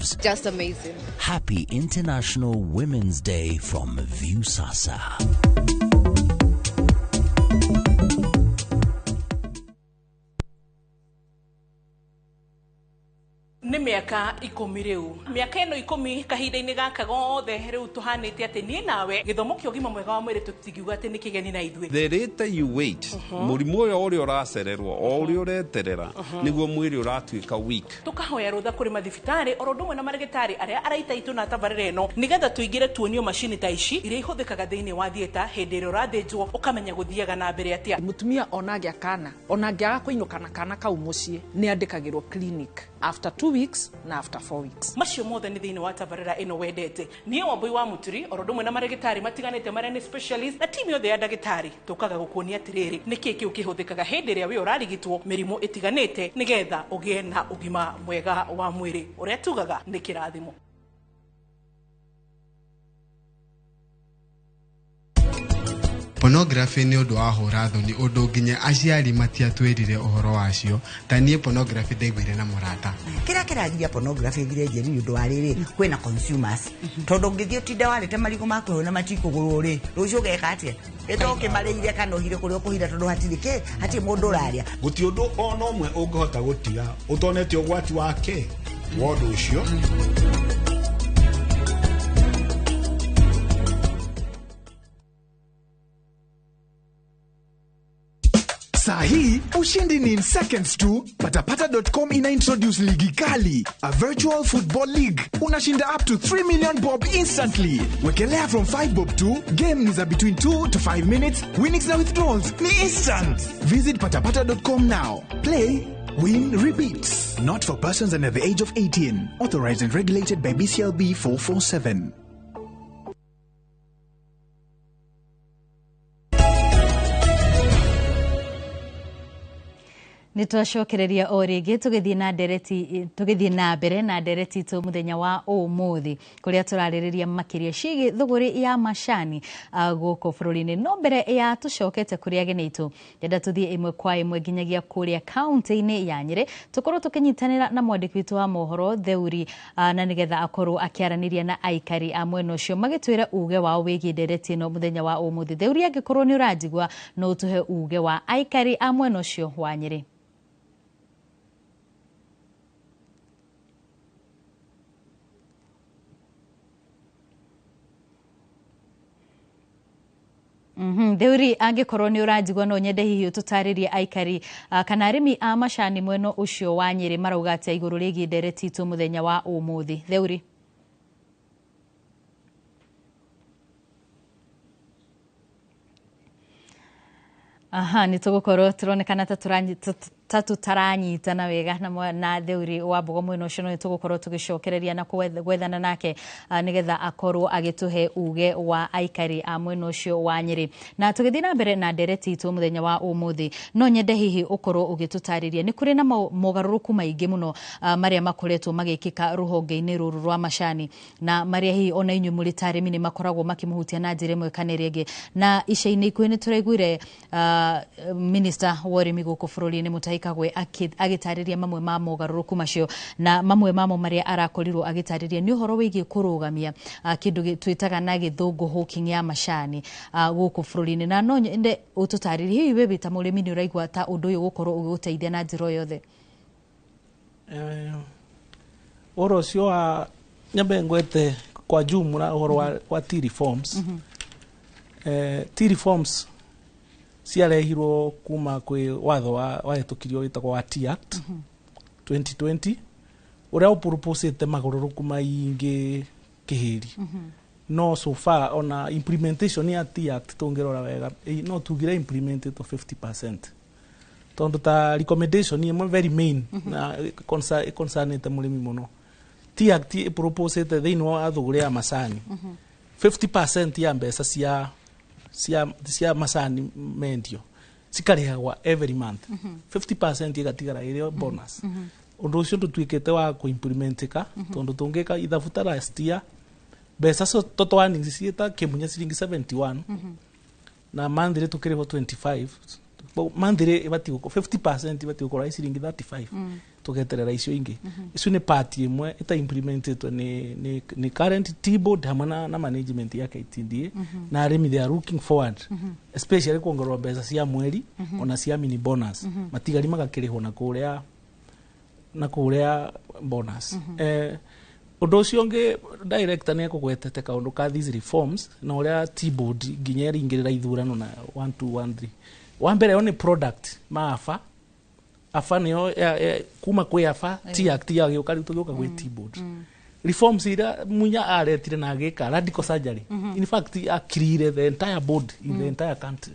lives. Just amazing. Happy International Women's Day from Viusasa. Nĩ mĩaka 10 rĩu, mĩaka ĩno 10, kahinda-inĩ gaka gothe rĩu tũhanĩte atĩ niĩ nawe gĩthomo kĩa ũgima mwega wa mwĩrĩ tũtingiuga atĩ nĩ kĩgeni na ithuĩ. The later you wait, mũrimũ ũyũ ũrĩa ũracererwo, o ũrĩa ũreterera, nĩguo mwĩrĩ ũratuĩka weak. Tũkahoya rũtha kũrĩ mathibitarĩ oro ũndũ ũmwe na marĩgĩtarĩ arĩa araita itũ na tabarĩra ĩno, nĩgetha tũingĩre tuonio macini ta ici iria ihũthĩkaga thĩinĩ wa theatre hĩndĩ ĩrĩa ũrathĩnjwo, ũkamenya gũthiaga na mbere atĩa. Mũtumia ona agĩa kana, ona angĩaga kũinũka na kana kau mũciĩ, nĩ andĩkagĩrwo clinic after 2 weeks na after 4 weeks. Macio mothe nĩ thĩinĩ wa tabarĩra ĩno wendete. Niĩ Wambui wa Mũturi, oro ũndũ ũmwe na marĩgĩtarĩ matiganĩte marĩa nĩ specialist na timu yothe ya ndagĩtarĩ, tũkaga gũkuonia atĩrĩrĩ nĩkĩ kĩu kĩhũthĩkaga hĩndĩ ĩrĩa wĩ ũrarigitwo mĩrimũ ĩtiganĩte, nĩgetha ũgĩe na ũgima mwega wa mwĩrĩ ũrĩa tugaga nĩ kĩrathimo. Pornography nĩ ũndũ wa hũra thoni, ũndũ nginya aciari matiatwĩrire ũhoro wacio. Ta niĩ pornography ndaiguire na mũrata. Kĩrĩa kĩragiria pornography ĩthire njeri nĩ ũndũ wa rĩrĩ, kwĩna consumers, tondũ ũngĩthiĩ ũtinde warĩte marigũ maku na matikũgũrwo rĩ, rũciũ ũgeka atĩa? Ĩto ũkĩmarĩire kana ũhire kũrĩa ũkũhira, tondũ hatirĩ kĩ, hatirĩ mũndũ ũrarĩa. Gũtirĩ ũndũ ona ũmwe ũngĩhota gũtiga ũtonete ũgwati wake wa ũndũ ũcio. Saa hii ushindi ni in seconds tu. Patapata.com ina introduce ligi kali, a virtual football league. Unashinda up to 3 million bob instantly. Wekelea from 5 bob tu. Game ni za between 2 to 5 minutes. Winnings na withdrawals ni instant. Visit patapata.com now. Play, win, repeat. Not for persons under the age of 18. Authorized and regulated by BCLB 447. Nĩ twacokereria o rĩngĩ tũgĩthiĩ na ndereti, tũgĩthiĩ na mbere na ndereti itũ mũthenya wa ũmũthĩ, kũrĩa tũrarĩrĩria makĩria ciĩgiĩ thũgũrĩ ya macani gũkũ bũrũri-inĩ. No mbere ya tũcokete kũrĩ ageni aitũ, ndĩrenda tũthiĩ ĩmwe kwa ĩmwe nginyagia kũrĩa kaunti-inĩ ya Nyĩrĩ, tũkorwo tũkĩnyitanĩra na mwandĩki witũ wa mohoro Theuri, na nĩgetha akorwo akĩaranĩria na aikari a mwena ũcio magĩtwĩra uge wao wĩgiĩ ndereti ĩno mũthenya wa ũmũthĩ. Theuri, angĩkorwo nĩ ũranjigua, no ũtũhe uge wa aikari a mwena ũcio wa Nyĩrĩ. Theuri, angĩkorwo nĩ ũranjigua, no nyende hihi ũtũtarĩrie aikari kana arĩmi a macani mwena ũcio wa Nyĩrĩ marauga atĩa igũrũ rĩgiĩ ndereti itũ mũthenya wa ũmũthĩ. Theuri. Aha, nĩ tũgũkorwo tũronekana ta tũtaranyitana wega na Theuri wa Mbogo mwena ũcio, no nĩ tũgũkorwo tũgĩcokereria na gwethana nake nĩgetha akorwo agĩtũhe uge wa aikari a mwena ũcio wa Nyĩrĩ. Na tũgĩthiĩ na mbere na ndereti itũ mũthenya wa ũmũthĩ, no nyende hihi ũkorwo ũgĩtũtarĩria nĩ kũrĩ na mogarũrũku maingĩ mũno marĩa makoretwo magĩkĩka rũhonge-inĩ rũrũ rwa macani, na marĩa hihi ona inyuĩ mũrĩ ta arĩmi nĩ makoragwo makĩmũhutia na njĩra ĩmwe kana ĩrĩa ĩngĩ. Na ica-inĩ ikuhĩ nĩ tũraiguire minister wa ũrĩmi gũkũ bũrũri-inĩ Mutahi Kagwe agĩtarĩria mamwe ma mogarũrũku macio, na mamwe mamo marĩa arakorirwo agĩtarĩria nĩ ũhoro wĩgiĩ kũrũgamia kĩndũ twĩtaga na gĩthũngũ hawking ya macani gũkũ bũrũri-inĩ. Na no nyende ũtũtarĩrie hihi we wĩ ta mũrĩmi nĩ ũraigua ta ũndũ ũyũ gũkorwo ũgĩgũteithia na njĩra o yothe? Ũhoro ũcio wa nyambe ngwete kwa jumla ũhoro wa tea reforms. Tea reforms ciarehirwo kuma kwĩ watho wahĩtũkirio wĩtagwo wa Tea Act 2020, ũrĩa ũproposĩte magarũrũku maingĩ kĩhĩri. No so far ona implementation ya Tea Act tũngĩrora wega, no tugire implemented to 50%, tondũ ta recommendation ĩmwe very main na ĩconcernĩte mũrĩmi mũno, Tea Act ĩproposĩte thĩinĩ wa thũgũrĩ ya macani 50% ya mbeca cia macani mendio cikarĩhagwa every month, 50% ĩgatigara ĩrĩ bonus. Ũndũ ũcio ndũtuĩkĩte wa kũimplementika, tondũ tũngĩka ithabu ta last year, mbeca total earnings ciĩta kĩmunya ciringi 71 na monthly tũkĩrĩhwo 25, monthly ĩbatiĩ gũkorwo 50% ĩbatiĩ gũkorwo ĩ ciringi 35. Tugeterera icio ingi. Icio ni part imwe ita implementetwo ni current tea board hamwe na management ya KTDA. Na arimi, they are looking forward especially kuongererwo mbeca cia mweri ona cia mini bonus. Matigari magakĩrĩhwo na kũrĩa bonus. Ũndũ ũcio ũngĩ, director nĩ ekũgwetete kaũndũ ka these reforms na ũrĩa tea board nginya ĩringĩrĩra ithurano na 1 2 1 3. Wa mbere yo nĩ product ma AFA. AFA nĩyo kuma kwĩ AFA Tea Act yagĩũka, rĩu tũgĩũka gwĩ tea board reforms iria Munya aretire na agĩka radical surgery. In fact, akirire the entire board in the entire country,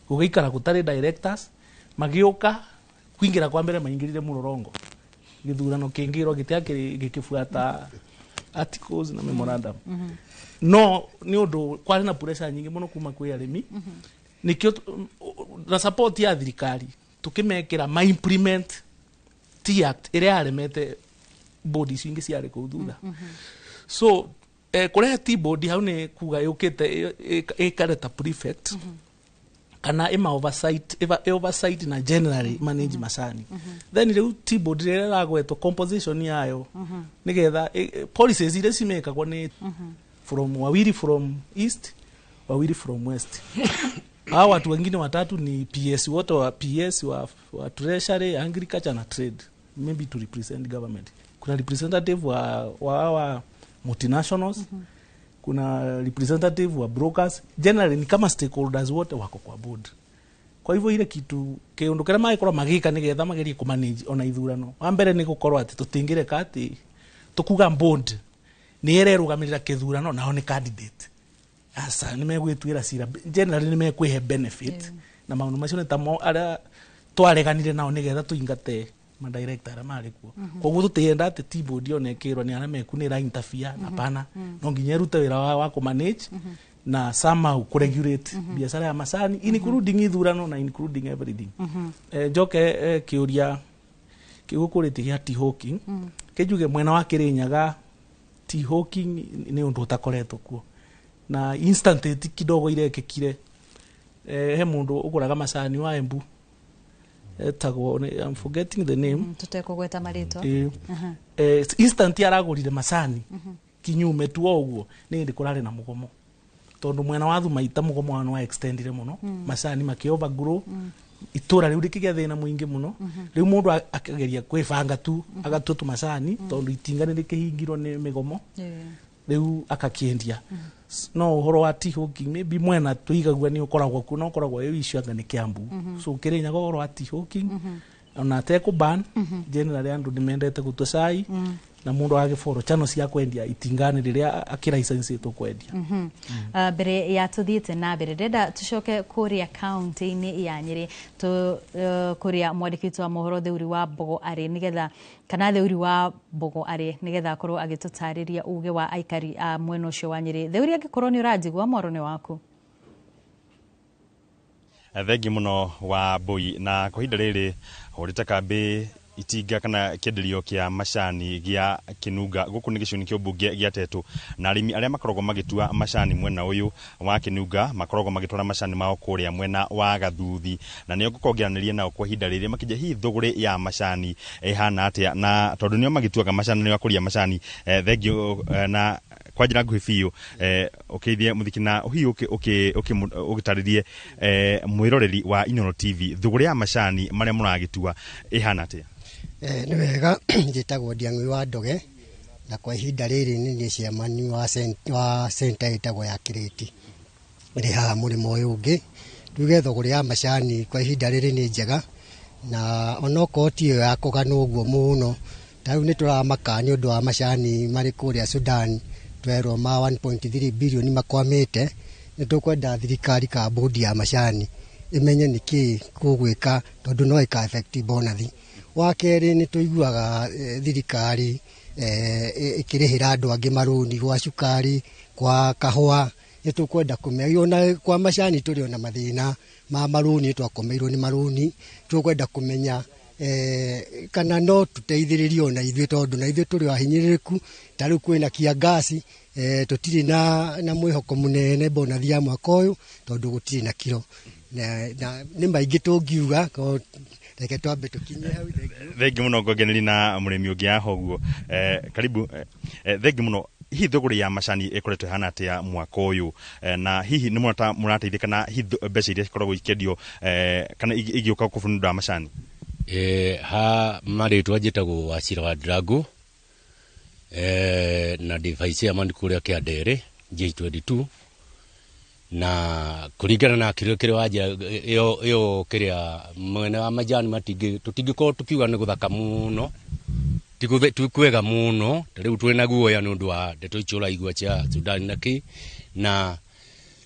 gũgĩikara gũtarĩ directors. Magĩũka kuingĩra kwa mbere maingĩrire mũrorongo, gĩthurano kĩngĩrwo gĩtiakĩrĩ gĩkĩbuata articles na memorandum. No nĩ ũndũ kwarĩ na pressure nyingĩ mũno kuma kwĩ arĩmi, nĩkĩo na support ya thirikari tukĩmekĩra ma implement Tea Act ĩrĩa yaremete board icio ingĩ ciarĩ kũu thutha. So kũrehe tea board hau nĩ kuga yũkĩte ĩkare ta prefect kana ima oversight, oversight na generally manage macani. Then rĩu tea board rĩrĩa ĩragwetwo, composition yayo nĩgetha policies iria cimekagwo nĩ from wawili from east, wawili from west. Hao watu wengine watatu ni PS wote wa PS wa treasury, agriculture na trade, maybe to represent government. Kuna representative wa multinationals, kuna representative wa brokers. Generally ni kama stakeholders wote wako kwa board. Kwa hivyo ile kitu kiundu kiria magikorwo magika nigetha magerie kumanage ona ithurano, wa mbere ni gukorwo ati tutingireka ati tukuga board ni irerugamirira kithurano nao ni candidate. Asa nĩ megwĩtuĩra cira, generally nĩ mekwihe benefit na maũndũ macio nĩ tamo arĩa twareganire nao nĩgetha tũingate madirector arĩa marĩ kuo. Koguo tũtienda atĩ tea board ona ĩkĩrwo nĩ arĩa meku nĩ ĩra interfere. Hapana, no nginya ĩrute wĩra wa kũmanage na somehow kũregulate biacara ya macani, including ithurano na including everything. Njoke kĩũria kĩu gũkũrĩtie gĩa tea hawking, kĩnjuge mwena wa Kĩrĩnyaga tea hawking nĩ ũndũ ũtakoretwo kuo na instant ti kidogo irekĩkire. He mũndũ ũgũraga macani wa Embu etagwo I'm forgetting the name. Tutekũgweta marĩtwa. Instant aragũrire macani kinyume tu o ũguo nĩ hĩndĩ kũrarĩ na mũgomo, tondũ mwena wa Thumaita mũgomo wao nĩ wa extendire mũno. Macani makĩ overgrow, itũra rĩu rĩkĩgĩa thĩna mũingĩ mũno. Rĩu mũndũ akageria kwĩbanga tu agatua tũmacani, tondũ itinga nĩ rĩkĩhingirwo nĩ mĩgomo. Rĩu akakĩendia. No ũhoro wa tea hawking maybe mwena tũigagua nĩ ũkoragwo kuo, no ũkoragwo wĩ issue anga nĩ Kiambu. So Kĩrĩnyaga ũhoro wa tea hawking ona atekũ ban, generally andũ nĩ mendete gũtua cai na mũndũ agĩboro channel cia kwendia itingani rĩrĩa akĩlicensetwo kwendia. Mbere ya tuthiĩte na mbere, ndĩrenda tũcoke kũrĩa kaunti-inĩ ya Nyĩrĩ tu, kũrĩa mwandĩki witũ wa mohoro Theuri wa Mbogo arĩ nĩgetha, kana Theuri wa Mbogo arĩ nĩgetha akorwo agĩtũtarĩria uge wa aikari a mwena ũcio wa Nyĩrĩ. Theuri, angĩkorwo nĩ ũranjigua, mwaro nĩ waku. Thengi muno wa Mbui. Na kwa ihinda rĩrĩ hũrĩte kambĩ itinga kana kĩenderio kĩa macani gĩa Kĩnunga. Gũkũ nĩ gĩcigo-inĩ kĩa ũmbunge gĩa Tetũ, na arĩmi arĩa makoragwo magĩtua macani mwena ũyũ wa Kĩnunga makoragwo magĩtwara macani mao kũrĩa mwena wa Gathuthi, na nĩo ngũkorwo ngĩaranĩria nao kwa ihinda rĩrĩ makĩnjia hihi thũgũrĩ ya macani ĩhana atĩa, na tondũ nĩo magĩtuaga macani, nĩo akũria macani. Thengiũ na kwa njĩra nguhĩ biũ ũkĩithie mũthiki na hihi ũgĩtarĩrie mwĩroreri wa Inooro TV thũgũrĩ ya macani marĩa mũragĩtua ĩhana atĩa. Nĩ wega, njĩtagwo Ndiang'ui wa Ndoge, na kwa ihinda rĩrĩ nĩ niĩ chairman wa center ĩtagwo ya Kĩrĩti ĩrĩ haha mũrĩmo ũyũ ũngĩ. Tuge thũgũrĩ ya macani kwa ihinda rĩrĩ nĩ njega, na onokorwo ti ĩyo ya kũganwo ũguo mũno. Ta rĩu nĩ tũramaka nĩ ũndũ wa macani marĩ kũrĩa Sudan, twerwo ma 1.3 bilioni makwamĩte. Nĩ tũkwenda thirikari ka bodi ya macani ĩmenye nĩkĩ kũgwĩka, tondũ no ĩka affect bonathi. Wa kerĩ, nĩ tũiguaga thirikari ĩkĩrĩhĩra andũ angĩ marũni gwa cukari, kwa kahũa. Nĩ tũkwenda kũmenya ona kwa macani tũrĩ ona mathĩna ma marũni, twakomeirwo nĩ marũni. Tũkwenda kũmenya kana no tũteithĩrĩrio ona ithuĩ, tondũ na ithuĩ tũrĩ ahinyĩrĩrĩku. Ta rĩu kwĩna kiangasi, tũtirĩ na mwĩhoko mũnene bonathi ya mwaka ũyũ, tondũ gũtirĩ na kiro na nĩ maingĩ tũngiuga. Reke twambe tũkinye hau. Thengi mũno. Ngongeneri na mũrĩmi ũngĩ haha ũguo. Karibu. Thengi mũno. Hihi thũgũrĩ ya macani ĩkoretwo ĩhana atĩa mwaka ũyũ? Na hihi nĩ mũrata mũrateithĩka na hihi mbeca iria cikoragwo ikĩendio kana igĩũka gũkũ bũrũri nĩ ũndũ wa macani? Ha marĩtwa njĩtagwo Wachira wa Drago, na ndĩ vice chairman kũrĩa Kĩandere J22, na kũringana na kĩrĩa kĩrĩa wanjĩra ĩyo kĩrĩa mwena wa majani matingĩ tũtingĩkorwo tũkiuga nĩ gũthaka mũno, ti kwega mũno. Ta rĩu twĩna guoya nĩ ũndũ wa ndeto icio ũraigua cia Sudan na kĩ, na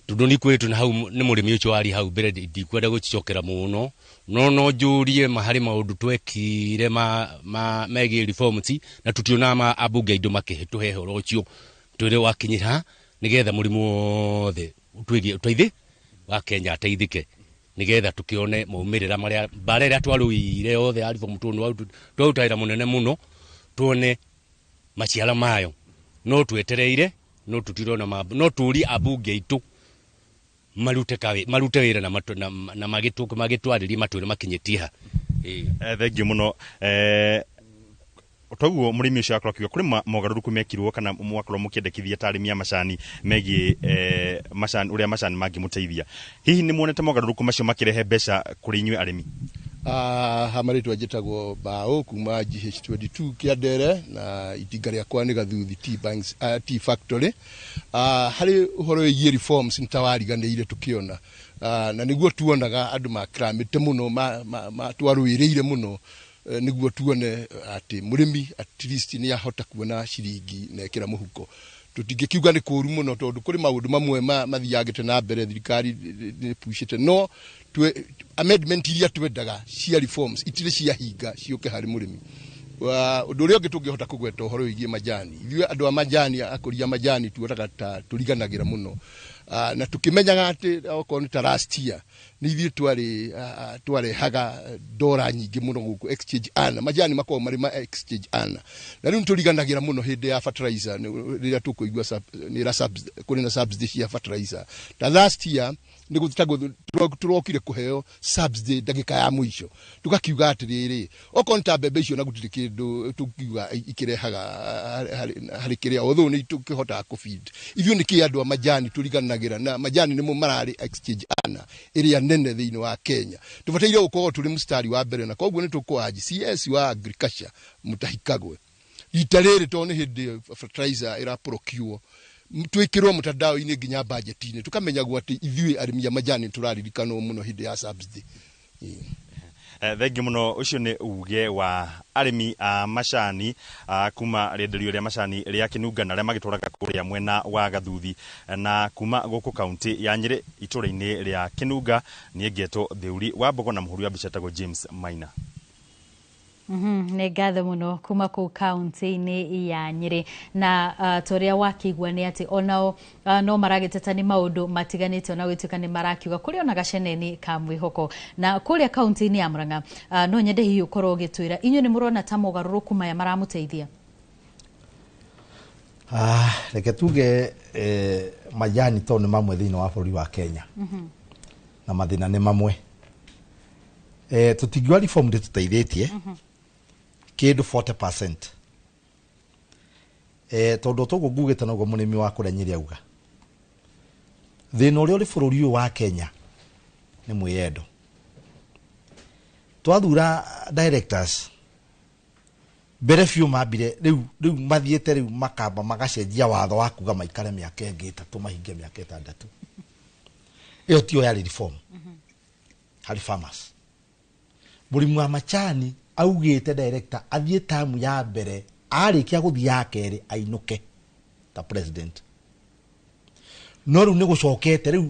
tondũ nĩ kwĩtũ na hau nĩ mũrĩmi ũcio wari hau mbere, ndikwenda gũcokera mũno, no njũrie ma harĩ maũndũ twekire ma megiĩ reforms, na tũtionaga ma ambunge aitũ makĩtũhe ũhoro ũcio twĩre wakinyĩra, nĩgetha mũrĩmi wothe ũtwĩgie ũteithĩ wa Kenya ateithĩke, nĩgetha tũkĩone maumĩrĩra marĩa mbara ĩrĩa twarũire yothe ya reform, tondũ twaruta wĩra mũnene mũno tuone maciaro mayo, no twetereire no tũtirona no tũrie ambunge aitũ marute wĩra na magĩtwarĩrie matwĩre makinyĩtie ha. Thengiũ mũno. Toguo mũrĩmi ũcio akorwo akiuga kũrĩ mogarũrũku mekirwo kana mwakorwo mũkĩendekithia ta arĩmi a macani megiĩ macani, ũrĩa macani mangĩmũteithia. Hihi nĩ muonete mogarũrũku macio makĩrehe mbeca kũrĩ inyuĩ arĩmi? Ha marĩtwa njĩtagwo Bao kuma GH22 Kĩandere, na itinga rĩakwa nĩ Gathuthi Tea Banks, Tea Factory. Harĩ ũhoro wĩgiĩ reforms nĩ tawariganĩire tũkĩona, na nĩguo tuonaga andũ makramĩte mũno, twarũĩrĩire mũno, nĩguo tuone atĩ mũrĩmi at least nĩ ahota kuona ciringi na ekĩra mũhuko. Tũtingĩkiuga nĩ kũru mũno, tondũ kũrĩ maũndũ mamwe mathiangĩte na mbere, thirikari nĩ pucĩte, no amendment iria twendaga cia reforms itirĩ ciahinga ciũke harĩ mũrĩmi. Ũndũ ũrĩa ũngĩ tũngĩhota kũgweta ũhoro wĩgiĩ majani, ithuĩ andũ a majani, akũria majani, tuonaga ta tũriganagĩra mũno, na tũkĩmenyaga atĩ okorwo nĩ ta last year nĩ ithuĩ twarĩ twarehaga dora nyingĩ mũno gũkũ, exchange earner, majani makoragwo marĩ ma exchange earner, na rĩu nĩtũriganagĩra mũno hĩndĩ ya fertilizer rĩrĩa tũkũigua kũrĩ na subsidy cia fertilizer. Ta last year nĩ tũrokire kũheo subsidy ndagĩka ya mũico, tũgakiuga atĩrĩrĩ, okorwo nĩ ta mbembe icio na gũtirĩ kĩndũ tũkiuga ikĩrehaga harĩ kĩrĩa, although nĩ tũkĩhotaga kũfeed ithuĩ. Nĩ kĩ andũ a majani tũriganagĩra, na majani nĩmo mararĩ exchange earner ĩrĩa nene thĩinĩ wa Kenya, tũbataire gũkorwo tũrĩ mũstari wa mbere, na koguo nĩ tũkũ CS wa agriculture Mutahi Kagwe rita rĩrĩ, tondũ nĩ hĩndĩ fertilizer ĩra procure, twĩkĩrwo mũtandao-inĩ nginya budget-inĩ, tũkamenyagwo atĩ ithuĩ arĩmi a majani tũraririkanwo mũno hĩndĩ ya subsidy. Thengiũ mũno. Ũcio nĩ uge wa arĩmi a macani kuma rĩenderio rĩa macani rĩa Kĩnunga na arĩa magĩtũraga kũrĩa mwena wa Gathuthi, na kuma gũkũ kaunti ya Nyĩrĩ, itũra-inĩ rĩa Kĩnunga. Niĩ ngetwo Theuri wa Mbogo, na mũhũri wa mbica etagwo James Maina. Nĩ ngatho mũno kuma kũu kaunti-inĩ ya Nyĩrĩ, na ta ũrĩa wakĩigua nĩ atĩ onao no maragĩteta nĩ maũndũ matiganĩte, ona gũtuĩka nĩ marakiuga kũrĩ ona gaceneni ka mwĩhoko. Na kũrĩa kaunti-inĩ ya Murang'a, no nyende hihi ũkorwo ũgĩtwĩra inyuĩ nĩ mũrona ta mogarũrũku maya maramũteithia? Reke tuge majani to nĩ mamwe thĩinĩ wa bũrũri wa Kenya, na mathĩna nĩ mamwe. Tũtingiuga reform ndĩtũteithĩtie kĩndũ 40%, tondũ toguo ngugĩte noguo mũrĩmi wa kũrĩa Nyĩrĩ auga, thĩna ũrĩa ũrĩ bũrũri ũyũ wa Kenya nĩ mwĩyendo. Twathura directors mbere biũ mambire rĩu mathiĩte rĩu makamba magacenjia watho wa kuga maikare mĩaka ĩngĩ 3, mahinge mĩaka 6. Ĩyo tiyo yarĩ reform harĩ farmers. Mũrĩmi wa macani augĩte director athiĩ tamu ya mbere, arĩkia gũthiĩ ya kerĩ ainũke ta president. No rĩu nĩ gũcokete rĩu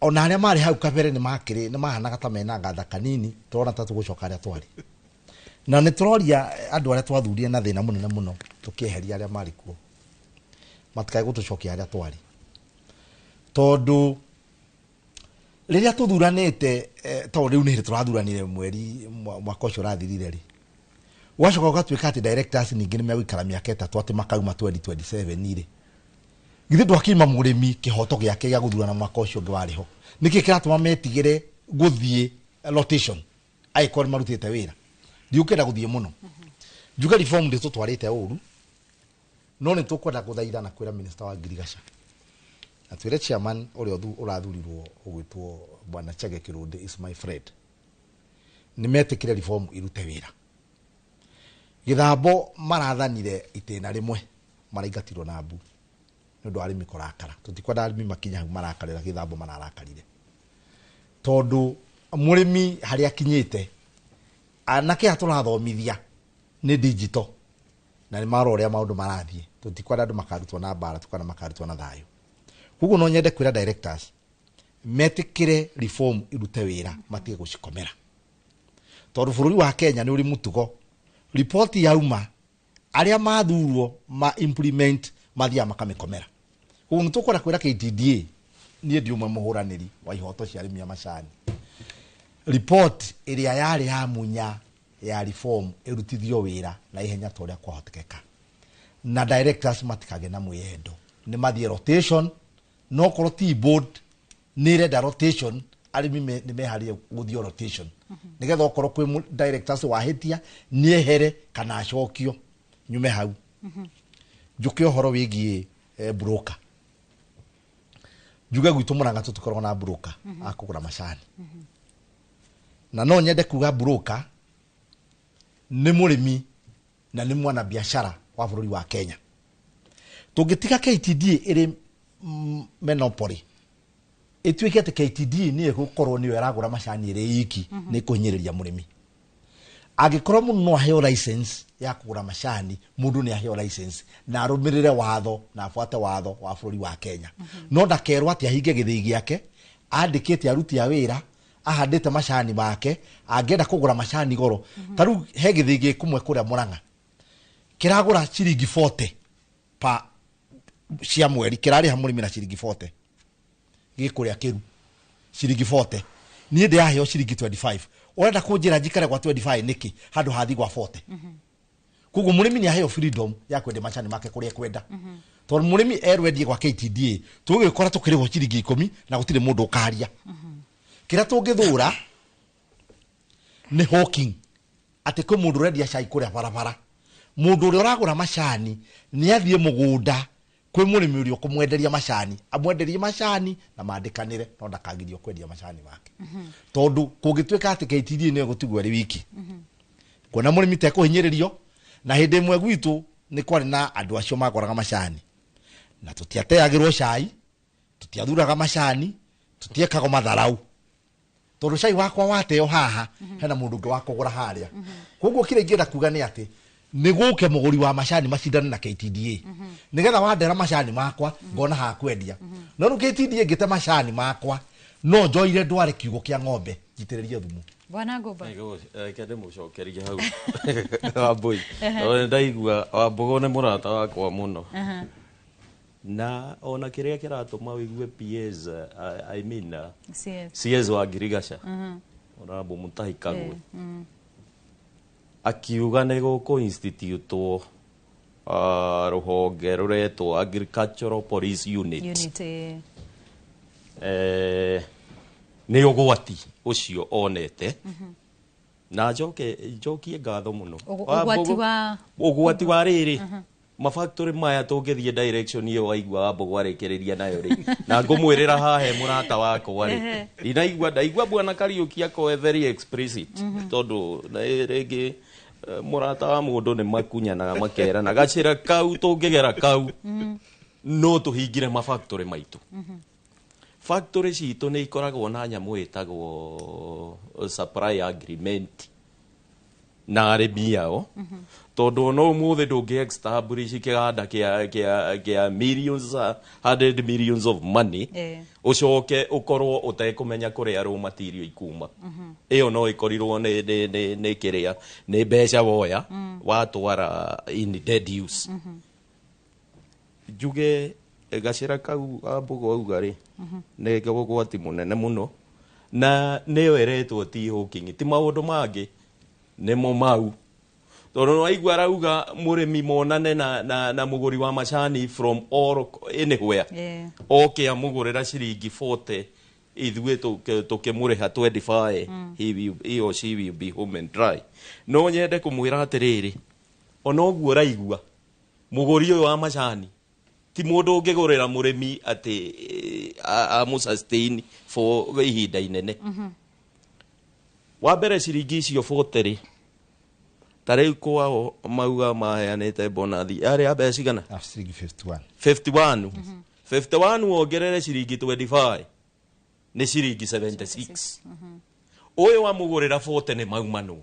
ona arĩa marĩ hau kabere nĩ makĩrĩ nĩ mahanaga ta mena ngatha kanini, tũrona ta tũgũcoka harĩa twarĩ, na nĩ tũroria andũ arĩa twathurire na thĩna mũnene mũno tũkĩeheria arĩa marĩ kuo matikae gũtũcokia harĩa twarĩ, tondũ rĩrĩa tũthuranĩte, tondũ rĩu nĩ hĩndĩ tũrathuranire mweri mwaka ũcio ũrathirire rĩ, gwacoka gũgatuĩka atĩ directors ningĩ nĩ megũikara mĩaka 3, atĩ makauma 2027 rĩ, githĩ ndwakima mũrĩmi kĩhoto gĩake gĩa gũthurana mwaka ũcio ũngĩ warĩ ho? Nĩkĩ kĩratũma metigĩre gũthiĩ rotation? Angĩkorwo nĩ marutĩte wĩra, ndiũkĩenda gũthiĩ mũno njuge reform ndĩtũtwarĩte ũru, no nĩ tũkwenda gũthaitha na kwĩra minister wa ngirigaca na twĩre chairman ũrĩa ũrathurirwo ũgwĩtwo Bwana Chege Kĩrũndĩ is my friend, nĩ metĩkĩre reform irute wĩra. Gĩthambo marathanire itĩna rĩmwe, maraingatirwo na mbu nĩ ũndũ wa arĩmi kũrakara. Tũtikwenda arĩmi makinya hau marakarĩra gĩthambo mararakarire, tondũ mũrĩmi harĩa akinyĩte anake aya tũrathomithia nĩ digital na nĩ marora ũrĩa maũndũ marathiĩ. Tũtikwenda andũ makarutwo na mbara, tũkwenda makarutwo na thayũ. Koguo no nyende kwĩra directors metĩkĩre reform irute wĩra, matige gũcikomera, tondũ bũrũri wa Kenya nĩ ũrĩ mũtugo, ripoti yauma arĩa mathurwo ma implement mathiaga makamĩkomera. Koguo nĩ tũkwenda kwĩra KTDA, niĩ ndi ũmwe mũhũranĩri wa ihoto cia arĩmi a macani, report ĩrĩa yarĩ ya Munya ya reform ĩrutithio wĩra na ihenya ta ũrĩa kwahotekeka, na directors matikagĩe na mwĩyendo, nĩ mathiĩ rotation. No korwo ti board nĩ ĩrenda rotation, arĩmi nĩ meharĩrie gũthiĩ rotation, nĩgetha okorwo kwĩ directors wahĩtia nĩ ehere kana acokio. Nyume hau njũke ũhoro wĩgiĩ broker. Njuge gwitũ Mũrang'a tũtikoragwo na broker a kũgũra macani, na no nyende kuga broker nĩ mũrĩmi na nĩ mwana biashara wa bũrũri wa Kenya. Tũngĩtiga KTDA ĩrĩ monopoly, ĩtuĩke atĩ KTDA nĩyo ĩgũkorwo nĩyo ĩragũra macani ĩrĩ iki, nĩ ĩkũhinyĩrĩria mũrĩmi. Angĩkorwo mũndũ no aheo license ya kũgũra macani, mũndũ nĩ aheo license na arũmĩrĩre watho na abuate watho wa bũrũri wa Kenya, no ndakerwo atĩ ahinge gĩthĩi gĩake andĩkĩte aruti a wĩra, ahandĩte macani make, angĩenda kũgũra macani goro. Ta rĩu he gĩthĩi gĩ kũmwe kũrĩa Mũrang'a kĩragũra ciringi 40 pa cia mweri, kĩrarĩha mũrĩmi na ciringi 40 gĩkũrĩa kĩru ciringi 40. Niĩ ndĩraheo ciringi 25, ũrenda kũnjĩra njikare gwa 25 nĩkĩ handũ hathi gwa 40? Koguo mũrĩmi nĩ aheo freedom ya kwendia macani make kũrĩa ekwenda, tondũ mũrĩmi erwo endie gwa KTDA, tũgĩkora tũkĩrĩhwo ciringi 10 na gũtirĩ mũndũ ũkaria. Kĩrĩa tũngĩthũra nĩ hawking, atĩ kwĩ mũndũ ũrendia cai kũrĩa barabara. Mũndũ ũrĩa ũragũra macani nĩ athiĩ mũgũnda kwĩ mũrĩmi ũrĩa ũkũmwenderia macani, amwenderie macani na mandĩkanĩre, no ndakagirio kwendia macani make, tondũ kũngĩtuĩka atĩ KTDA nĩyo ĩgũtigwo ĩrĩ wiki, kuona mũrĩmi tekũhinyĩrĩrio. Na hĩndĩ ĩmwe gwitũ nĩ kwarĩ na andũ acio magũraga macani na tũtiateagĩrwo cai, tũtiathuraga macani, tũtiekagwo matharau, tondũ cai wakwa wateo haha hena mũndũ ũngĩ wa kũgũra harĩa. Koguo kĩrĩa ingĩenda kuga nĩ atĩ nĩ gũke mũgũri wa macani macindane na KTDA, nĩgetha wandera macani makwa ngona ha kwendia. No rĩu KTDA ngĩte macani makwa no njoire ndware kiugũ kĩa ng'ombe njitĩrĩrie thumu. Bwana Ngũmba. Reke ndĩmũcokerie hau Wambũi. Tondũ nĩndaigua Wambũgũ nĩ mũrata wakwa mũno, na ona kĩrĩa kĩratũma ũigue PS, I mean CS. CS wa ngirigaca, Honorable Mutahi Kagwe, akiuga nĩ gũkũ institute rũhonge rũretwo Agricultural Police Unit, Unit. Nĩ ũgwati ũcio onete, na njoke njokie ngatho mũno. Ũgwati wa Ũgwati wa rĩrĩ, mafactory maya tũngĩthiĩ direction ĩyo waigua Wambũgũ arĩkĩrĩria nayo rĩ, na ngũmwĩrĩra haha mũrata wakwa rĩ, ndinaigua ndaigua bwana Kariũki akoe very explicit, tondũ na rĩngĩ mũrata wa mũndũ nĩ makunyanaga makerana gacĩra kau tũngĩgera kau no tũhingire mafactory maitũ. Factory citũ nĩ ikoragwo na nyamũ ĩtagwo supply agreement na arĩmi ao, tondũ ona ũmũthĩ ndũngĩ establish kĩganda kĩa millions, hundred millions of money, ũcoke ũkorwo ũtekũmenya kũrĩa raw material ikuma. Ĩyo no ĩkorirwo nĩ kĩrĩa nĩ mbeca woya watwara in dead use. Njuge gacĩra kau Wambũgũ auga rĩ, nĩ ũgwati mũnene mũno, na nĩyo ĩretwo tea hawking, ti maũndũ mangĩ nĩmo mau, tondũ waigua arauga mũrĩmi monane na mũgũri wa macani from all anywhere, oke amũgũrĩra ciringi 40. Ithuĩ tũkĩmũrĩha 25, he or she will be home and dry. No nyende kũmwĩra atĩrĩrĩ, ona ũguo ũraigua mũgũri ũyũ wa macani ti mũndũ ũngĩgũrĩra mũrĩmi atĩ amũ sustain for ihinda inene. Wa mbere, ciringi icio 40 rĩ, ta rĩu kwao mauga maheanĩte bonathi yarĩ ya mbeca cigana? Ciringi 51. 51, 51 wongerere ciringi 25 nĩ ciringi 76. Ũyũ wamũgũrĩra 40 nĩ maumanwo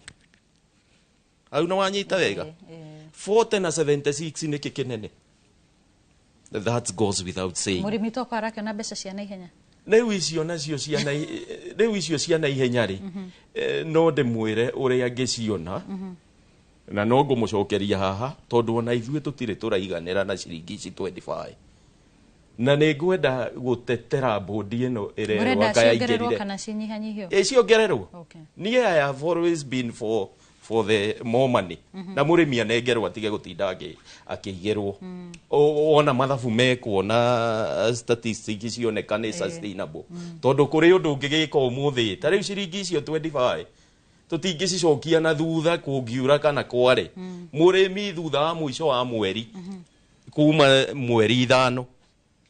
hau. Na wanyita wega, 40 na 76 nĩkĩ kĩnene? That goes without saying. Mũrĩmi toko arakĩona mbeca cia naihenya. Rĩu icio nacio ciana, rĩu icio cia naihenya rĩ, no ndĩmwĩre ũrĩa ngĩciona, na no ngũmũcokeria haha tondũ ona ithuĩ tũtirĩ tũraiganĩra na ciringi ici 25, na nĩ ngwenda gũtetera bũndi ĩno ĩrerwo Mũrenda anga ciongererwo yaingĩrire. kana cinyihanyihio? Ĩ, ciongererwo. Niĩ I have always been for the more money, na mũrĩmi anengerwo atige gũtinda akĩigĩrwo. Wona mathabu mekwo na statistics cioneka nĩ sustainable, tondũ kũrĩ ũndũ ũngĩgĩka ũmũthĩ. Ta rĩu ciringi icio 25 tũtingĩcicokia na thutha kũngiura kana kware. Mũrĩmi thutha wa mũico wa mweri, kuma mweri 5,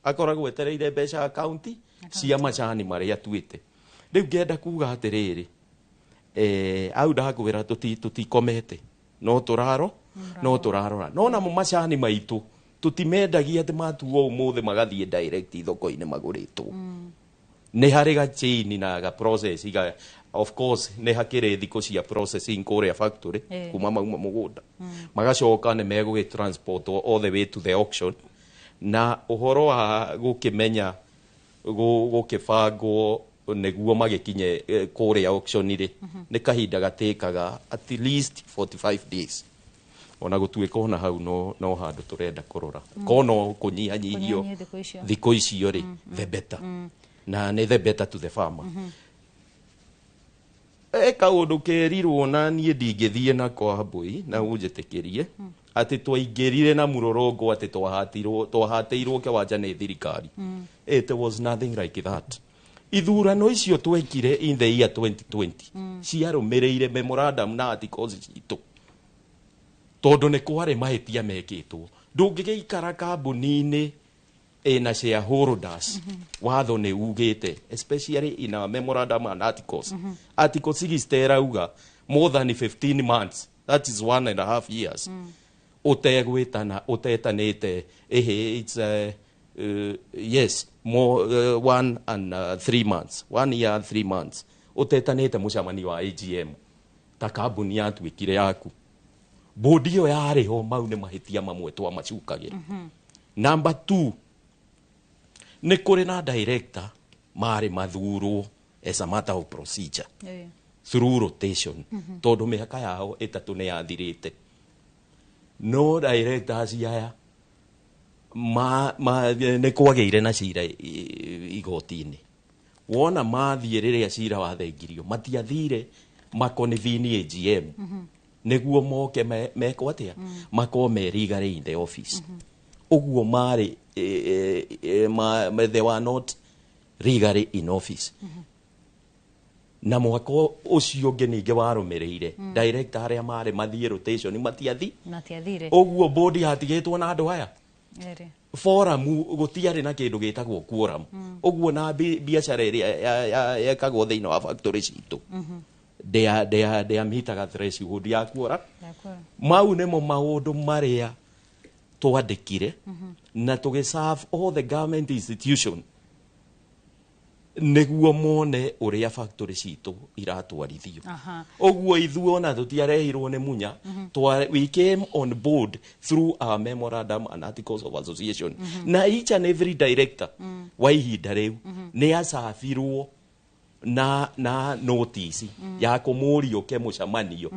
akoragwo etereire mbeca akaunti cia macani marĩa atuĩte. Rĩu ngenda kuga atĩrĩrĩ, au ndakwĩra tũtikomete, no tũraro no tũrarora, no namo macani maitũ tũtimendagia atĩ matuo ũmũthĩ magathiĩ direct thoko-inĩ magũrĩtwo. Nĩ harĩ ga chain na ga process ga, of course nĩ hakĩrĩ thikũ cia processing kũrĩa factory, kuma mauma mũgũnda magacoka nĩ megũgĩ transport all the way to the auction, na ũhoro wa gũkĩmenya gũkĩbangwo nĩguo magĩkinye kũrĩa auction rĩ, nĩ kahinda gatĩkaga at least 45 days. Ona gũtuĩka ona hau no handũ tũrenda kũrora ko no kũnyihanyihio. Kũnyihanyihio thikũ icio. Thikũ icio rĩ, the better, na nĩ the better to the farmer. E kaũndũ kerirwo na niĩ ndingĩthiĩ nako Ambũi, na ũnjĩtĩkĩrie atĩ twaingĩrire na mũrũrũngo atĩ twahatĩirwo kĩwanja nĩ thirikari. It was nothing like that. Ithurano icio twekire in the year 2020 ciarũmĩrĩire memorandum na articles citũ, tondũ nĩ kwarĩ mahĩtia mekĩtwo. Ndũngĩgĩikara kambuni-inĩ ĩna shareholders, watho nĩ ugĩte, especially in our memorandum and articles, article 60 ĩrauga more than 15 months, that is 1.5 years, ũtegwĩtana ũtetanĩte ĩhĩ, it's yes, more 1 and 3 months, 1 year and 3 months ũtetanĩte mũcemanio wa AGM ta kambuni yatuĩkire yaku, bodi ĩyo yarĩ ho. Mau nĩ mahĩtia mamwe twamacukagĩra. Number two, nĩ kũrĩ na director marĩ mathurwo as a matter of procedure through rotation, tondũ mĩaka yao 3 nĩ yathirĩte. No directors aya ma, nĩ kwagĩire na cira igoti-inĩ. Wona mathiĩ, rĩrĩa cira wathengirio, matiathire maconvene AGM nĩguo moke mekwo atĩa, makorwo me legally in the office. Ũguo marĩ they were not legally in office. Na mwaka ũcio ũngĩ ningĩ warũmĩrĩire, director arĩa marĩ mathiĩ rotation matiathi. Matiathire. Ũguo board yatigĩtwo na andũ aya. Erĩ. Forum gũtiarĩ na kĩndũ gĩtagwo quorum. Ũguo na biacara ĩrĩa yekagwo thĩinĩ wa factory citũ ndĩamitaga threshold ya quorum. Yakora. Mau nĩmo maũndũ marĩa twandĩkire na tũgĩserve all the government institution nĩguo mone ũrĩa factory citũ iratwarithio. Ũguo ithuĩ ona tũtiarehirwo nĩ munya. We came on board through our memorandum and articles of association, na each and every director wa ihinda rĩu nĩ acabirwo na notice ya kũmũria ũke mũcemanio,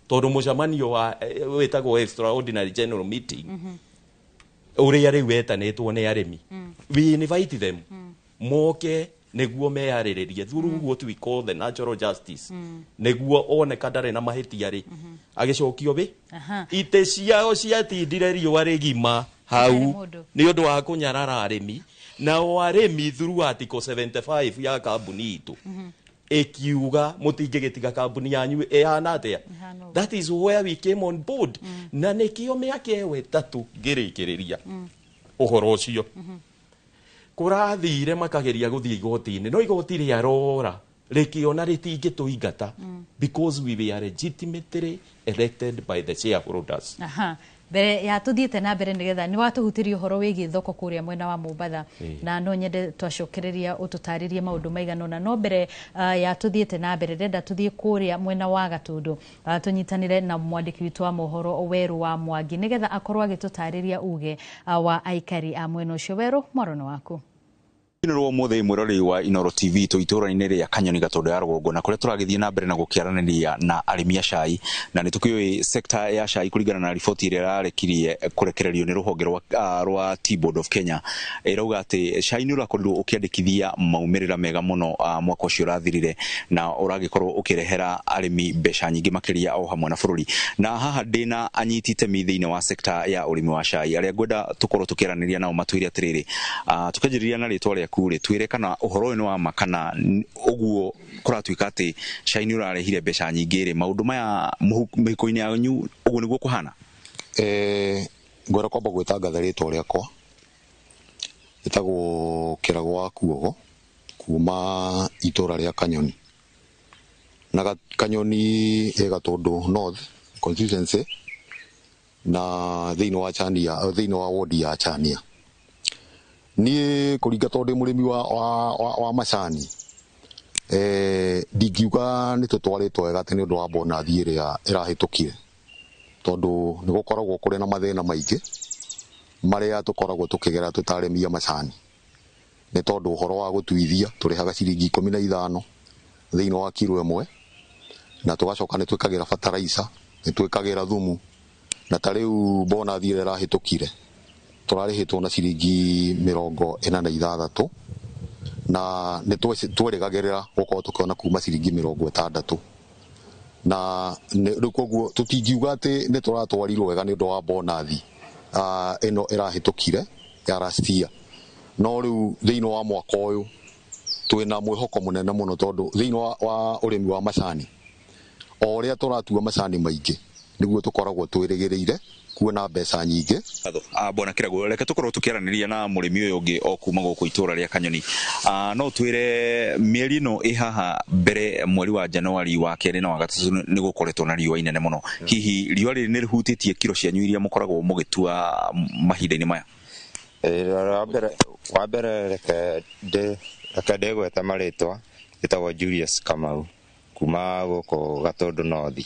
tondũ mũcemanio wa wĩtagwo extraordinary general meeting ũrĩa rĩu wetanĩtwo nĩ arĩmi. We invite them moke nĩguo meyarĩrĩrie through what we call the natural justice, nĩguo oneka ndarĩ na mahĩtia rĩ, agĩcokio bĩ. Itĩ ciao ciatindire riũa rĩgima hau Gũtarĩ mũndũ. Nĩ ũndũ wa kũnyarara arĩmi. Nao arĩmi through article 75 ya kambuni itũ ĩkiuga mũtingĩgĩtiga kambuni yanyu ĩhana atĩa. That is where we came on board. Na nĩkĩo mĩaka ĩyo 3 ngĩrĩkĩrĩria ũhoro ũcio kũrathire makageria gũthiĩ igoti-inĩ, no igoti rĩa rora rĩkĩona rĩtingĩtũingata because we were legitimately elected by the shareholders. Aha. Mbere ya tuthiĩte na mbere nĩgetha nĩ watũhutirie ũhoro wĩgiĩ thoko kũrĩa mwena wa Mombatha, na no nyende twacokereria ũtũtarĩrie maũndũ maigana ũna, no mbere ya tuthiĩte na mbere ndĩrenda tũthiĩ kũrĩa mwena wa Gatũndũ, tũnyitanĩre na mwandĩki witũ wa mohoro Werũ wa Mwangi nĩgetha akorwo agĩtũtarĩria uge wa aikari a mwena ũcio. Werũ, mwaro waku. Rwo mothe mwiroreri wa Inoro TV tu itũra-inĩ rĩa Kanyoni Gatũndũ ya rũgongo, na kũrĩa tũragĩthiĩ na mbere na gũkĩaranĩria na arĩmi a cai, na nĩ tũkĩũĩ sector ya cai kũringana na riboti ĩrĩa ĩrarekirie kũrekererio nĩ rũhonge rwa Tea Board of Kenya ĩrauga atĩ cai nĩ ũrakorirwo ũkĩandĩkithia maumĩrĩra mega mũno mwaka ũcio ũrathirire, na ũragĩkorwo ũkĩrehera arĩmi mbeca nyingĩ makĩria o hamwe na bũrũri. Na haha ndĩna anyiti itemi thĩinĩ wa sector ya ũrĩmi wa cai arĩa ngwenda tũkorwo tũkĩaranĩria nao matwĩre atĩrĩrĩ, tũkĩanjĩrĩria na rĩtwa rĩaku rĩ, twĩre kana ũhoro ũyũ nĩ wa ma kana ũguo kũratuĩka atĩ cai nĩ ũrarehire mbeca nyingĩ rĩ, maũndũ maya mĩhuko-inĩ yanyu ũguo nĩguo kũhana? Ngwenda kwamba gwĩtangatha rĩtwa rĩakwa, ĩtagwo Kĩrago wa Kuogo kuma itũra rĩa Kanyoni, na Kanyoni ĩ Gatũndũ North constituency na thĩinĩ wa Chania, thĩinĩ wa ward ya Chania. Niĩ kũringa tondũ ndĩ mũrĩmi wa macani, ndingiuga nĩ tũtwarĩtwo wega atĩ nĩ ũndũ wa bonathi ĩrĩa ĩrahĩtũkire, tondũ nĩ gũkoragwo kũrĩ na mathĩna maingĩ marĩa tũkoragwo tũkĩgera twĩ ta arĩmi a macani, nĩ tondũ ũhoro wa gũtuithia tũrĩhaga ciringi 15 thĩinĩ wa kiro 1, na tũgacoka nĩ twĩkagĩra fertilizer, nĩ twĩkagĩra thumu, na ta rĩu bonathi ĩrĩa ĩrahĩtũkire tũrarĩhĩtwo na ciringi 46, na nĩ twerĩgagĩrĩra gũkorwo tũkĩona kuma ciringi 60, na rĩu koguo tũtingiuga atĩ nĩ tũratwarirwo wega nĩ ũndũ wa bonathi ĩno ĩrahĩtũkire ya last year. No rĩu thĩinĩ wa mwaka ũyũ twĩna mwĩhoko mũnene mũno, tondũ thĩinĩ wa ũrĩmi wa macani o ũrĩa tũratua macani maingĩ nĩguo tũkoragwo twĩrĩgĩrĩire kuona mbeca nyingĩ. Bwana Kĩrago, reke tũkorwo tũkĩaranĩria na mũrĩmi ũyũ ũngĩ o kuma gũkũ itũra rĩa Kanyoni. No twĩre mĩeri ĩno ĩ haha mbere mweri wa Januari wa 2 na wa 3 nĩ gũkoretwo na riũa inene mũno. Hihi riũa rĩrĩ nĩ rĩhutĩtie kiro cianyu iria mũkoragwo mũgĩtua mahinda-inĩ maya? Wa mbere reke ndĩgwete marĩtwa, ĩtagwo Julius Kamau kuma gũkũ Gatũndũ North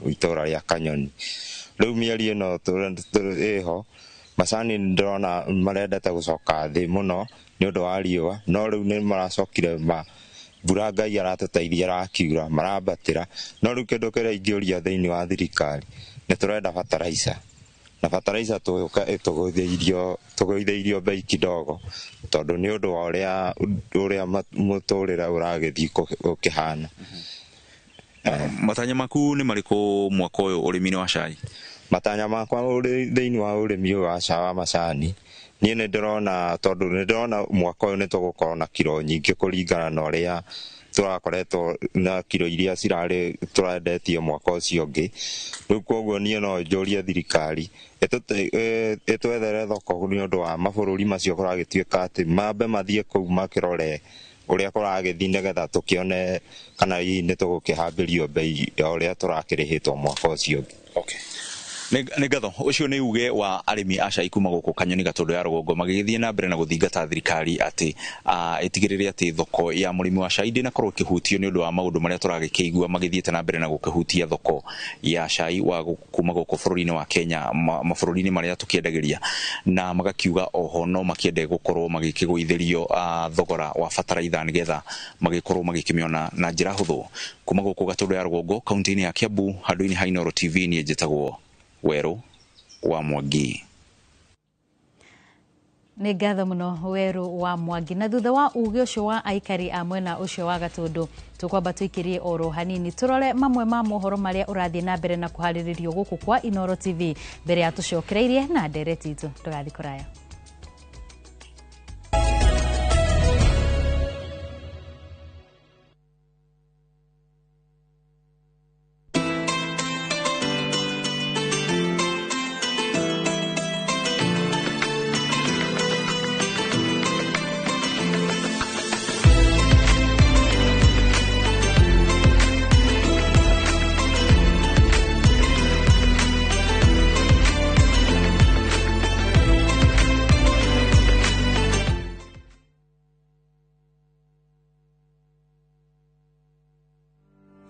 itũra rĩa Kanyoni. Rĩu mĩeri ĩno ĩho macani ndĩrona marendete gũcoka thĩ mũno nĩ ũndũ wa riũa, no rĩu nĩ maracokire mbura Ngai aratũteithia ĩrakiura marambatĩra. No rĩu kĩndũ kĩrĩa ingĩũria thĩinĩ wa thirikari nĩ tũrenda fertilizer, na fertilizer tũgũka tũgũithĩirio bei kidogo, tondũ nĩ ũndũ wa ũrĩa mũtũrĩre ũragĩthiĩ ũkĩhana. Matanya maku nĩ marĩkũ mwaka ũyũ ũrĩmi-inĩ wa cai? Matanya makwa thĩinĩ wa ũrĩmi ũyũ wa cai wa macani, niĩ nĩ ndĩrona, tondũ nĩ ndĩrona mwaka ũyũ nĩ tũgũkorwo na kiro nyingĩ kũringana na ũrĩa tũrakoretwo na kiro iria cirarĩ tũrendetie mwaka ũcio ũngĩ. Rĩu koguo niĩ no njũrie thirikari ĩtwethere thoko nĩ ũndũ wa mabũrũri macio kũragĩtuĩka atĩ mambe mathiĩ kũu makĩrore ũrĩa kũragĩthiĩ nĩgetha tũkĩone kana hihi nĩ tũgũkĩhambĩrio bei ya ũrĩa tũrakĩrĩhĩtwo mwaka ũcio ũngĩ. Okay. Nĩ ngatho. Ũcio nĩ uge wa arĩmi a cai kuma gũkũ Kanyoni Gatũndũ ya rũgongo magĩgĩthiĩ na mbere na gũthingata thirikari atĩ ĩtigĩrĩre atĩ thoko ya mũrĩmi wa cai ndĩnakorwo ĩkĩhutio nĩ ũndũ wa maũndũ marĩa tũragĩkĩigua magĩthiĩte na mbere na gũkĩhutia thoko ya cai wa kuma gũkũ bũrũri-inĩ wa Kenya, mabũrũri-inĩ marĩa tũkĩendagĩria, na magakiuga oho no makĩende gũkorwo magĩkĩgũithĩrio thogora wa bataraitha nĩgetha magĩkorwo magĩkĩmĩona na njĩra hũthũ. Kuma gũkũ Gatũndũ ya rũgongo kaunti-inĩ ya Kiambu, handũ-inĩ ha Inoro TV, niĩ njĩtagwo Werũ wa Mwangi. Nĩ ngatho mũno Werũ wa Mwangi. Na thutha wa uge ũcio wa aikari a mwena ũcio wa Gatũndũ, tũkwamba tũikĩrie oro hanini tũrore mamwe ma mohoro marĩa ũrathiĩ na mbere na kũharĩrĩrio gũkũ kwa Inoro TV mbere ya tũcokereirie na ndereti itũ. Ndũgathiĩ kũraya.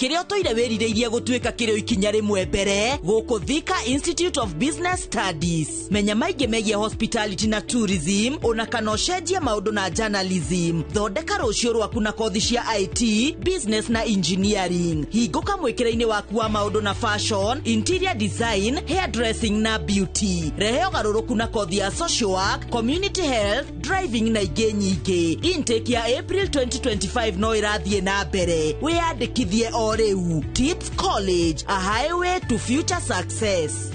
Kĩrĩa ũtũire wĩrirĩirie gũtuĩka kĩrĩ o ikinya rĩmwe mbere gũkũ Thika Institute of Business Studies. Menya maingĩ megiĩ hospitality na tourism, ona kana ũcenjie maũndũ na journalism. Thondeka rũciũ rwaku na kothi cia IT, business na engineering. Hingũka mwĩkĩre-inĩ waku wa maũndũ na fashion, interior design, hairdressing na beauty. Rehe ũgarũrũku na kothi ya social work, community health, driving na ingĩ nyingĩ. Intake ya April 2025 no ĩrathiĩ na mbere. Wĩyandĩkithie o rĩu. Tips College, a highway to future success.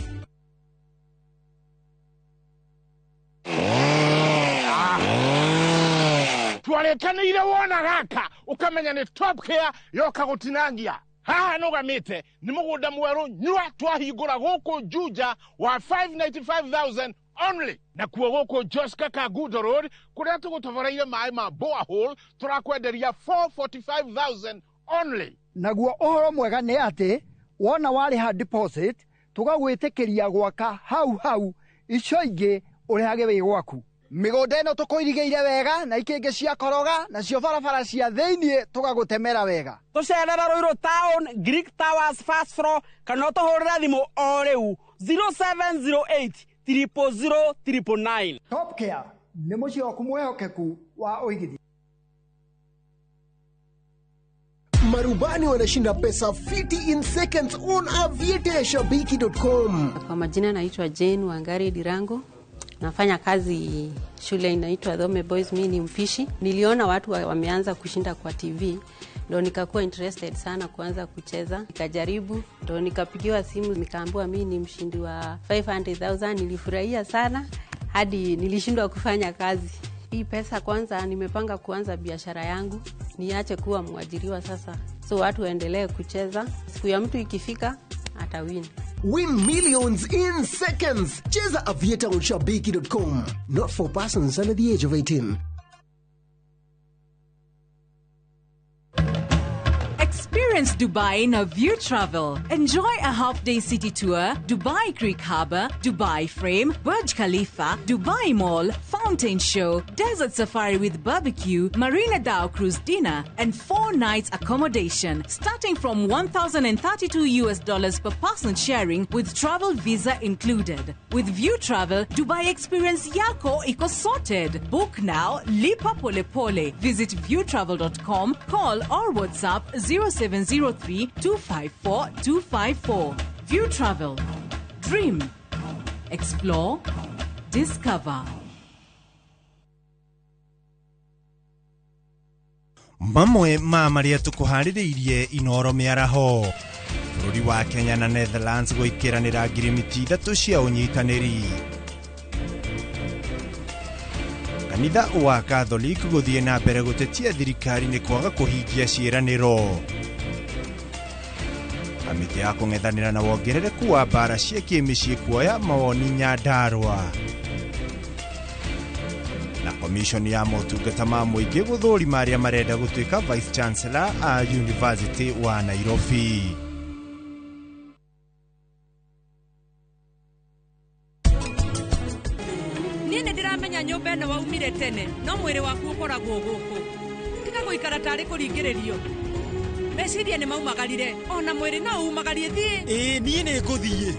Twarĩkanĩire wona gaka ũkamenya nĩ Top Care yoka gũtinangia. Haha nũgamĩte nĩ mũgũnda mwerũ nyua twahingũra gũkũ Juja wa 595,000 only. Nakuo gũkũ Joska Kangundo Road kũrĩa tũgũtoboreire maĩ ma borehole tũrakwenderia 445,000 only. Naguo ũhoro mwega nĩ atĩ wona warĩha deposit tũgagwĩtĩkĩria gwaka hau hau, icio ingĩ ũrĩhage wĩ gwaku. Mĩgũnda ĩno tũkũirigĩire wega na ikĩngĩ cia koroga, nacio barabara cia thĩiniĩ tũgagũtemera wega. Tũcerere Ruiru Town, Greek Towers first floor, kana ũtũhũrĩre thimũ o rĩu 0708 000 999. Top Care nĩ mũciĩ waku mwĩhokeku wa ũigithia. Marubani wanashinda pesa fiti in seconds on aviateashabiki.com. Kwa majina naitwa Jane Wangari Dirango. Nafanya kazi shule inaitwa Dhome Boys, mimi ni mpishi. Niliona watu wameanza kushinda kwa TV, ndo nikakuwa interested sana kuanza kucheza. Nikajaribu, ndo nikapigiwa simu nikaambiwa mimi ni mshindi wa 500,000. Nilifurahia sana hadi nilishindwa kufanya kazi. Hii pesa kwanza nimepanga kuanza biashara yangu, niache kuwa mwajiriwa sasa. So watu waendelee kucheza, siku ya mtu ikifika atawin. Win millions in seconds. Cheza Aviator on shabiki.com. Not for persons under the age of 18. Experience Dubai in a View Travel. Enjoy a half-day city tour, Dubai Creek Harbour, Dubai Frame, Burj Khalifa, Dubai Mall, Fountain Show, Desert Safari with barbecue, Marina Dhow Cruise dinner, and 4 nights accommodation, starting from $1,032 per person sharing with travel visa included. With View Travel, Dubai experience yako iko sorted. Book now, lipa pole pole. Visit viewtravel.com, call or WhatsApp 0703 254 254. View Travel. Dream. Explore. Discover. Mamwe ma marĩa tũkũharĩrĩirie Inoro mĩaraho. Bũrũri wa Kenya na Netherlands gwĩkĩranĩra ngirimiti 3 cia ũnyitanĩri. Kanitha wa Catholic gũthiĩ na mbere gũtetia thirikari nĩ kwaga kũhingia ciĩranĩro. Kamĩtĩ ya kũng'ethanĩra na wongerereku wa mbara cia kĩmĩciĩ kuoya mawoni Nyandarua. Na komishoni ya motungata ma mũingĩ gũthũrima arĩa marenda gũtuĩka Vice Chancellor a University wa Nairobi. Niĩ nĩ ndĩramenya nyũmba ĩno waumire tene, no mwĩrĩ waku ũkoragwo gũkũ. Tiga gũikara tarĩ kũringĩrĩrio. Meciria nĩ maumagarire, ona mwĩrĩ no umagarie thiĩ. Ĩĩ niĩ nĩ ngũthiĩ.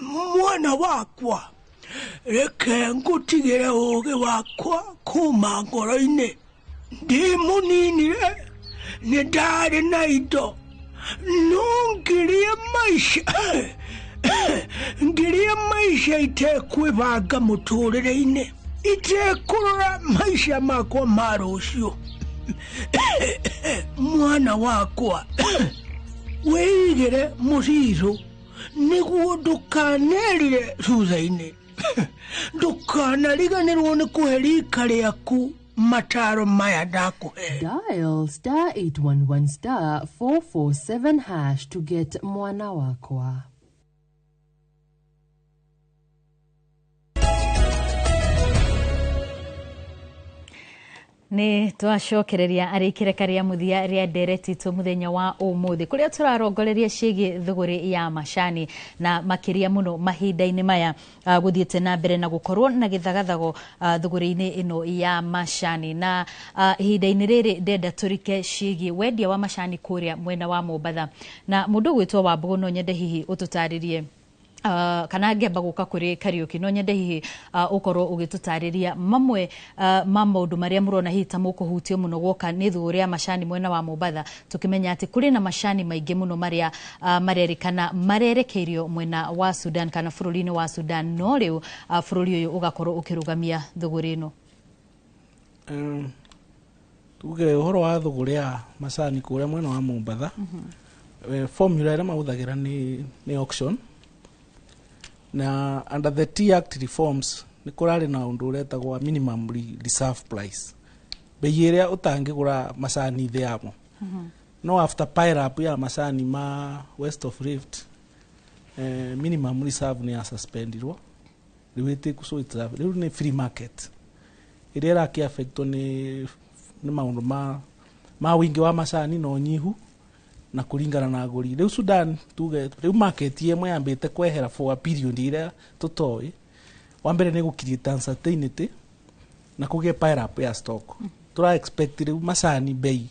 Mwana wakwa, reke ngũtigĩre ũũgĩ wakwa kuma ngoro-inĩ. Ndĩ mũnini-rĩ, nĩ ndarĩ na indo, no ngĩrĩa maica itekwĩbanga mũtũrĩre-inĩ, itekũrora maica makwa ma rũciũ. Mwana wakwa, wĩigĩre mũcirũ nĩguo ndũkanerire thutha-inĩ. Ndũkanariganĩrwo nĩ kũhe rika rĩaku mataro maya ndakũhe. Dial star 811 star 447 hash to get mwana wakwa. Nĩ twacokereria arĩ ikĩreka rĩa mũthia rĩa ndereti itũ mũthenya wa ũmũthĩ, kũrĩa tũrarongoreria ciĩgiĩ thũgũrĩ ya macani, na makĩria mũno mahinda-inĩ maya gũthiĩte na mbere na gũkorwo na gĩthagathago thũgũrĩ-inĩ ĩno ya macani. Na ihinda-inĩ rĩrĩ ndenda tũrike ciĩgiĩ wendia wa macani kũrĩa mwena wa Mombatha, na mũndũ ũgwĩtwo Wambũgũ, no nyende hihi ũtũtarĩrie, kana ngĩamba gũka kũrĩ Kariũki, no nyende hihi ũkorwo ũgĩtũtarĩria mamwe ma maũndũ marĩa mũrona hihi ta mũkũhutio mũno guoka nĩ thũgũrĩ ya macani mwena wa Mombatha, tũkĩmenya atĩ kũrĩ na macani maingĩ mũno marĩa marerĩkana marerekeirio mwena wa Sudan kana bũrũri-inĩ wa Sudan, no rĩu bũrũri ũyũ ũgakorwo ũkĩrũgamia thũgũrĩ ĩno. Tuge ũhoro wa thũgũrĩ ya macani kũrĩa mwena wa Mombatha, formula ĩrĩa mahũthagĩra nĩ auction, na under the Tea Act reforms nĩ kũrarĩ na ũndũ ũretagwo minimum reserve price, bei ĩrĩa ũtangĩgũra macani thĩ yamo. No after pile up ya macani ma West of Rift, minimum reserve nĩ ya suspendirwo, rĩu ĩtĩkũ, so rĩu nĩ free market ĩrĩa ĩrakĩ affectwo nĩ maũndũ ma ũingĩ wa macani na ũnyihu na kũringana na agũri. Rĩu Sudan, tuge rĩu market ĩmwe yambĩte kwehera for a period ĩrĩa tũtoĩ. Wa mbere nĩ gũ create uncertainty na kũgĩe pile up ya stock. Tũra expect rĩu macani bei,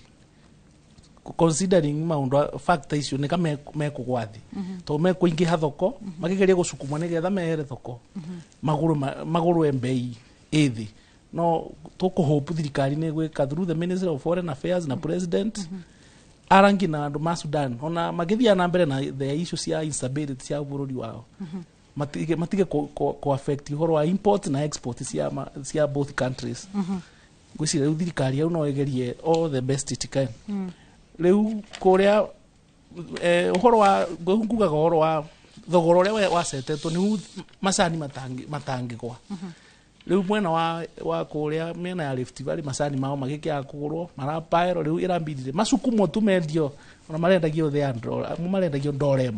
considering maũndũ factor icio, nĩ ka mekũgwa thĩ, tondũ mekũingĩha thoko makĩgeria gũcukumwo nĩgetha mehere thoko, magũrwe mbei ĩ thĩ. No tũkũhope thirikari nĩ gwĩka through the Ministry of Foreign Affairs na President arangi na andũ ma Sudan, ona magĩthiaga na mbere na the issue cia instability cia bũrũri wao, matige ku affect ũhoro wa import na export cia both countries. Ngwĩciria rĩu thirikari hau no ĩgerie all the best it can. Rĩu kũrĩa ũhoro wa ngugaga ũhoro wa thogora ũrĩa wacetetwo nĩ macani matangĩgwa. Rĩu mwena wa kũrĩa mĩena ya Rift Valley, macani mao magĩkĩaga kũgũrwo marapaĩrwo, rĩu ĩrambindire macukumwo tu mendio, ona marendagio thĩ ya ndora, amwe marendagio $1.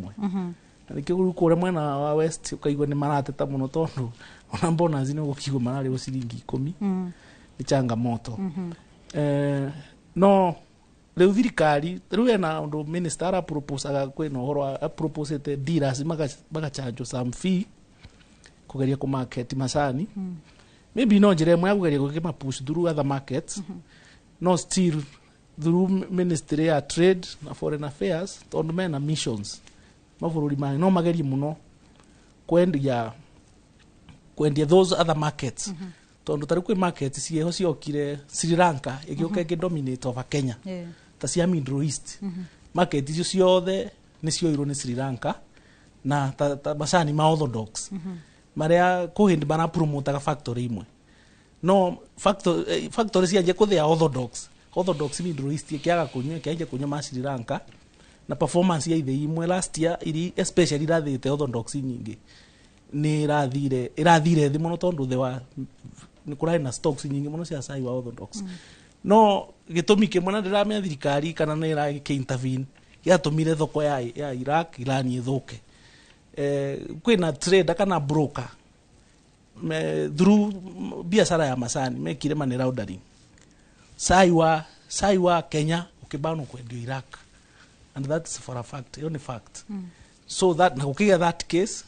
Na nĩkĩo rĩu kũrĩa mwena wa West ũkaigua nĩ marateta mũno, tondũ ona bonus nĩ ũgũkigua mararĩhwo ciringi 10. Nĩ changamoto. No rĩu thirikari rĩu ena ũndũ minister araproposaga, kwĩna ũhoro wa aproposete dealers magachanjwo some fee kũgeria kũmarket macani. Maybe no njĩra ĩmwe ya kũgeria gũkĩma push through other markets. No still through Ministry ya Trade na Foreign Affairs, tondũ mena missions mabũrũri mangĩ, no magerie mũno kwendia those other markets, tondũ tarĩu kwĩ market ciĩho ciokire, Sri Lanka ĩgĩũka ĩkĩ dominate over Kenya, ta cia Middle East. Market icio ciothe nĩ cioirwo nĩ Sri Lanka na ta macani ma orthodox marĩa kũ hĩndĩ marapromotaga factory imwe, no factory cianjia kũthĩa orthodox, Middle East ĩkĩaga kũnyua, ĩkĩanjia kũnyua ma Sri Lanka, na performance ya ithĩi imwe last year iri especially irathĩte orthodox nyingĩ nĩ ĩrathire thĩ mũno, tondũ thĩ wa nĩ kũrarĩ na stocks nyingĩ mũno cia cai wa orthodox. No gĩtũmi kĩmwe, na ndĩramenya thirikari kana nĩ ĩragĩkĩ intervene, gĩatũmire thoko ya Iraq, Iran ĩthũke, kwĩna trader kana broker through biacara ya macani mekire money laundering, cai wa Kenya ũkĩbanwo kwendio Iraq, and that's for a fact, ĩyo nĩ fact. So that na gũkĩgĩa that case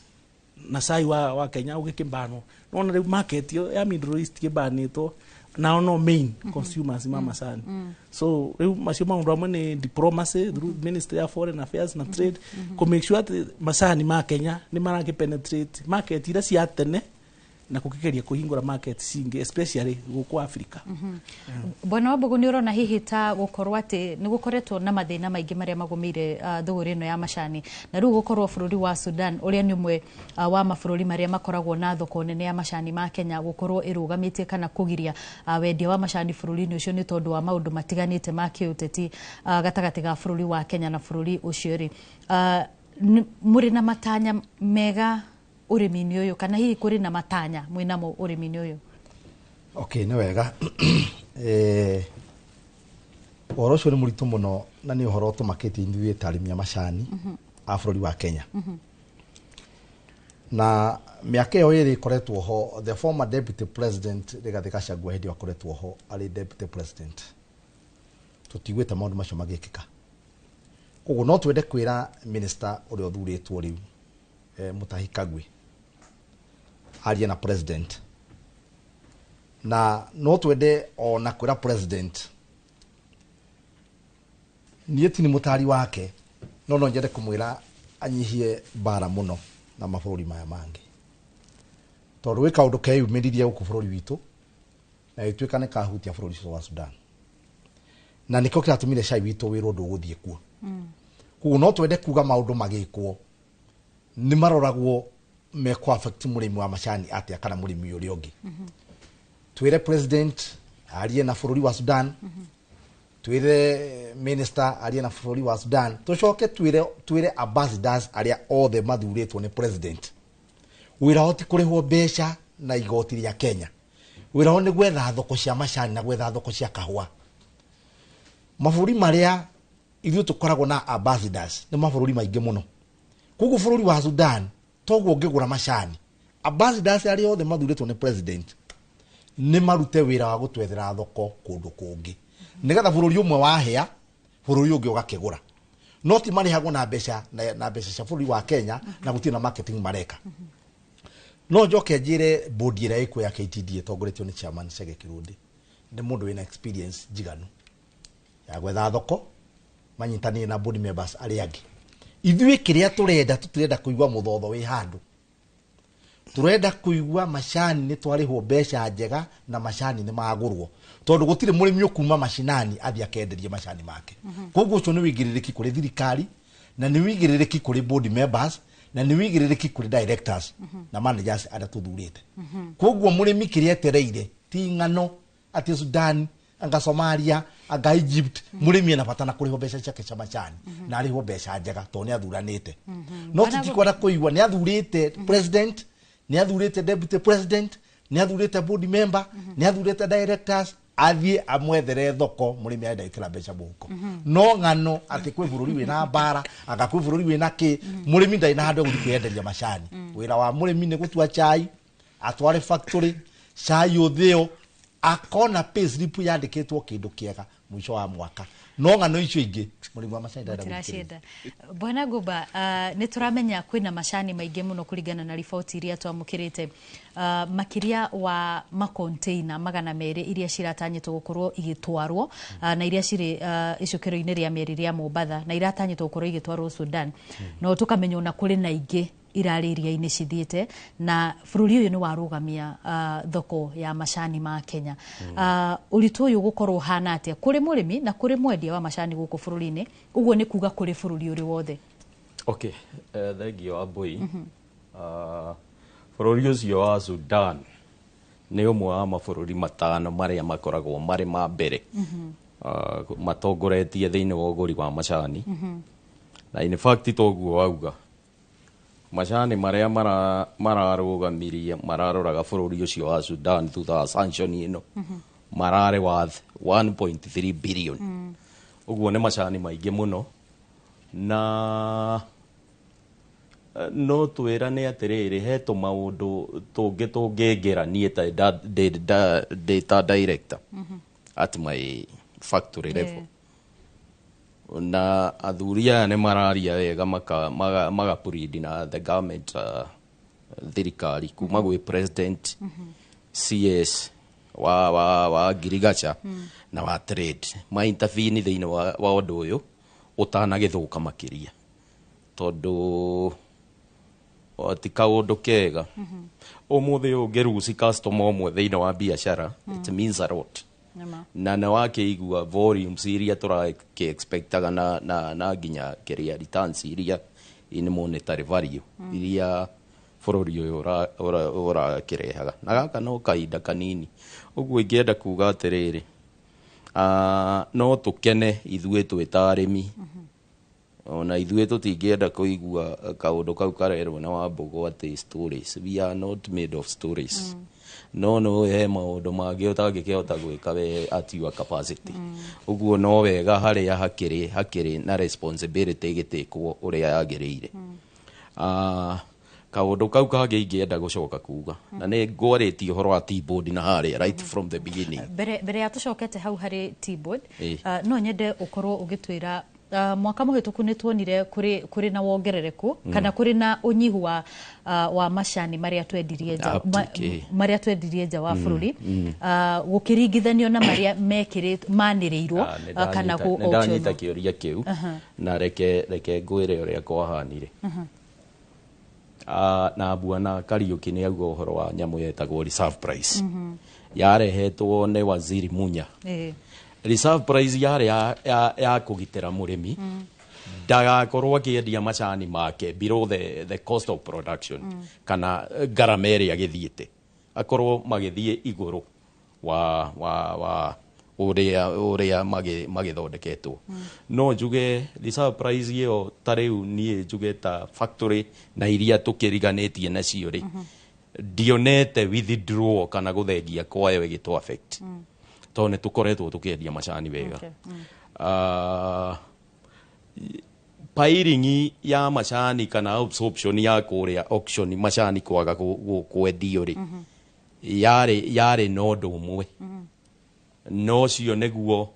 na cai wa Kenya ũgĩkĩbanwo, nona rĩu market ĩyo ya Middle East kĩbanĩtwo, nao no main consumers ma macani. So rĩu macio maũndũ amwe nĩ diplomacy through Ministry of Foreign Affairs na Trade kũ make sure atĩ macani ma Kenya nĩ marakĩ penetrate market iria cia tene na kũkĩgeria kũhingũra market cingĩ, especially gũkũ Africa. Bwana Wambugu, nĩ ũrona hihi ta gũkorwo atĩ nĩ gũkoretwo na mathĩna maingĩ marĩa magũmĩire thũgũrĩ ĩno ya macani, na rĩu gũkorwo bũrũri wa Sudan, ũrĩa nĩ ũmwe wa mabũrũri marĩa makoragwo na thoko nene ya macani ma Kenya, gũkorwo ĩrũgamĩtie kana kũgiria wendia wa macani bũrũri-inĩ ũcio nĩ tondũ wa maũndũ matiganĩte ma kĩũteti gatagatĩ ga bũrũri wa Kenya na bũrũri ũcio rĩ, mũrĩ na matanya mega ũrĩmi-inĩ ũyũ, kana hihi kũrĩ na matanya mwĩnamo ũrĩmi-inĩ ũyũ? Okay, nĩ wega. Ũhoro ũcio nĩ mũritũ mũno na nĩ ũhoro ũtũmakĩtie ithuĩ ta arĩmi a macani a bũrũri wa Kenya. Na mĩaka ĩyo ĩrĩ ĩkoretwo ho, the former deputy president Rigathĩ Gachagua hĩndĩ ĩyo akoretwo ho arĩ deputy president, tũtiguĩte maũndũ macio magĩkĩka. Koguo no twende kwĩra minister ũrĩa ũthurĩtwo rĩu, Mutahi Kagwe, arie na president, na no twende ona kwĩra president, niĩ ti nĩ mũtari wake, no nyende kũmwĩra anyihie mbara mũno na mabũrũri maya mangĩ, tondũ gwĩ kaũndũ keyumĩririe gũkũ bũrũri witũ na gĩtuĩka nĩ kahutia bũrũri ũcio wa Sudan, na nĩkĩo kĩratũmire cai witũ wĩrwo ndũgũthiĩ kuo. Koguo no twende kuga maũndũ magĩkwo nĩ maroragwo mekũ affect mũrĩmi wa macani atĩa kana mũrĩmi ũrĩa ũngĩ. Twĩre president arie na bũrũri wa Sudan, twĩre minister arie na bũrũri wa Sudan, tũcoke twĩre ambassadors arĩa othe mathurĩtwo nĩ president, wĩra wao ti kũrĩhwo mbeca na igoti rĩa Kenya, wĩra wao nĩ gwetha thoko cia macani na gwetha thoko cia kahũa. Mabũrũri marĩa ithuĩ tũkoragwo na ambassadors nĩ mabũrũri maingĩ mũno. Koguo bũrũri wa Sudan toguo ũngĩgũra macani, ambassadors arĩa othe mathurĩtwo nĩ president nĩ marute wĩra wa gũtwethera thoko kũndũ kũngĩ, nĩgetha bũrũri ũmwe wahĩa bũrũri ũngĩ ũgakĩgũra. No ti marĩhagwo na mbeca na mbeca cia bũrũri wa Kenya, na gũtirĩ na marketing mareka. No njoke njĩre board ĩrĩa ĩkuo ya KTDA ĩtongoretio nĩ chairman Chege Kĩrũndĩ, nĩ mũndũ wĩna experience njiganu ya gwetha thoko, manyitanĩire na board members arĩa angĩ. Ithuĩ kĩrĩa tũrenda, tũtirenda kũigua mũthotho wĩ handũ, tũrenda kũigua macani nĩ twarĩhwo mbeca njega na macani nĩ magũrwo, tondũ gũtirĩ mũrĩmi ũkuma macinani athiĩ akenderie macani make. Koguo ũcio nĩ wĩigĩrĩrĩki kũrĩ thirikari, na nĩ wĩigĩrĩrĩki kũrĩ board members, na nĩ wĩigĩrĩrĩki kũrĩ directors na managers arĩa tũthurĩte. Koguo mũrĩmi kĩrĩa etereire ti ng'ano atĩ Sudan, anga Somalia, anga Egypt, mũrĩmi ena bata na kũrĩhwo mbeca ciake cia macani na arĩhwo mbeca njega tondũ nĩ athuranĩte. No tutikwenda kũigua nĩ athurĩte president, nĩ athurĩte deputy president, nĩ athurĩte board member, nĩ athurĩte directors, athiĩ amwethere thoko, mũrĩmi arenda gwĩkĩra mbeca mũhuko. No ng'ano atĩ kwĩ bũrũri wĩna mbara, anga kwĩ bũrũri wĩna kĩ, mũrĩmi ndarĩ na handũ egũthiĩ kwĩyenderia macani. Wĩra wa mũrĩmi nĩ gũtua chai, atware factory, chai ũthĩo, akona pay slip yandĩkĩtwo kĩndũ kĩega mũico wa mwaka. No ng'ano icio ingĩ mũrĩmi wa macani ndarenda gũthikĩrĩria. Mũtiracienda. Bwana Ngũmba, nĩ tũramenya kwĩna macani maingĩ mũno kũringana na riboti iria twamũkĩrĩte, makĩria wa makonteina 200 iria ciratanyĩtwo gũkorwo igĩtwarwo, na iria cirĩ icukĩro-inĩ rĩa meri rĩa Mombatha, na iratanyĩtwo gũkorwo igĩtwarwo Sudan. No tũkamenya ona kũrĩ na ingĩ irarĩ iria-inĩ cithiĩte, na bũrũri ũyũ nĩ warũgamia thoko ya macani ma Kenya. Ũritũ ũyũ gũkorwo ũhana atĩa kũrĩ mũrĩmi na kũrĩ mwendia wa macani gũkũ bũrũri-inĩ? Ũguo nĩ kuga kũrĩ bũrũri ũrĩ wothe. Okay, thengiũ Wambui. Bũrũri ũcio wa Sudan nĩ ũmwe wa mabũrũri 5 marĩa makoragwo marĩ ma mbere, matongoretie thĩinĩ wa ũgũri wa macani. Na in fact toguo wauga, macani marĩa mararũgamirie mararoraga bũrũri ũcio wa Sudan thutha wa sanction ĩno, mararĩ worth 1.3 billion. Ũguo nĩ macani maingĩ mũno, na no twĩrane atĩrĩrĩ, he tũmaũndũ tũngĩ tũngĩngĩra niĩ ta ndĩ ta director at my factory level. Na athuri aya nĩ mararia wega, magapuridi na the government, thirikari kuma gwĩ president, CS wa agriculture na wa trade, ma intervene thĩinĩ wa ũndũ ũyũ ũtanagĩthũka makĩria, tondũ ti kaũndũ kega. Ũmũthĩ ũngĩruci customer ũmwe thĩinĩ wa biacara, it means a lot. Na nĩ wakĩigua volumes iria tũrakĩ-expectaga na nginya kĩrĩa returns iria in monetary value iria bũrũri ũyũ ũrakĩrehaga, na gaka no kahinda kanini. Ũguo ingĩenda kuga atĩrĩrĩ, no tũkene ithuĩ twĩ ta arĩmi, ona ithuĩ tũtingĩenda kũigua kaũndũ kau karerwo na Wambũgũ atĩ stories, we are not made of stories. No he maũndũ mangĩ ũtangĩkĩhota gwĩka we at your capacity. Ũguo no wega harĩa hakĩrĩ na responsibility ĩgĩtĩkwo ũrĩa yagĩrĩire. Kaũndũ kau kangĩ ingĩenda gũcoka kuga, na nĩ ngwarĩtie ũhoro wa Tea-Board na harĩa right from the beginning. Mbere ya tũcokete hau harĩ Tea-Board, Ĩĩ. no nyende ũkorwo ũgĩtwĩra, mwaka mũhĩtũku nĩ tuonire kũrĩ na wongerereku kana kũrĩ na ũnyihu wa macani marĩa twendirie nja Uptick, ĩĩ. marĩa twendirie nja wa bũrũri, gũkĩringithanio na marĩa mekĩrĩtwo manĩrĩirwo Ah, nĩ kana nĩ ndanyita kũ kĩũria kĩu, na reke ngwĩre ũrĩa kwahanire. Ah, na bwana Kariuki nĩ auga ũhoro wa nyamũ yetagwo reserve price, yarehetwo nĩ Waziri Munya. Reserve price yarĩ ya kũgitĩra mũrĩmi ndagakorwo akĩendia macani make below the cost of production, kana ngarama ĩrĩa agĩthiĩte, akorwo magĩthiĩ igũrũ wa ũrĩa magĩthondeketwo. No njuge reserve price ĩyo, ta rĩu niĩ njuge ta factory na iria tũkĩriganĩtie nacio rĩ, ndionete withdraw kana gũthengia kwayo ĩgĩtũ affect, tondũ nĩ tũkoretwo tũkĩendia macani wega. Ah, piling ya macani kana absorption ya kũrĩa auction, macani kwaga kwendio rĩ, yarĩ na ũndũ ũmwe, no ũcio nĩguo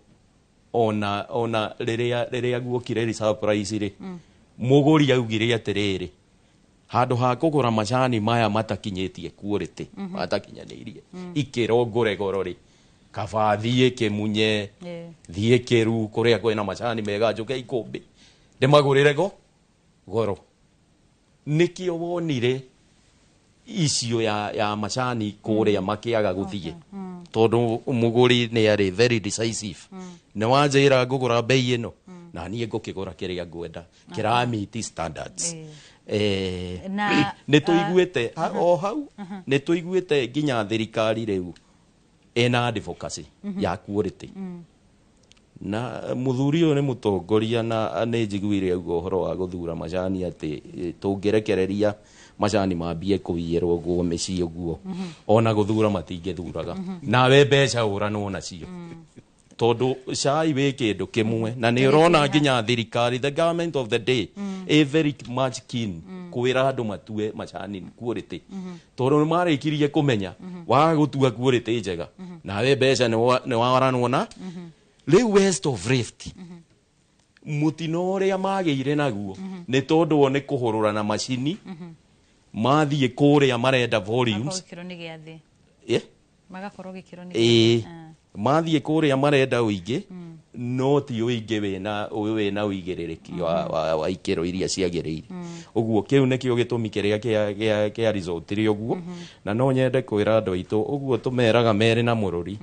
ona rĩrĩa guokire reserve price rĩ, mũgũri augire atĩrĩrĩ, handũ ha kũgũra macani maya matakinyĩtie quality, matakinyanĩirie ikĩro, ngũre goro rĩ, kaba thiĩ kĩmunye, thiĩ kĩru kũrĩa kwĩna macani mega, njũke ikũmbĩ ndĩmagũrĩre go goro. Nĩkĩo wonire icio ya macani kũrĩa makĩaga gũthiĩ, tondũ mũgũri nĩ arĩ very decisive. Nĩ wanjĩra ngũgũra bei ĩno, na niĩ ngũkĩgũra kĩrĩa ngwenda kĩramiti standards. Nĩ tũiguĩte o hau, nĩ tũiguĩte nginya thirikari rĩu ĩna advocacy ya quality, na mũthuri ũyũ nĩ mũtongoria, na nĩ njiguire auga ũhoro wa gũthura macani atĩ tũngĩrekereria macani mambie kũiyĩrwo ũguo mĩciĩ ũguo, ona gũthura matingĩthuraga, nawe mbeca ũranwo nacio, tondũ cai wĩ kĩndũ kĩmwe, na nĩ ũrona nginya thirikari, the government of the day, ĩ very much keen kwĩra andũ matue macani quality, tondũ nĩ marĩkirie kũmenya waga gũtua quality njega, nawe mbeca nĩ waranwo na rĩu. West of Rift, mũtino ũrĩa magĩire naguo nĩ tondũ o nĩ kũhũrũra na macini, mathiĩ kũrĩa marenda volumes. Magakorwo gĩkĩro nĩ gĩa thĩ. Magakorwo gĩkĩro nĩ Ĩĩ, mathiĩ kũrĩa marenda ũingĩ, no ti ũingĩ wĩna ũyũ wĩna ũigĩrĩrĩki wa ikĩro iria ciagĩrĩire. Ũguo kĩu nĩkĩo gĩtũmi kĩrĩa kĩa result rĩ ũguo. Na no nyende kwĩra andũ aitũ ũguo tũmeraga merĩ na mũrũri,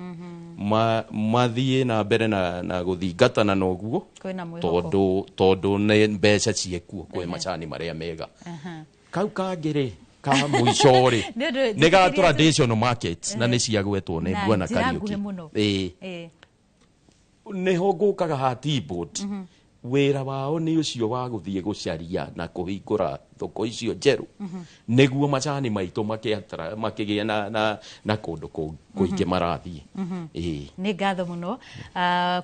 mathiĩ na mbere na gũthingatana na ũguo, Kwĩna mwĩhoko. tondũ nĩ mbeca ciĩkuo kwĩ macani marĩa mega. Kau kangĩ rĩ, ka mũico rĩ, Nĩ ũndũ nĩ ga njĩtĩkĩrie traditional markets, na nĩ ciagwetwo nĩ Na bwana njĩra Kariuki. nguhĩ mũno. Ĩĩ, nĩho ngũkaga ha Tea-Board. Wĩra wao nĩ ũcio wa gũthiĩ gũcaria na kũhingũra thoko icio njerũ, nĩguo macani maitũ makĩgĩe na kũndũ kũingĩ marathiĩ. Ĩĩ. Nĩ ngatho mũno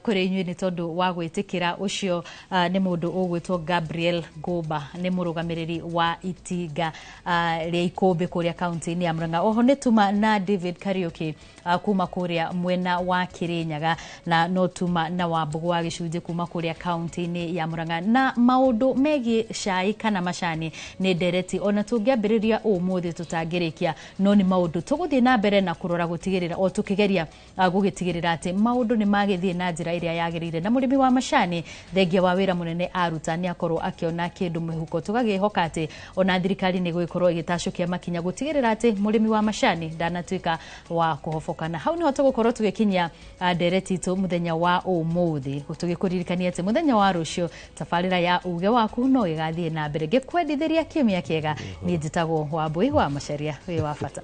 kũrĩ inyuĩ nĩ tondũ wa gwĩtĩkĩra. Ũcio nĩ mũndũ ũgwĩtwo Gabriel Ngũmba, nĩ mũrũgamĩrĩri wa itinga rĩa ikũmbĩ kũrĩa kaunti-inĩ ya Murang'a. Oho nĩ tuma na David Kariuki kuma kũrĩa mwena wa Kirinyaga, na no tuma na Wambũgũ wa gĩcunjĩ kuma kũrĩa kaunti-inĩ ya Murang'a. Na maũndũ megiĩ cai kana macani nĩ ndereti ona tũngĩambĩrĩria ũmũthĩ tũtangĩrĩkia, no nĩ maũndũ tũgũthiĩ na mbere na kũrora, gũtigĩrĩra o tũkĩgeria gũgĩtigĩrĩra atĩ maũndũ nĩ magĩthiĩ na njĩra ĩrĩa yagĩrĩire, na mũrĩmi wa macani, thengia wa wĩra mũnene aruta, nĩ akorwo akĩona kĩndũ mĩhuko. Tũgagĩhoka atĩ ona thirikari nĩ gũgĩkorwo ĩgĩtacũkia makinya gũtigĩrĩra atĩ mũrĩmi wa macani ndanatuĩka wa kũhoboka. Na hau nĩho tũgũkorwo tũgĩkinyia ndereti itũ mũthenya wa ũmũthĩ, tũgĩkũririkania atĩ mũthenya wa rũciũ tabarĩra ya uge waku no ĩgathiĩ na mbere. Ngĩkwendithĩria kiumia kĩega, niĩ njĩtagwo Wambui wa Macharia. Wĩ wa bata.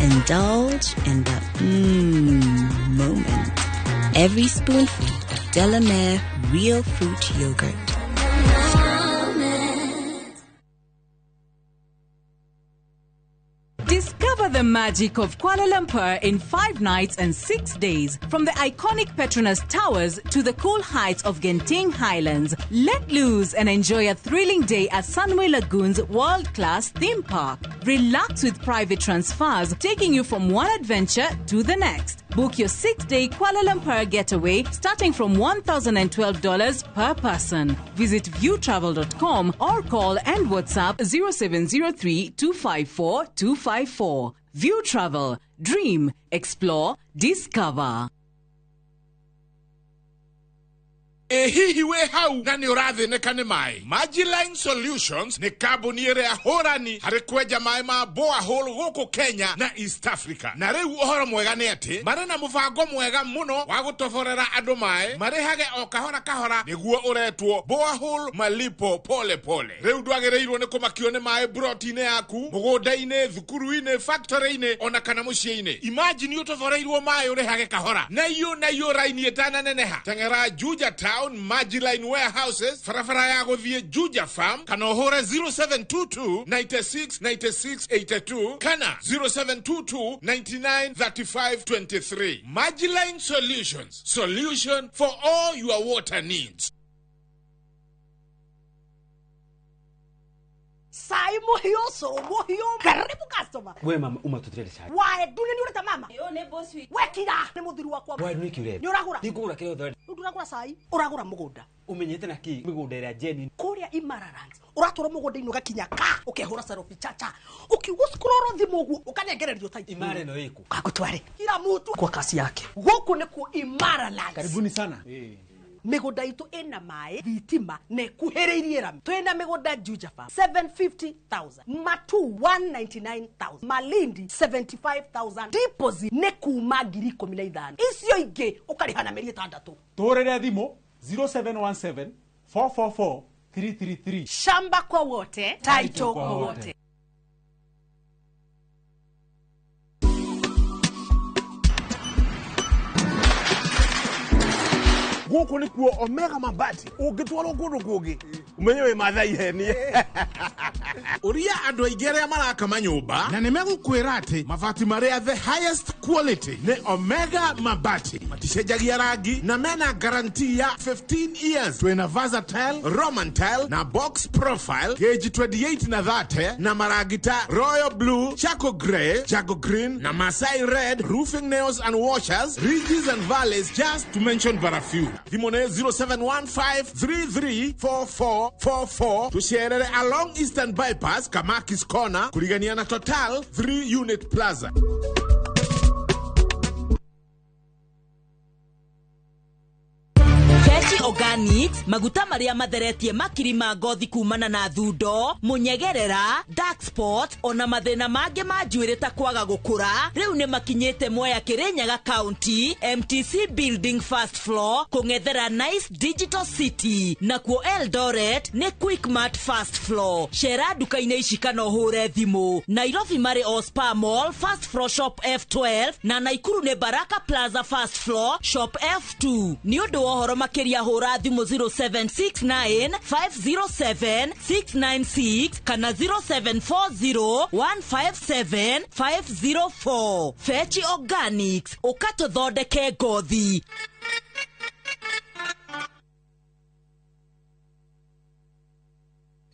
Indulge in the mmm moment. Every spoonful of Delamere Real Fruit Yogurt. Discover the magic of Kuala Lumpur in 5 nights and 6 days. From the iconic Petronas Towers to the cool heights of Genting Highlands. Let loose and enjoy a thrilling day at Sunway Lagoon's world-class theme park. Relax with private transfers, taking you from one adventure to the next. Book your 6-day Kuala Lumpur getaway starting from $1,012 per person. Visit viewtravel.com or call and WhatsApp 0703 254 254. View Travel. Dream, explore, discover. Hihi we hau na nĩ ũrathĩnĩka nĩ maĩ. Majiline Solutions nĩ kambuni ĩrĩa hũrani harĩ kwenja maĩ ma borehole gũkũ Kenya na East Africa. Na rĩu ũhoro mwega nĩ atĩ marĩ na mũbango mwega mũno wa gũtoborera andũ maĩ marĩhage o kahora kahora nĩguo ũretwo borehole malipo pole pole. Rĩu ndwagĩrĩirwo nĩ kũmakio nĩ maĩ broti-inĩ yaku, mũgũnda-inĩ, thukuru-inĩ, factory-inĩ ona kana mũciĩ-inĩ. Imagine ũtoboreirwo maĩ ũrĩhage kahora na iyo raini ĩtananeneha. Teng'era Juja Town Majiline Warehouses, barabara ya gũthiĩ Juja Farm, kana ũhũre 0722 96 96 82 kana 0722 99 35 23. Majiline Solutions, solution for all your water needs. Sai muhio so muhio karibu customer. We mama umatutirere cai. Wae ndune ni ureta mama. Yo ne boss wi. Wekira ni muthiri wakwa. Wae ndune kiure. Ni uragura. Ndikugura kire othe. Nduragura cai, uragura mugunda. Umenyete na ki migunda ira Jenny. Kuria Imaralands. Uratura mugunda-ini ugakinya ka ukehura selfie chacha. Ukiugo scroll thimu uguo ukanengererio tai. Imara no iku. Kagutware. Kila mutu kwa kasi yake. Guku nikuo Imaralands. Karibuni sana. Migunda itu ina mai thitima na ikuhiriirie rami. Twina migunda Juja Farm 750,000, Matu 199,000, Malindi 75,000, deposit ni kuma 15,000. Icio ingi ukariha na mĩeri 6. Tuhurire thimu 0717 444 333. Shamba kwa wote, title kwa wote. Guku ni kuo Omega Mabati ũngĩtwarwo kũndũ kũngĩ umenye wĩ Maathai henie. Ũria andũ aingĩ arĩa maraka manyũmba na nĩmegũkwĩra atĩ mabati marĩa the highest quality nĩ Omega Mabati, maticenjagia rangi na mena guarantee ya 15 years. Twĩna versatile, Roman tile na box profile gauge 28 na 30 na marangi ta royal blue, charcoal grey, jago green na Masai red, roofing nails and washers, ridges and valleys, just to mention but a few. Thimũ nĩ 0715334444. Tucerere along Eastern Bypass, Kamakis Corner, kurigania na Total 3 Unit Plaza. Organics maguta maria matheretie makiri ma ngothi kumana na thundo munyegerera dark spot ona mathina mangi ma njuiri ta kwaga gukura riu ni makinyite Mwea Kirinyaga County MTC Building first floor kung'ethera Nice Digital City nakuo Eldoret ni Quickmart first floor. Cera nduka-inĩ ici kana ũhũre thimũ. Nairobi marĩ Ospa Mall first floor shop F12 na Naikuru ni Baraka Plaza first floor shop F2. Ni ũndũ wa ũhoro makĩria hũra thimũ 0769 507 696 kana 0740 157 504. Fechi Organics ũkatũthondeke ngothi.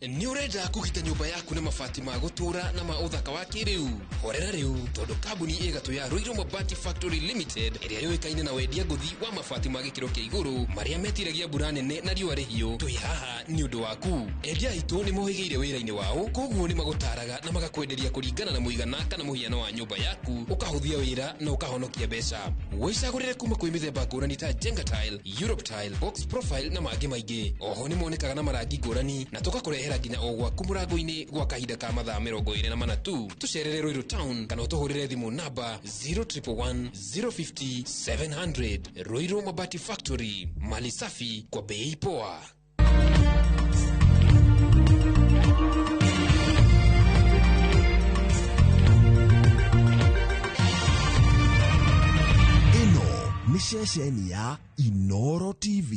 Nĩ ũrenda kũgita nyũmba yaku na mabati ma gũtũũra na ma ũthaka wa kĩrĩu? Horera rĩu tondũ kambuni ĩgatũ ya Ruiru Mabati Factory Limited ĩrĩa yũĩkaine na wendia ngũthi wa mabati ma gĩkĩro kĩa igũrũ marĩa metiragia mbura nene na riũa rĩhiũ, twĩ haha nĩ ũndũ waku. Endia aitũ nĩ mohĩgĩire wĩra-inĩ wao, koguo nĩ magũtaraga na magakwenderia kũringana na mũigana kana mũhiano wa nyũmba yaku, ũkahũthia wĩra na ũkahonokia mbeca. Wĩcagũrĩre kuma kwĩ mĩthemba ngũrani ta Jenga Tile, Europe Tile, Box Profile na mangĩ maingĩ. Oho nĩ monekaga na marangi ngũrani na tũgakũrehera nginya o gwaku mũrango-inĩ gwa kahinda ka mathaa 24 tu. Tũcerere Ruiru Town kana ũtũhũrĩre thimũ namba 0111 050 700. Ruiru Mabati Factory, mali safi kwa bei poa. Ceceni ya Inoro TV.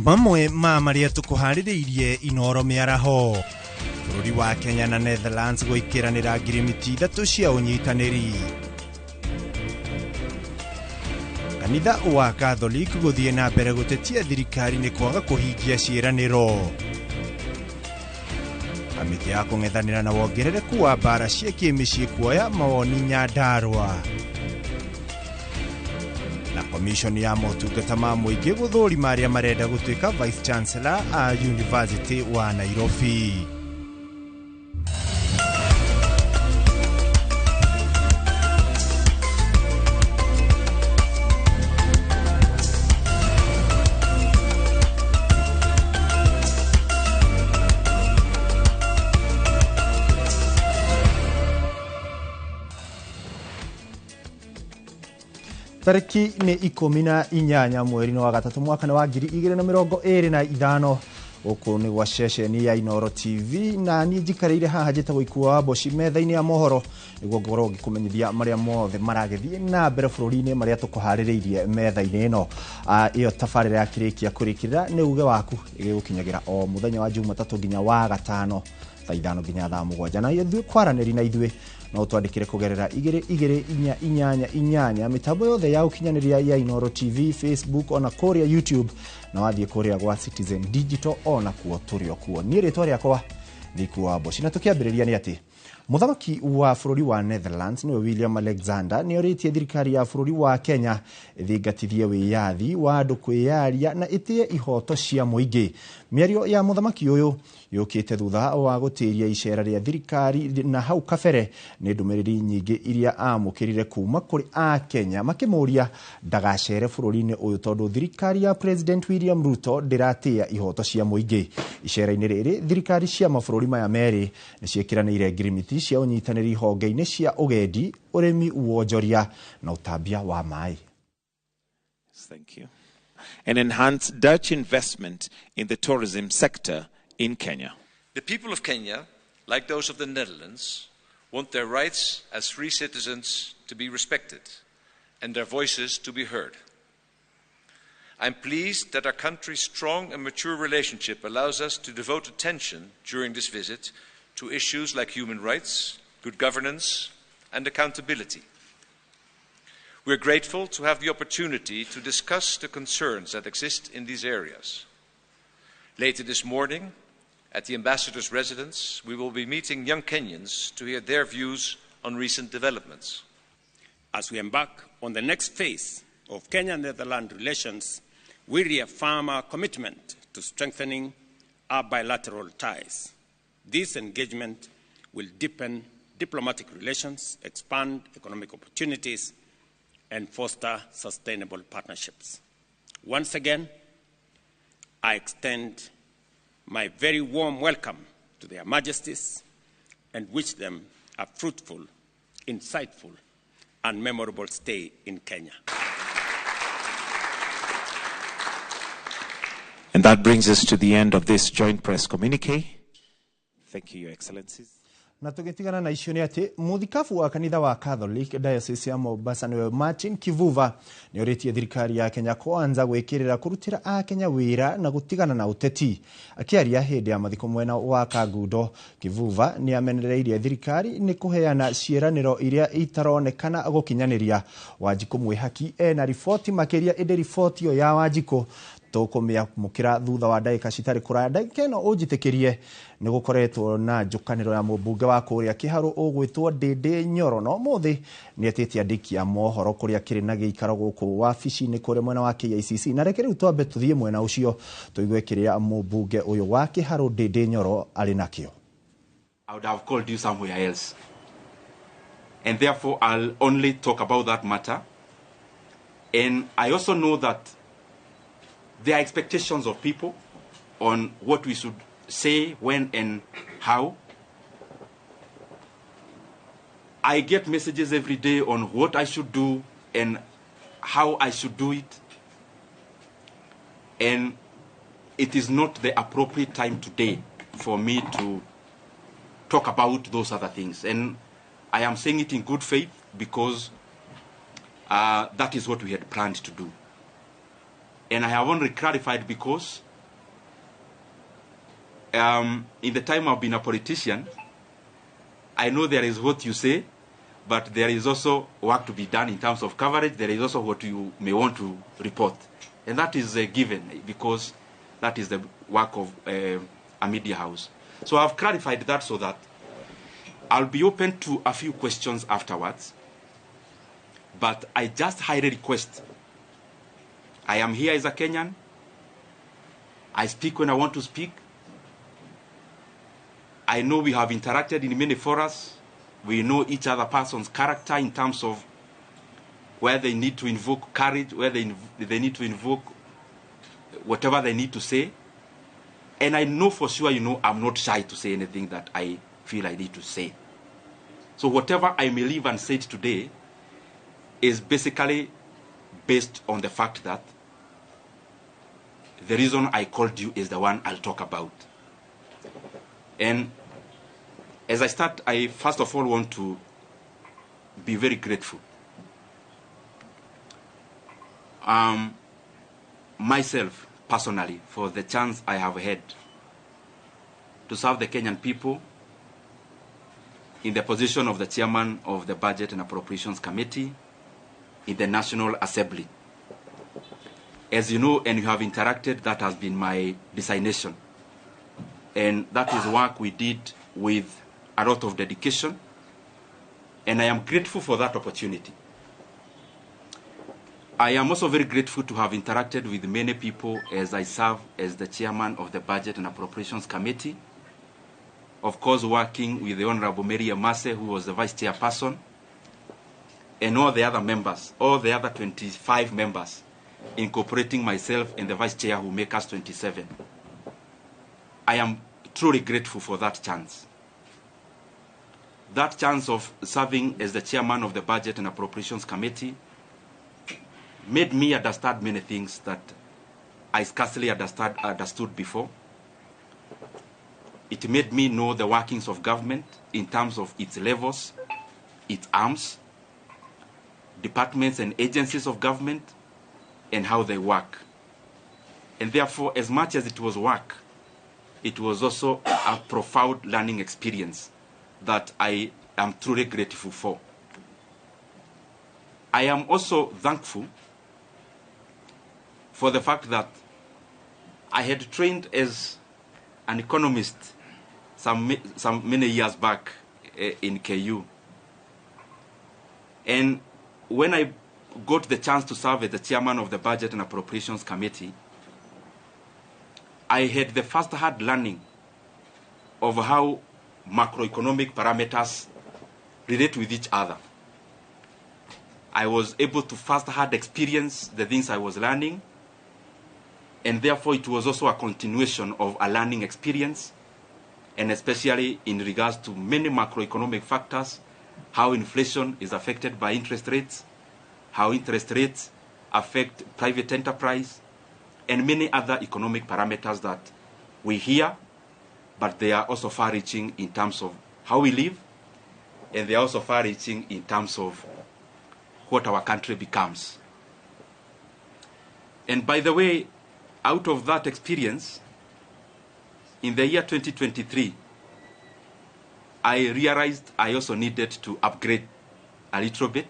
Mamwe ma marĩa tũkũharĩrĩirie Inoro mĩaraho. Bũrũri wa Kenya na Netherlands gwĩkĩranĩra ngirimiti ithatũ cia ũnyitanĩri. Kanitha wa Catholic gũthiĩ na mbere gũtetia thirikari nĩ kwaga kũhingia ciĩranĩro. Kamĩtĩ ya kũng'ethanĩra na wongerereku wa mbara cia kĩmĩciĩ kuoya mawoni Nyandarua. Na komishoni ya motungata ma mũingĩ gũthũrima arĩa marenda gũtuĩka Vice Chancellor a University wa Nairobi. Tariki nĩ 18 mweri-inĩ wa gatatũ mwaka wa 2025 gũkũ nĩ gwa ceceni ya Inoro TV na niĩ njikarĩire haha njĩtagwo Ikua wa Mboci metha-inĩ ya mohoro nĩguo ngorwo ngĩkũmenyithia marĩa mothe maragĩthiĩ na mbere bũrũri-inĩ marĩa tũkũharĩrĩirie metha-inĩ ĩno. Ĩyo tabarĩra yakĩrĩkia kũrĩkĩrĩra nĩ uge waku ĩgĩgũkinyagĩra o mũthenya wa Jumatatũ nginya wa gatano thaa 5 nginya thaa 7 na ithuĩ kwaranĩri na ithuĩ no twandĩkĩre kũgerera 2 2 4 8 8 mĩtambo yothe ya ũkinyanĩria ya Inoro TV, Facebook ona kũrĩa YouTube na wathiĩ kũrĩa gwa Citizen Digital ona kuo tũrĩ o kuo. Niĩ rĩtwa rĩakwa nĩ Ikua wa Mboci na tũkĩambĩrĩria nĩ atĩ Mũthamaki wa bũrũri wa Netherlands nĩwe William Alexander nĩorĩtie thirikari ya bũrũri wa Kenya ĩthingatithie wĩyathi wa andũ kwĩyaria na ĩtĩe ihoto cia mũingĩ. Mĩario ya mũthamaki ũyũ yũkĩte thutha wa gũtĩria icera rĩa thirikari na hau kabere nĩ ndũmĩrĩri nyingĩ iria amũkĩrire kuma kũrĩ Akenya makĩmũria ndagacere bũrũri-inĩ ũyũ tondũ thirikari ya President William Ruto ndĩratĩa ihoto cia mũingĩ. Icera-inĩ rĩrĩ thirikari cia mabũrũri maya merĩ nĩciĩkĩranĩire ngirimiti cia ũnyitanĩri honge-inĩ cia ũgendi, ũrĩmi, wonjoria na ũtambia wa maĩ. Thank you. And enhance Dutch investment in the tourism sector in Kenya. The people of Kenya, like those of the Netherlands, want their rights as free citizens to be respected and their voices to be heard. I'm pleased that our country's strong and mature relationship allows us to devote attention during this visit to issues like human rights, good governance, and accountability. We are grateful to have the opportunity to discuss the concerns that exist in these areas. Later this morning, at the ambassador's residence, we will be meeting young Kenyans to hear their views on recent developments. As we embark on the next phase of Kenya-Netherlands relations, we reaffirm our commitment to strengthening our bilateral ties. This engagement will deepen diplomatic relations, expand economic opportunities, and foster sustainable partnerships. Once again, I extend my very warm welcome to Their Majesties and wish them a fruitful, insightful, and memorable stay in Kenya. And that brings us to the end of this joint press communique. Thank you, Your Excellencies. Na tũgĩtigana na icio nĩ atĩ mũthikabu wa kanitha wa Catholic Diocese ya Mombasa nĩwe Martin Kivuva nĩorĩtie thirikari ya Kenya Kwanza gwĩkĩrĩra kũrutĩra Akenya wĩra na gũtigana na ũteti. Akĩaria hĩndĩ ya mathiko mwena wa Kangundo, Kivuva nĩ amenereirie thirikari nĩ kũheana ciĩranĩro iria itaronekana gũkinyanĩria. Wanjikũ Mwĩhaki ena riboti makĩria, ĩndĩ riboti ĩyo ya Wanjikũ tũkũmĩamũkĩra thutha wa ndagĩka citarĩ kũraya. Ndagĩka ĩno ũnjĩtĩkĩrie nĩ gũkoretwo na njũkanĩro ya mũmbunge wa kũrĩa Kĩharũ ũgwĩtwo Ndĩndĩ Nyoro, no ũmũthĩ nĩ etĩtie andĩki a mohoro kũrĩa kĩrĩ na gĩikaro gũkũ wabici-inĩ kũrĩa mwena wa KICC. Na reke rĩu twambe tũthiĩ mwena ũcio tũigue kĩrĩa mũmbunge ũyũ wa Kĩharũ Ndĩndĩ Nyoro arĩ nakĩo. I would have called you somewhere else. And therefore, I'll only talk about that matter. And I also know that there are expectations of people on what we should say, when, and how. I get messages every day on what I should do and how I should do it. And it is not the appropriate time today for me to talk about those other things. And I am saying it in good faith because that is what we had planned to do. And I have only clarified because in the time I've been a politician, I know there is what you say, but there is also work to be done in terms of coverage. There is also what you may want to report. And that is a given because that is the work of a media house. So I've clarified that so that I'll be open to a few questions afterwards. But I just highly request, I am here as a Kenyan. I speak when I want to speak. I know we have interacted in many forums. We know each other person's character in terms of where they need to invoke courage, where they need to invoke whatever they need to say. And I know for sure, you know, I'm not shy to say anything that I feel I need to say. So whatever I may leave unsaid today is basically based on the fact that the reason I called you is the one I'll talk about. And as I start, I first of all want to be very grateful. Myself, personally, for the chance I have had to serve the Kenyan people in the position of the chairman of the Budget and Appropriations Committee in the National Assembly. As you know, and you have interacted, that has been my designation. And that is work we did with a lot of dedication. And I am grateful for that opportunity. I am also very grateful to have interacted with many people as I serve as the chairman of the Budget and Appropriations Committee. Of course, working with the Honorable Mary Emase, who was the vice chairperson, and all the other members, all the other 25 members, incorporating myself and the vice chair who make us 27. I am truly grateful for that chance. That chance of serving as the chairman of the Budget and Appropriations Committee made me understand many things that I scarcely understood before. It made me know the workings of government in terms of its levels, its arms, departments and agencies of government, and how they work. And therefore, as much as it was work, it was also a profound learning experience that I am truly grateful for. I am also thankful for the fact that I had trained as an economist some many years back in KU. And when I got the chance to serve as the chairman of the Budget and Appropriations Committee, I had the first-hand learning of how macroeconomic parameters relate with each other. I was able to first-hand experience the things I was learning, and therefore it was also a continuation of a learning experience, and especially in regards to many macroeconomic factors, how inflation is affected by interest rates, how interest rates affect private enterprise, and many other economic parameters that we hear, but they are also far-reaching in terms of how we live, and they are also far-reaching in terms of what our country becomes. And by the way, out of that experience, in the year 2023, I realized I also needed to upgrade a little bit,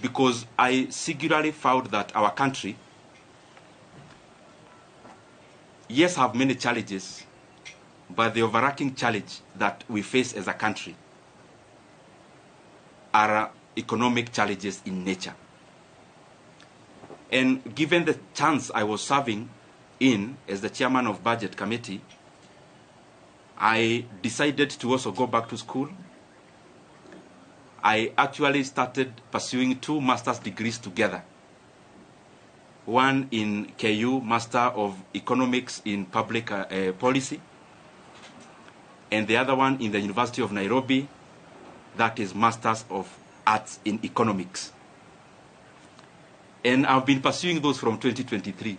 because I singularly found that our country, yes, have many challenges, but the overarching challenge that we face as a country are economic challenges in nature. And given the chance I was serving in as the chairman of Budget Committee, I decided to also go back to school I actually started pursuing 2 master's degrees together. One in KU, Master of Economics in Public Policy, and the other one in the University of Nairobi, that is Masters of Arts in Economics. And I've been pursuing those from 2023,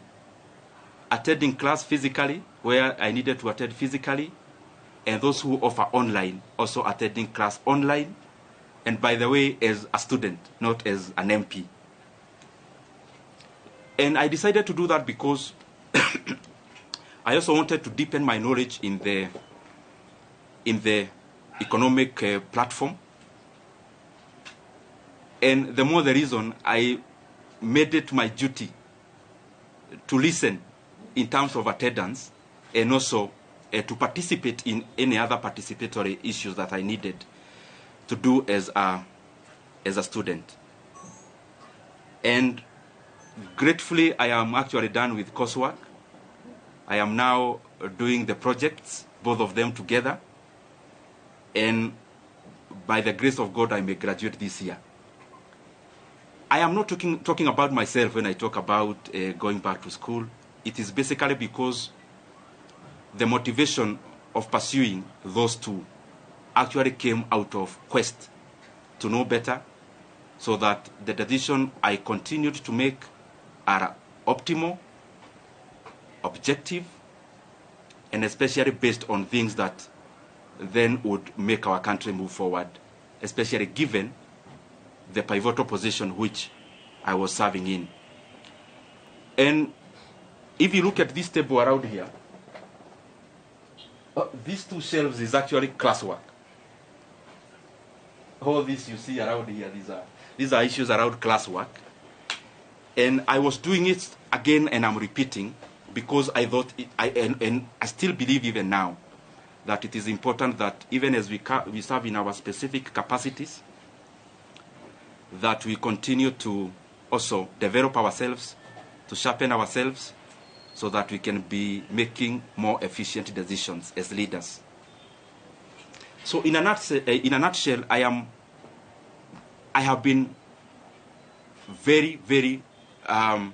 attending class physically, where I needed to attend physically, and those who offer online, also attending class online, and by the way, as a student, not as an MP. And I decided to do that because I also wanted to deepen my knowledge in the economic platform. And the more the reason, I made it my duty to listen in terms of attendance and also to participate in any other participatory issues that I needed to do as a student. And gratefully, I am actually done with coursework. I am now doing the projects, both of them together. And by the grace of God, I may graduate this year. I am not talking about myself when I talk about going back to school. It is basically because the motivation of pursuing those two actually came out of quest to know better, so that the decision I continued to make are optimal, objective, and especially based on things that then would make our country move forward, especially given the pivotal position which I was serving in. And if you look at this table around here, these two shelves is actually classwork. All this you see around here, these are issues around classwork. And I was doing it again, and I'm repeating, because I thought, and I still believe even now, that it is important that even as we serve in our specific capacities, that we continue to also develop ourselves, to sharpen ourselves, so that we can be making more efficient decisions as leaders. So in a nutshell, I have been very, very, I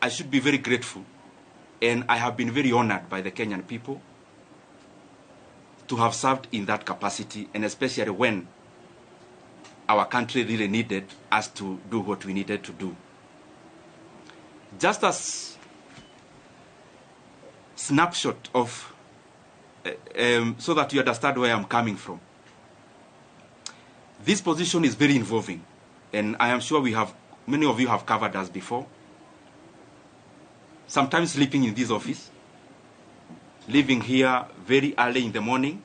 should be very grateful, and I have been very honored by the Kenyan people to have served in that capacity, and especially when our country really needed us to do what we needed to do. Just as snapshot of, so that you understand where I'm coming from. This position is very involving, and I am sure many of you have covered us before. Sometimes sleeping in this office, leaving here very early in the morning.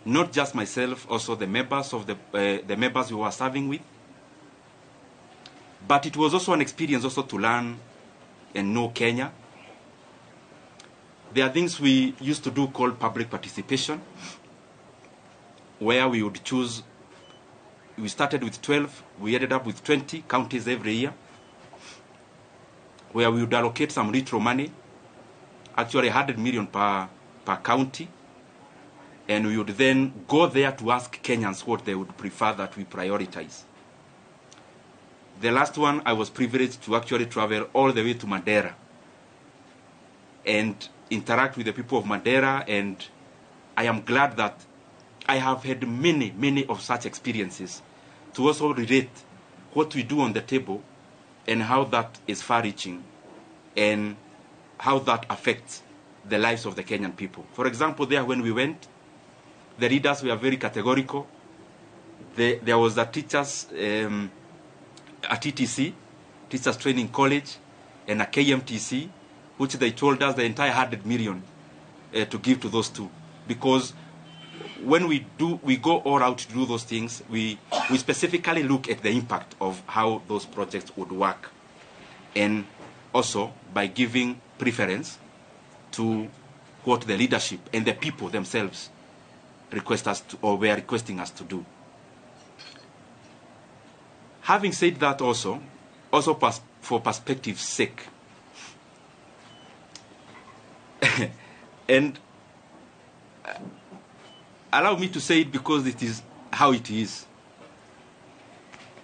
Not just myself, also the members of the members we were serving with. But it was also an experience also to learn and know Kenya. There are things we used to do called public participation, where we would choose. We started with 12, we ended up with 20 counties every year, where we would allocate some retro money, actually 100 million per county, and we would then go there to ask Kenyans what they would prefer that we prioritize. The last one, I was privileged to actually travel all the way to Mandera and interact with the people of Mandera, and I am glad that I have had many, many of such experiences to also relate what we do on the table and how that is far-reaching and how that affects the lives of the Kenyan people. For example, there when we went, the leaders were very categorical. There was a teachers, a TTC, Teachers Training College, and a KMTC, which they told us the entire 100 million to give to those two. Because when we go all out to do those things, we specifically look at the impact of how those projects would work. And also by giving preference to what the leadership and the people themselves request us to, or were requesting us to do. Having said that also for perspective's sake, and Allow me to say it because it is how it is.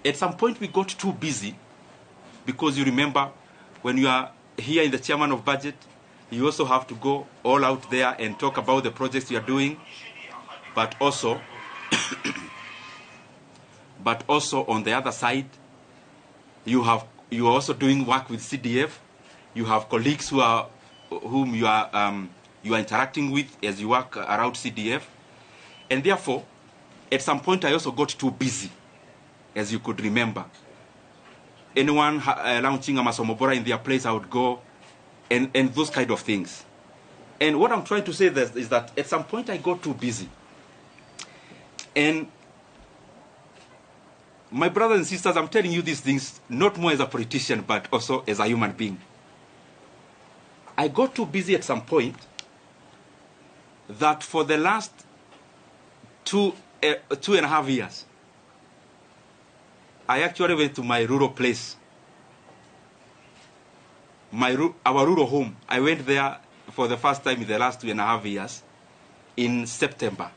At some point we got too busy, because you remember when you are here in the chairman of budget, you also have to go all out there and talk about the projects you are doing, but also, but also on the other side, you are also doing work with CDF. You have colleagues who are, whom you are interacting with as you work around CDF, and therefore, at some point I also got too busy, as you could remember. Anyone launching a Masomo Bora in their place, I would go, and those kind of things. And what I'm trying to say is that at some point I got too busy. And my brothers and sisters, I'm telling you these things not more as a politician, but also as a human being. I got too busy at some point that for the last 2.5 years, I actually went to my rural place, our rural home. I went there for the first time in the last 2.5 years in September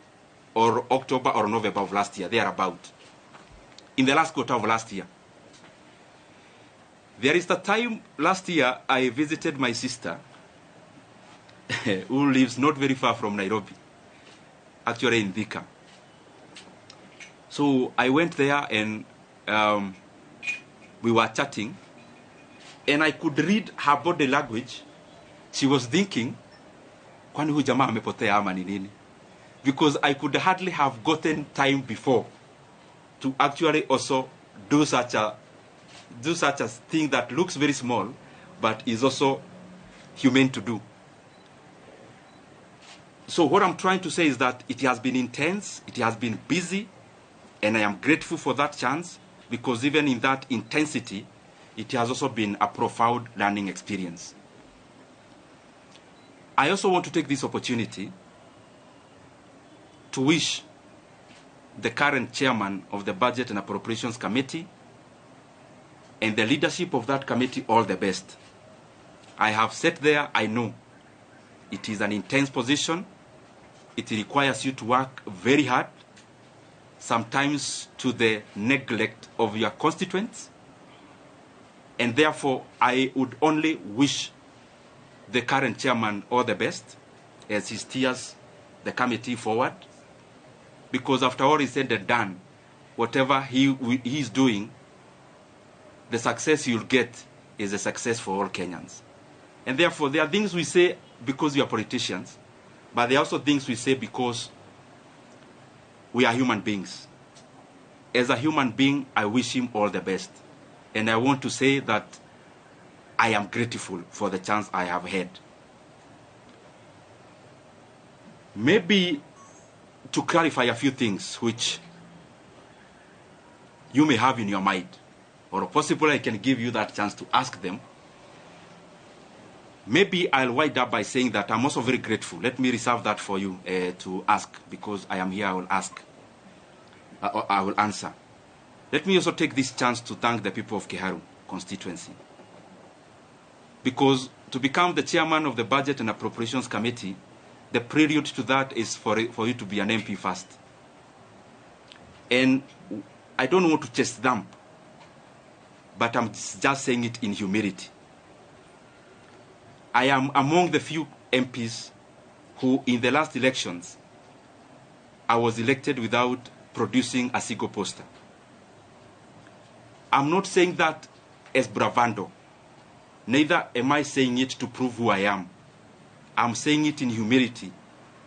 or October or November of last year, thereabout, in the last quarter of last year. There is the time last year I visited my sister who lives not very far from Nairobi, actually in Thika. So I went there and we were chatting, and I could read her body language. She was thinking, kwani huyu jamaa amepotea ama ni nini? Because I could hardly have gotten time before to actually also do such a thing that looks very small, but is also humane to do. So what I'm trying to say is that it has been intense, it has been busy, and I am grateful for that chance, because even in that intensity, it has also been a profound learning experience. I also want to take this opportunity to wish the current chairman of the Budget and Appropriations Committee and the leadership of that committee all the best. I have sat there, I know. It is an intense position. It requires you to work very hard, sometimes to the neglect of your constituents. And therefore, I would only wish the current chairman all the best as he steers the committee forward. Because after all is said and done, whatever he is doing, the success you'll get is a success for all Kenyans. And therefore, there are things we say because we are politicians, but there are also things we say because we are human beings. As a human being, I wish him all the best. And I want to say that I am grateful for the chance I have had. Maybe to clarify a few things which you may have in your mind, or possibly I can give you that chance to ask them. Maybe I'll wind up by saying that I'm also very grateful. Let me reserve that for you to ask, because I am here, I will ask. I will answer. Let me also take this chance to thank the people of Kiharu constituency. Because to become the chairman of the Budget and Appropriations Committee, the prelude to that is for you to be an MP first. And I don't want to chest dump, but I'm just saying it in humility. I am among the few MPs who, in the last elections, I was elected without producing a single poster. I'm not saying that as bravado. Neither am I saying it to prove who I am. I'm saying it in humility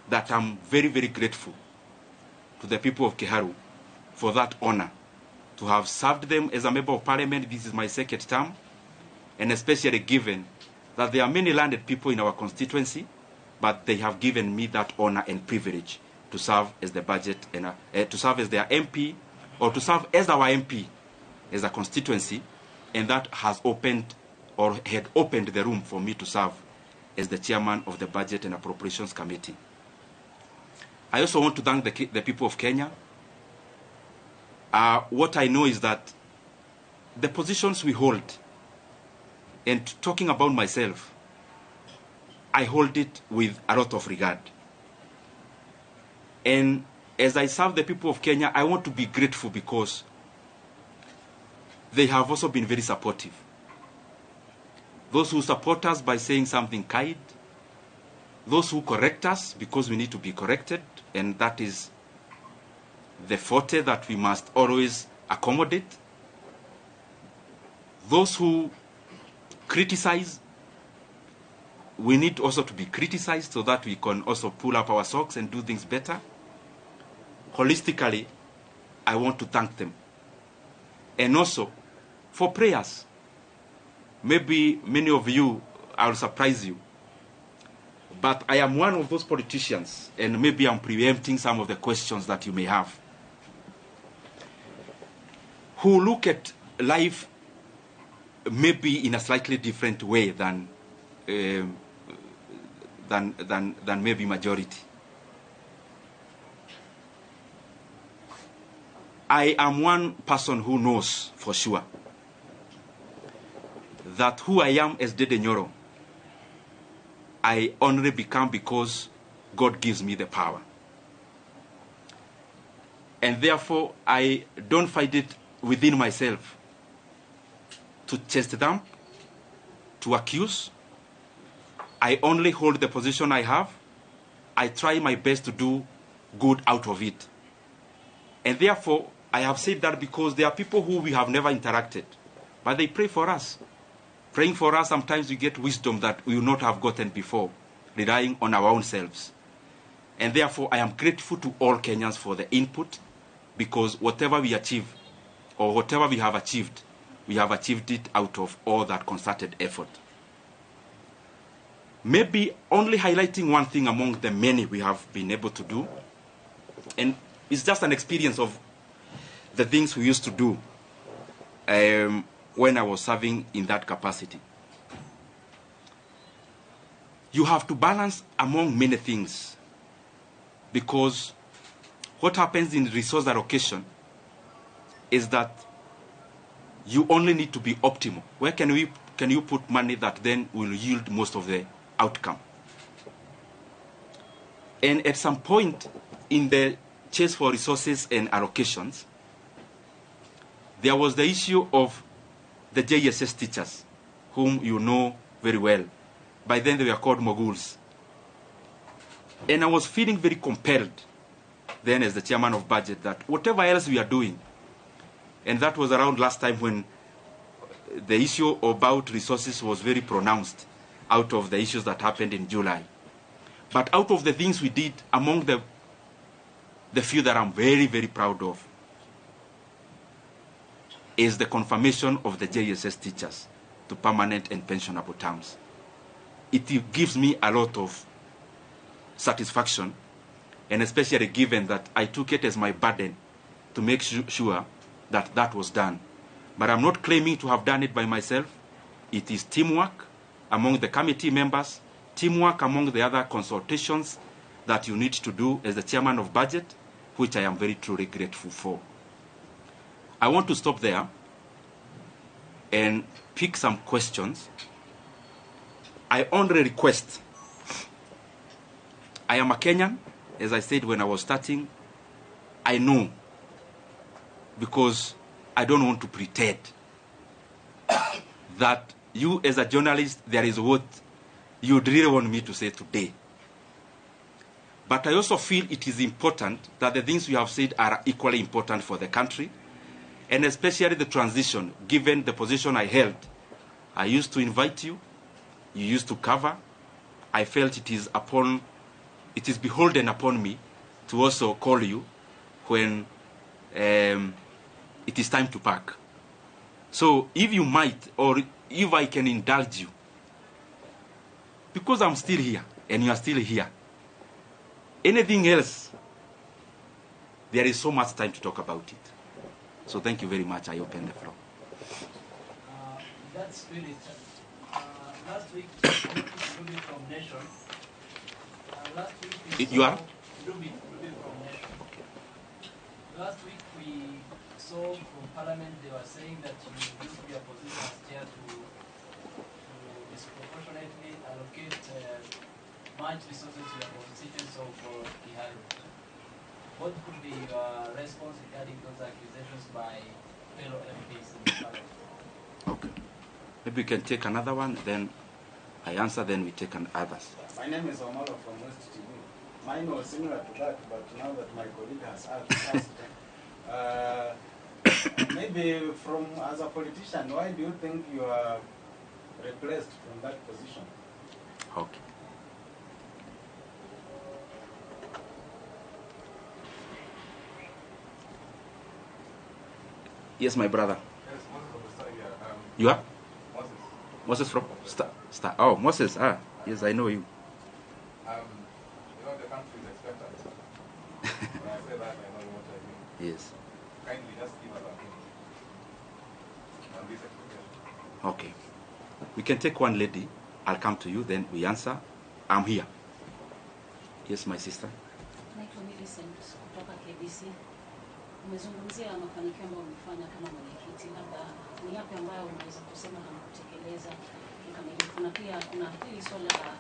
that I'm very, very grateful to the people of Kiharu for that honor, to have served them as a member of parliament. This is my second term, and especially given that there are many landed people in our constituency, but they have given me that honor and privilege to serve as the budget and to serve as their MP, or to serve as our MP as a constituency, and that has opened or had opened the room for me to serve as the chairman of the Budget and Appropriations Committee. I also want to thank the people of Kenya. What I know is that the positions we hold, and talking about myself, I hold it with a lot of regard. And as I serve the people of Kenya, I want to be grateful because they have also been very supportive. Those who support us by saying something kind, those who correct us because we need to be corrected, and that is the forte that we must always accommodate. Those who criticize, we need also to be criticized so that we can also pull up our socks and do things better. Holistically, I want to thank them. And also for prayers. Maybe many of you, I'll surprise you, but I am one of those politicians, and maybe I'm preempting some of the questions that you may have, who look at life maybe in a slightly different way than maybe majority. I am one person who knows for sure that who I am as Ndindi Nyoro, I only become because God gives me the power. And therefore, I don't find it within myself to chest them, to accuse. I only hold the position I have. I try my best to do good out of it. And therefore, I have said that because there are people who we have never interacted, but they pray for us. Praying for us, sometimes we get wisdom that we would not have gotten before, relying on our own selves. And therefore, I am grateful to all Kenyans for the input, because whatever we achieve, or whatever we have achieved it out of all that concerted effort. Maybe only highlighting one thing among the many we have been able to do, and it's just an experience of the things we used to do when I was serving in that capacity. You have to balance among many things, because what happens in resource allocation is that you only need to be optimal. Where can you put money that then will yield most of the outcome? And at some point in the chase for resources and allocations, there was the issue of the JSS teachers, whom you know very well. By then they were called moguls. And I was feeling very compelled then as the chairman of budget that whatever else we are doing, and that was around last time when the issue about resources was very pronounced out of the issues that happened in July. But out of the things we did, among the few that I'm very, very proud of, is the confirmation of the JSS teachers to permanent and pensionable terms. It gives me a lot of satisfaction, and especially given that I took it as my burden to make sure that that was done. But I'm not claiming to have done it by myself. It is teamwork among the committee members, teamwork among the other consultations that you need to do as the chairman of budget, which I am very truly grateful for. I want to stop there and pick some questions. I only request, I am a Kenyan, as I said when I was starting, I know, because I don't want to pretend that you as a journalist, there is what you'd really want me to say today. But I also feel it is important that the things we have said are equally important for the country, and especially the transition, given the position I held. I used to invite you, you used to cover. I felt it is beholden upon me to also call you when it is time to pack. So if you might, or if I can indulge you, because I'm still here and you are still here, anything else, there is so much time to talk about it. So thank you very much. I open the floor. That's really last week, Ruby from Nation. Last week we you are? Ruby from Nation. Okay. Last week we saw from Parliament they were saying that you used your position as chair to disproportionately allocate much resources to your constituents of Kiharu. What could be your response regarding those accusations by fellow MPs in the parliament? Okay. Maybe we can take another one, then I answer, then we take others. My name is Omaro from West TV. Mine was similar to that, but now that my colleague has asked, maybe from as a politician, why do you think you are replaced from that position? Okay. Yes, my brother. Yes, Moses from the Star here. You are? Moses. Moses from Star. Star. Oh, Moses. Ah, yes, I know you. You know, the country is expectant. When I say that, I know what I mean. Yes. Kindly just give us a hint on this expectation. Okay. We can take one lady. I'll come to you, then we answer. I'm here. Yes, my sister. Naitwa Millicent kutoka KBC. Umezungumzia mafanikio ambayo umefanya kama mwenyekiti, labda ni yapi ambayo unaweza kusema hamkutekeleza kikamilifu? Na pia kuna hili swala la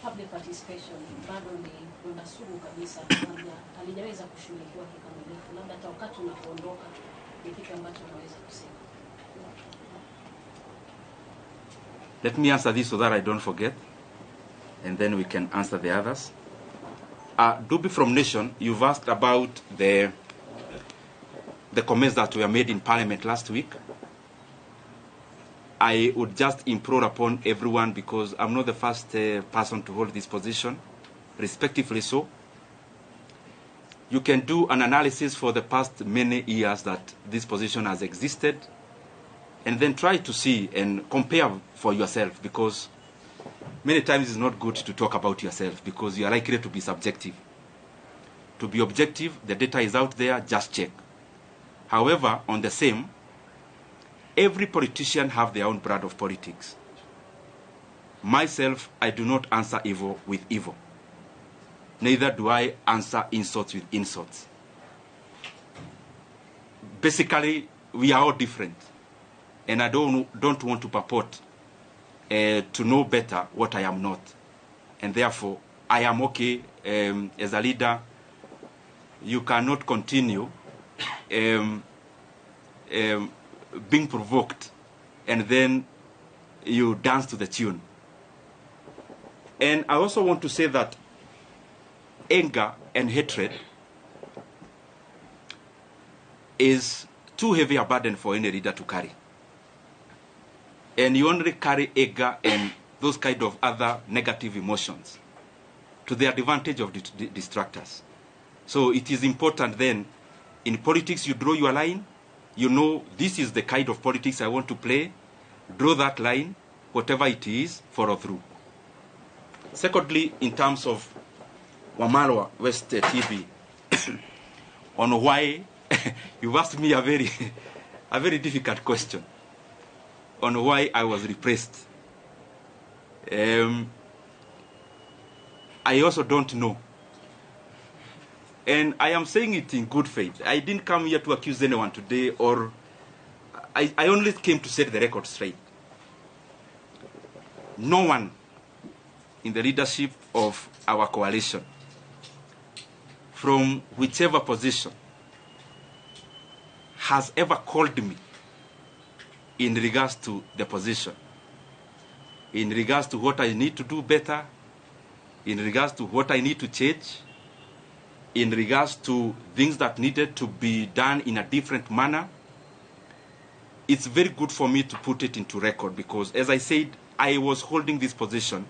public participation bado ni donda sugu kabisa, labda halijaweza kushughulikiwa kikamilifu, labda hata wakati unapoondoka ni kitu ambacho unaweza kusema? Let me answer this so that I don't forget, and then we can answer the others. Dubi from Nation, you've asked about the comments that were made in Parliament last week. I would just implore upon everyone, because I'm not the first person to hold this position, respectively so. You can do an analysis for the past many years that this position has existed, and then try to see and compare for yourself, because many times it's not good to talk about yourself because you are likely to be subjective. To be objective, the data is out there, just check. However, on the same, every politician have their own brand of politics. Myself, I do not answer evil with evil. Neither do I answer insults with insults. Basically, we are all different. And I don't want to purport to know better what I am not. And therefore, I am okay as a leader. You cannot continue being provoked and then you dance to the tune. And I also want to say that anger and hatred is too heavy a burden for any leader to carry. And you only carry anger and those kind of other negative emotions to the advantage of the distractors. So it is important then, in politics you draw your line. You know this is the kind of politics I want to play. Draw that line, whatever it is, follow through. Secondly, in terms of Wamalwa West TV, on why you've asked me a very difficult question on why I was repressed. I also don't know. And I am saying it in good faith. I didn't come here to accuse anyone today, or I only came to set the record straight. No one in the leadership of our coalition, from whichever position, has ever called me in regards to the position, in regards to what I need to do better, in regards to what I need to change, in regards to things that needed to be done in a different manner. It's very good for me to put it into record because, as I said, I was holding this position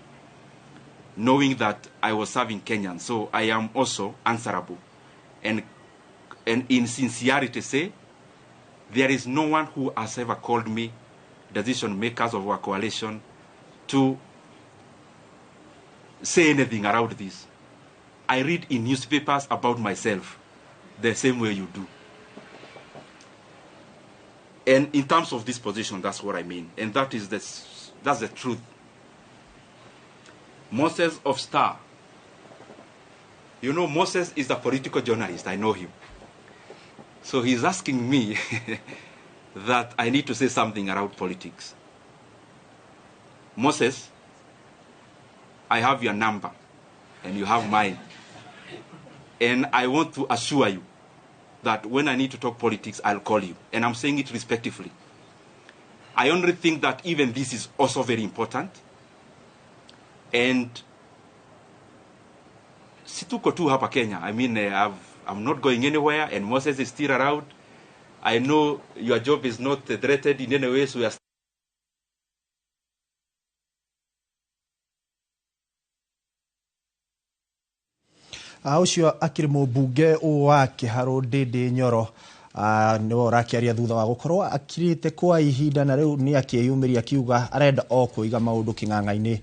knowing that I was serving Kenyans, so I am also answerable. And in sincerity say, there is no one who has ever called me, decision makers of our coalition, to say anything around this. I read in newspapers about myself the same way you do. And in terms of this position, that's what I mean. And that is that's the truth. Moses of Star. You know, Moses is a political journalist. I know him. So he's asking me that I need to say something around politics. Moses, I have your number and you have mine. And I want to assure you that when I need to talk politics, I'll call you. And I'm saying it respectfully. I only think that even this is also very important. And situko tu hapa Kenya. I mean, I'm not going anywhere, and Moses is still around. I know your job is not threatened in any way, so we are Ũcio akĩrĩ mũmbunge wa Kĩharũ Ndĩndĩ Nyoro, nĩwe ũrakĩaria thutha wa gũkorwo akirĩte kwa ihinda, na rĩu nĩ akĩyumĩria akiuga arenda o kũiga maũndũ kĩng'ang'a-inĩ,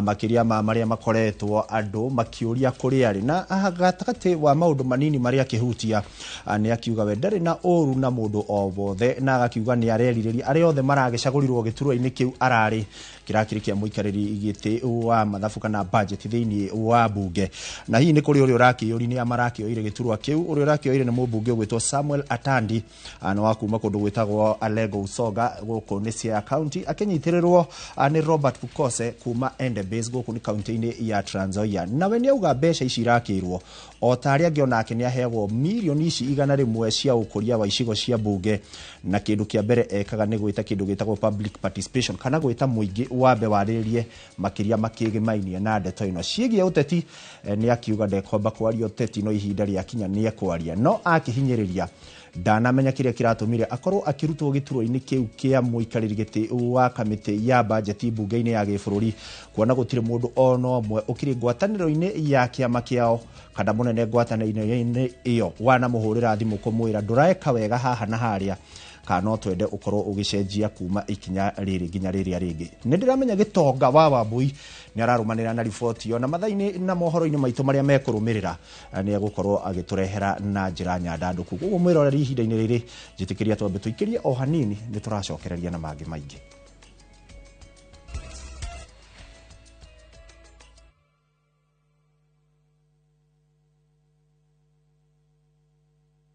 makĩria ma marĩa makoretwo andũ makĩũria kũrĩa arĩ. Na gatagatĩ wa maũndũ manini marĩa akĩhutia, nĩ akiuga we ndarĩ na ũru na mũndũ o wothe, na agakiuga nĩ arerirĩria arĩa othe maragĩcagũrirwo gĩturwa-inĩ kĩu ararĩ kĩrakĩrĩ kĩa mũikarĩri gĩtĩ wa mathabu kana budget thĩinĩ wa bunge. Na hihi nĩ kũrĩ ũrĩa ũrakĩyũria nĩ marakĩoire gĩturwa kĩu. Ũrĩa ũrakĩoire nĩ mũmbunge ũgwĩtwo Samuel Atandi, nĩ wa kuma kũndũ gwĩtagwo Alego Usoga gũkũ nĩ Siaya County, akĩnyitĩrĩrwo nĩ Robert Pukose kuma Endebess gũkũ nĩ kaunti-inĩ ya Trans Nzoia. Nawe nĩ auga mbeca ici irakĩrwo o ta arĩa angĩ, onake nĩ aheagwo mirioni ici 100 cia ũkũria wa icigo cia bunge, na kĩndũ kĩa mbere ekaga nĩ gwĩta kĩndũ gĩtagwo public participation, kana gwĩta mũingĩ wambe warĩrĩrie makĩria makĩgĩmainie na ndeto ĩno ciĩgiĩ ũteti. Nĩ akiuga ndekwamba kwaria ũteti, no ihinda rĩakinya nĩ ekwaria, no akĩhinyĩrĩria ndanamenya kĩrĩa kĩratũmire akorwo akĩrutwo gĩturwa-inĩ kĩu kĩa mũikarĩri gĩtĩ wa kamĩtĩ ya bajeti mbunge-inĩ ya gĩbũrũri, kuona gũtirĩ mũndũ ona ũmwe ũkĩrĩ ngwatanĩro-inĩ ya kĩama kĩao kana mũnene ngwatanĩro-inĩ ĩyo wanamũhũrĩra thimũ kũmwĩra ndũraeka wega haha na harĩa, kana no twende ũkorwo ũgĩcenjia kuma ikinya rĩrĩ nginya rĩrĩa rĩngĩ. Nĩ ndĩramenya Gĩtonga wa Wambui nĩ ararũmanĩra na riboti ĩyo, na mathaa-inĩ na mohoro-inĩ maitũ marĩa mekũrũmĩrĩra nĩ egũkorwo agĩtũrehera na njĩra nyandandũku. Koguo mwĩroreri, ihinda-inĩ rĩrĩ njĩtĩkĩria twambe tũikĩrie o hanini, nĩ tũracokereria na mangĩ maingĩ.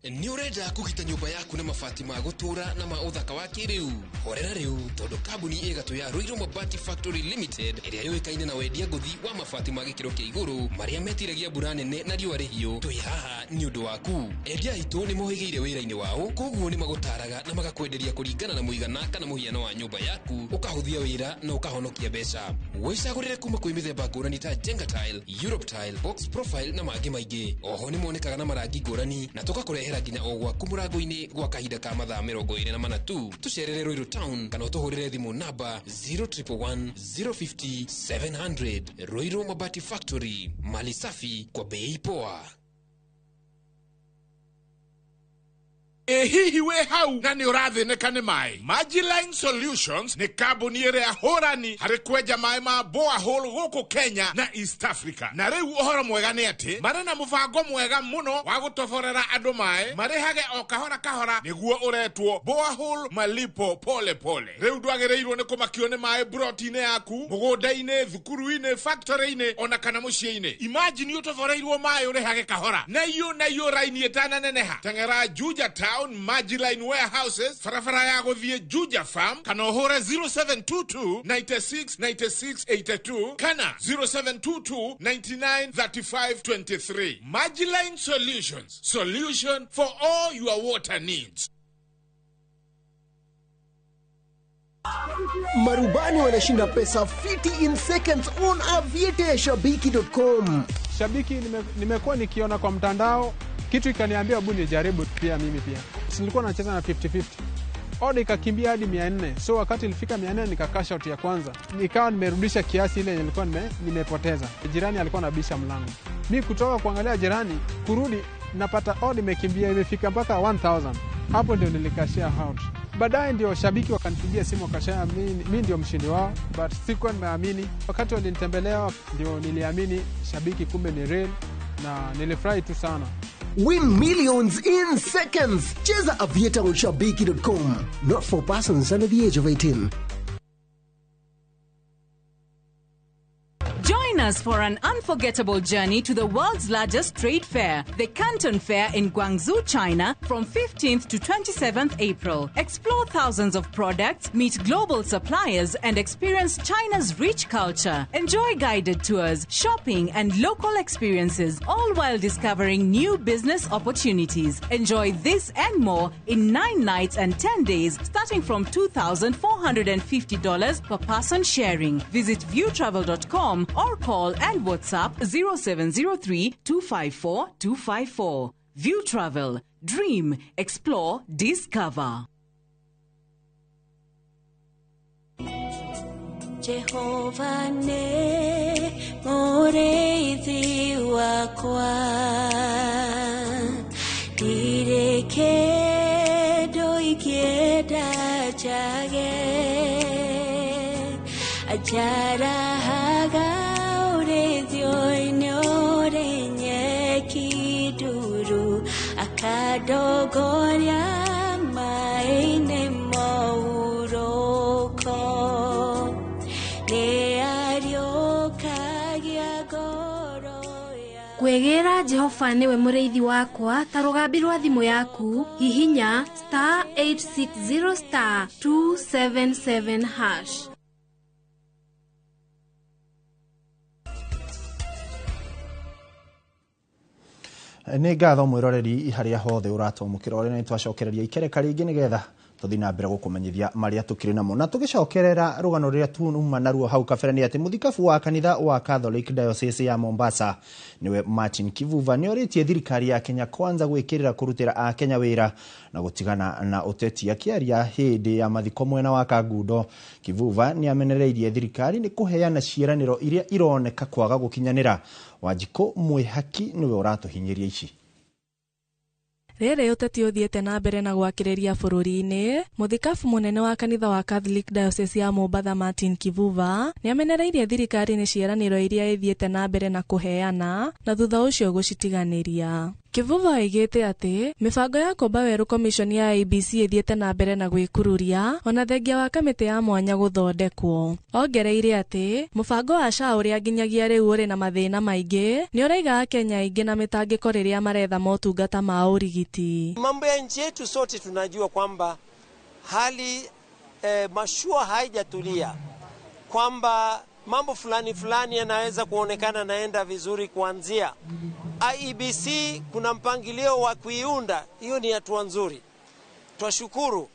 Nĩ ũrenda kũgita nyũmba yaku na mabati ma gũtũũra na ma ũthaka wa kĩrĩu? Horera rĩu, tondũ kambuni ĩgatũ ya Ruiru Mabati Factory Limited, ĩrĩa yũĩkaine na wendia ngũthi wa mabati ma gĩkĩro kĩa igũrũ marĩa metiragia mbura nene na riũa rĩhiũ, twĩ haha nĩ ũndũ waku. Endia aitũ nĩ mohĩgĩire wĩra-inĩ wao, koguo nĩ magũtaraga na magakwenderia kũringana na mũigana kana mũhiano wa nyũmba yaku, ũkahũthia wĩra na ũkahonokia mbeca. Wĩcagũrĩre kuma kwĩ mĩthemba ngũrani ta Jenga Tile, Europe Tile, Box Profile na mangĩ maingĩ. Oho nĩ monekaga na marangi ngũrani na tũgakũrehera nginya o gwaku mũrango-inĩ gwa kahinda ka mathaa 24 tu. Tũcerere Ruiru Town kana ũtũhũrĩre thimũ namba 0111 050 700. Ruiru Mabati Factory, mali safi kwa bei poa. Ĩ hihi wĩ hau na nĩ ũrathĩnĩka nĩ maĩ? Majiline Solutions nĩ kambuni ĩrĩa hũrani harĩ kwenja maĩ ma borehole gũkũ Kenya na East Africa. Na rĩu ũhoro mwega nĩ atĩ marĩ na mũbango mwega mũno wa gũtoborera andũ maĩ marĩhage o kahora kahora, nĩguo ũretwo borehole malipo pole pole. Rĩu ndwagĩrĩirwo nĩ kũmakio nĩ maĩ broti-inĩ yaku, mũgũnda-inĩ, thukuru-inĩ, factory-inĩ ona kana mũciĩ-inĩ. Imagine ũtoboreirwo maĩ ũrĩhage kahora na iyo raini ĩtananeneha. Teng'era Juja Town Majiline Warehouses, barabara ya gũthiĩ Juja Farm, kana ũhũre 0722 96 96 82 kana 0722 99 35 23. Majiline Solutions, solution for all your water needs. Marubani wanashinda pesa fiti in seconds on aviator.shabiki.com. Shabiki nimekuwa nikiona kwa mtandao, kitu ikaniambia hebu nijaribu pia mimi pia. Nilikuwa nacheza na 50-50. Odd ikakimbia hadi 400. So wakati ilifika 400 nika cash out ya kwanza. Nikawa nimerudisha kiasi ile nilikuwa nimepoteza. Jirani alikuwa anabisha mlango. Mimi kutoka kuangalia jirani, kurudi napata odd imekimbia imefika mpaka 1000. Hapo ndio nilikashia out. Baadaye ndio shabiki wakanipigia simu wakasema mimi ndio mshindi wao, but sikuwa nimeamini. Wakati walinitembelea ndio niliamini shabiki kumbe ni real, na nilifurahi tu sana. Win millions in seconds. Cheza Aviator on Shabiki.com. Not for persons under the age of 18. Join us for an unforgettable journey to the world's largest trade fair, the Canton Fair in Guangzhou, China, from 15th to 27th April. Explore thousands of products, meet global suppliers, and experience China's rich culture. Enjoy guided tours, shopping, and local experiences, all while discovering new business opportunities. Enjoy this and more in 9 nights and 10 days, starting from $2,450 per person sharing. Visit viewtravel.com or call and WhatsApp 0703 254 254. View Travel. Dream, explore, discover. Jehova ne mũrĩithi wakwa, ndirĩ kĩndũ ingĩenda njage, anjarahaga ũrĩithio-inĩ ũrĩ nyeki nduru, akandongoria maĩ-inĩ mohurũko. Kwĩgĩra Jehova nĩwe mũrĩithi wakwa ta rũgambi rwa thimũ yaku, hihinya star 860 star 277 hash. Nĩ ngatho mwĩroreri harĩa hothe ũratwamũkĩra ũrĩa nĩ twacokereria ikereka rĩngĩ nĩgetha tũthiĩ na mbere gũkũmenyithia marĩa tũkĩrĩ namo. Na tũgĩcokerera rũgano rũrĩa tuma naruo hau kabere nĩ atĩ mũthikabu wa kanitha wa Catholic Diocese ya Mombasa nĩwe Martin Kivuva nĩorĩtie thirikari ya Kenya Kwanza gwĩkĩrĩra kũrutĩra akenya wĩra na gũtigana na ũteti. Akĩaria hĩndĩ ya mathiko mwena wa Kangundo, Kivuva nĩamenereirie thirikari nĩ kũheana ciĩranĩro iria ironeka kwaga gũkinyanĩra. Wanjikũ Mwĩhaki nĩwe ũratũhinyĩria ici. Rĩrĩ ũteti ũthiĩte na mbere na gwakĩrĩria bũrũri-inĩ, mũthikabu mũnene wa kanitha wa Catholic Diocese ya Mombatha Martin Kivuva nĩamenereirie thirikari nĩ ciĩranĩro iria ĩthiĩte na mbere na kũheana na thutha ũcio gũcitiganĩria. Kivuva oigĩte atĩ mĩbango ya kũmba werũ commission ya IEBC ĩthiĩte na mbere na gwĩkururia ona thengia wa kamĩtĩ ya mwanya gũthondekwo. Ongereire atĩ mũbango wa SHA ũrĩa nginyagia rĩu ũrĩ na mathĩna maingĩ nĩ ũraiga Akenya aingĩ na mĩtangĩko rĩrĩa maretha motungata ma ũrigiti. Mambo ya nchi yetu sote tunajua kwamba hali mashua haijatulia, kwamba mambo fulani fulani yanaweza kuonekana naenda vizuri kuanzia IEBC kuna mpangilio wa kuiunda, hiyo ni hatua nzuri. Twashukuru.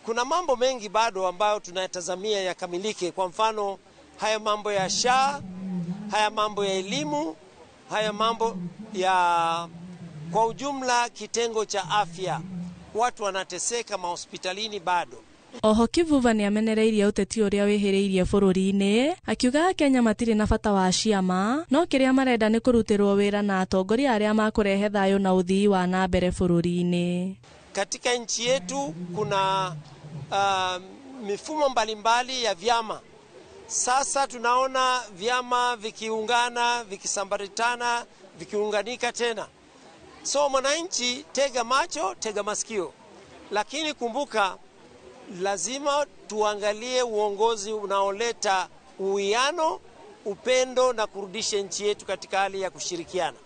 Kuna mambo mengi bado ambayo tunayatazamia yakamilike, kwa mfano haya mambo ya SHA, haya mambo ya elimu, haya mambo ya kwa ujumla kitengo cha afya. Watu wanateseka mahospitalini bado. Oho Kivuva nĩamenereirie ũteti ũrĩa wĩhĩrĩirie bũrũri-inĩ, akiuga Akenya matirĩ na bata wa ciama, no kĩrĩa marenda nĩ kũrutĩrwo wĩra na atongoria arĩa makũrehe thayũ na ũthii wa na mbere bũrũri-inĩ. Katika nchi yetu kuna mifumo mbalimbali ya vyama. Sasa tunaona vyama vikiungana, vikisambaritana, vikiunganika tena. So mwananchi, tega macho, tega masikio. Lakini kumbuka, lazima tuangalie uongozi unaoleta uwiano, upendo na kurudisha nchi yetu katika hali ya kushirikiana.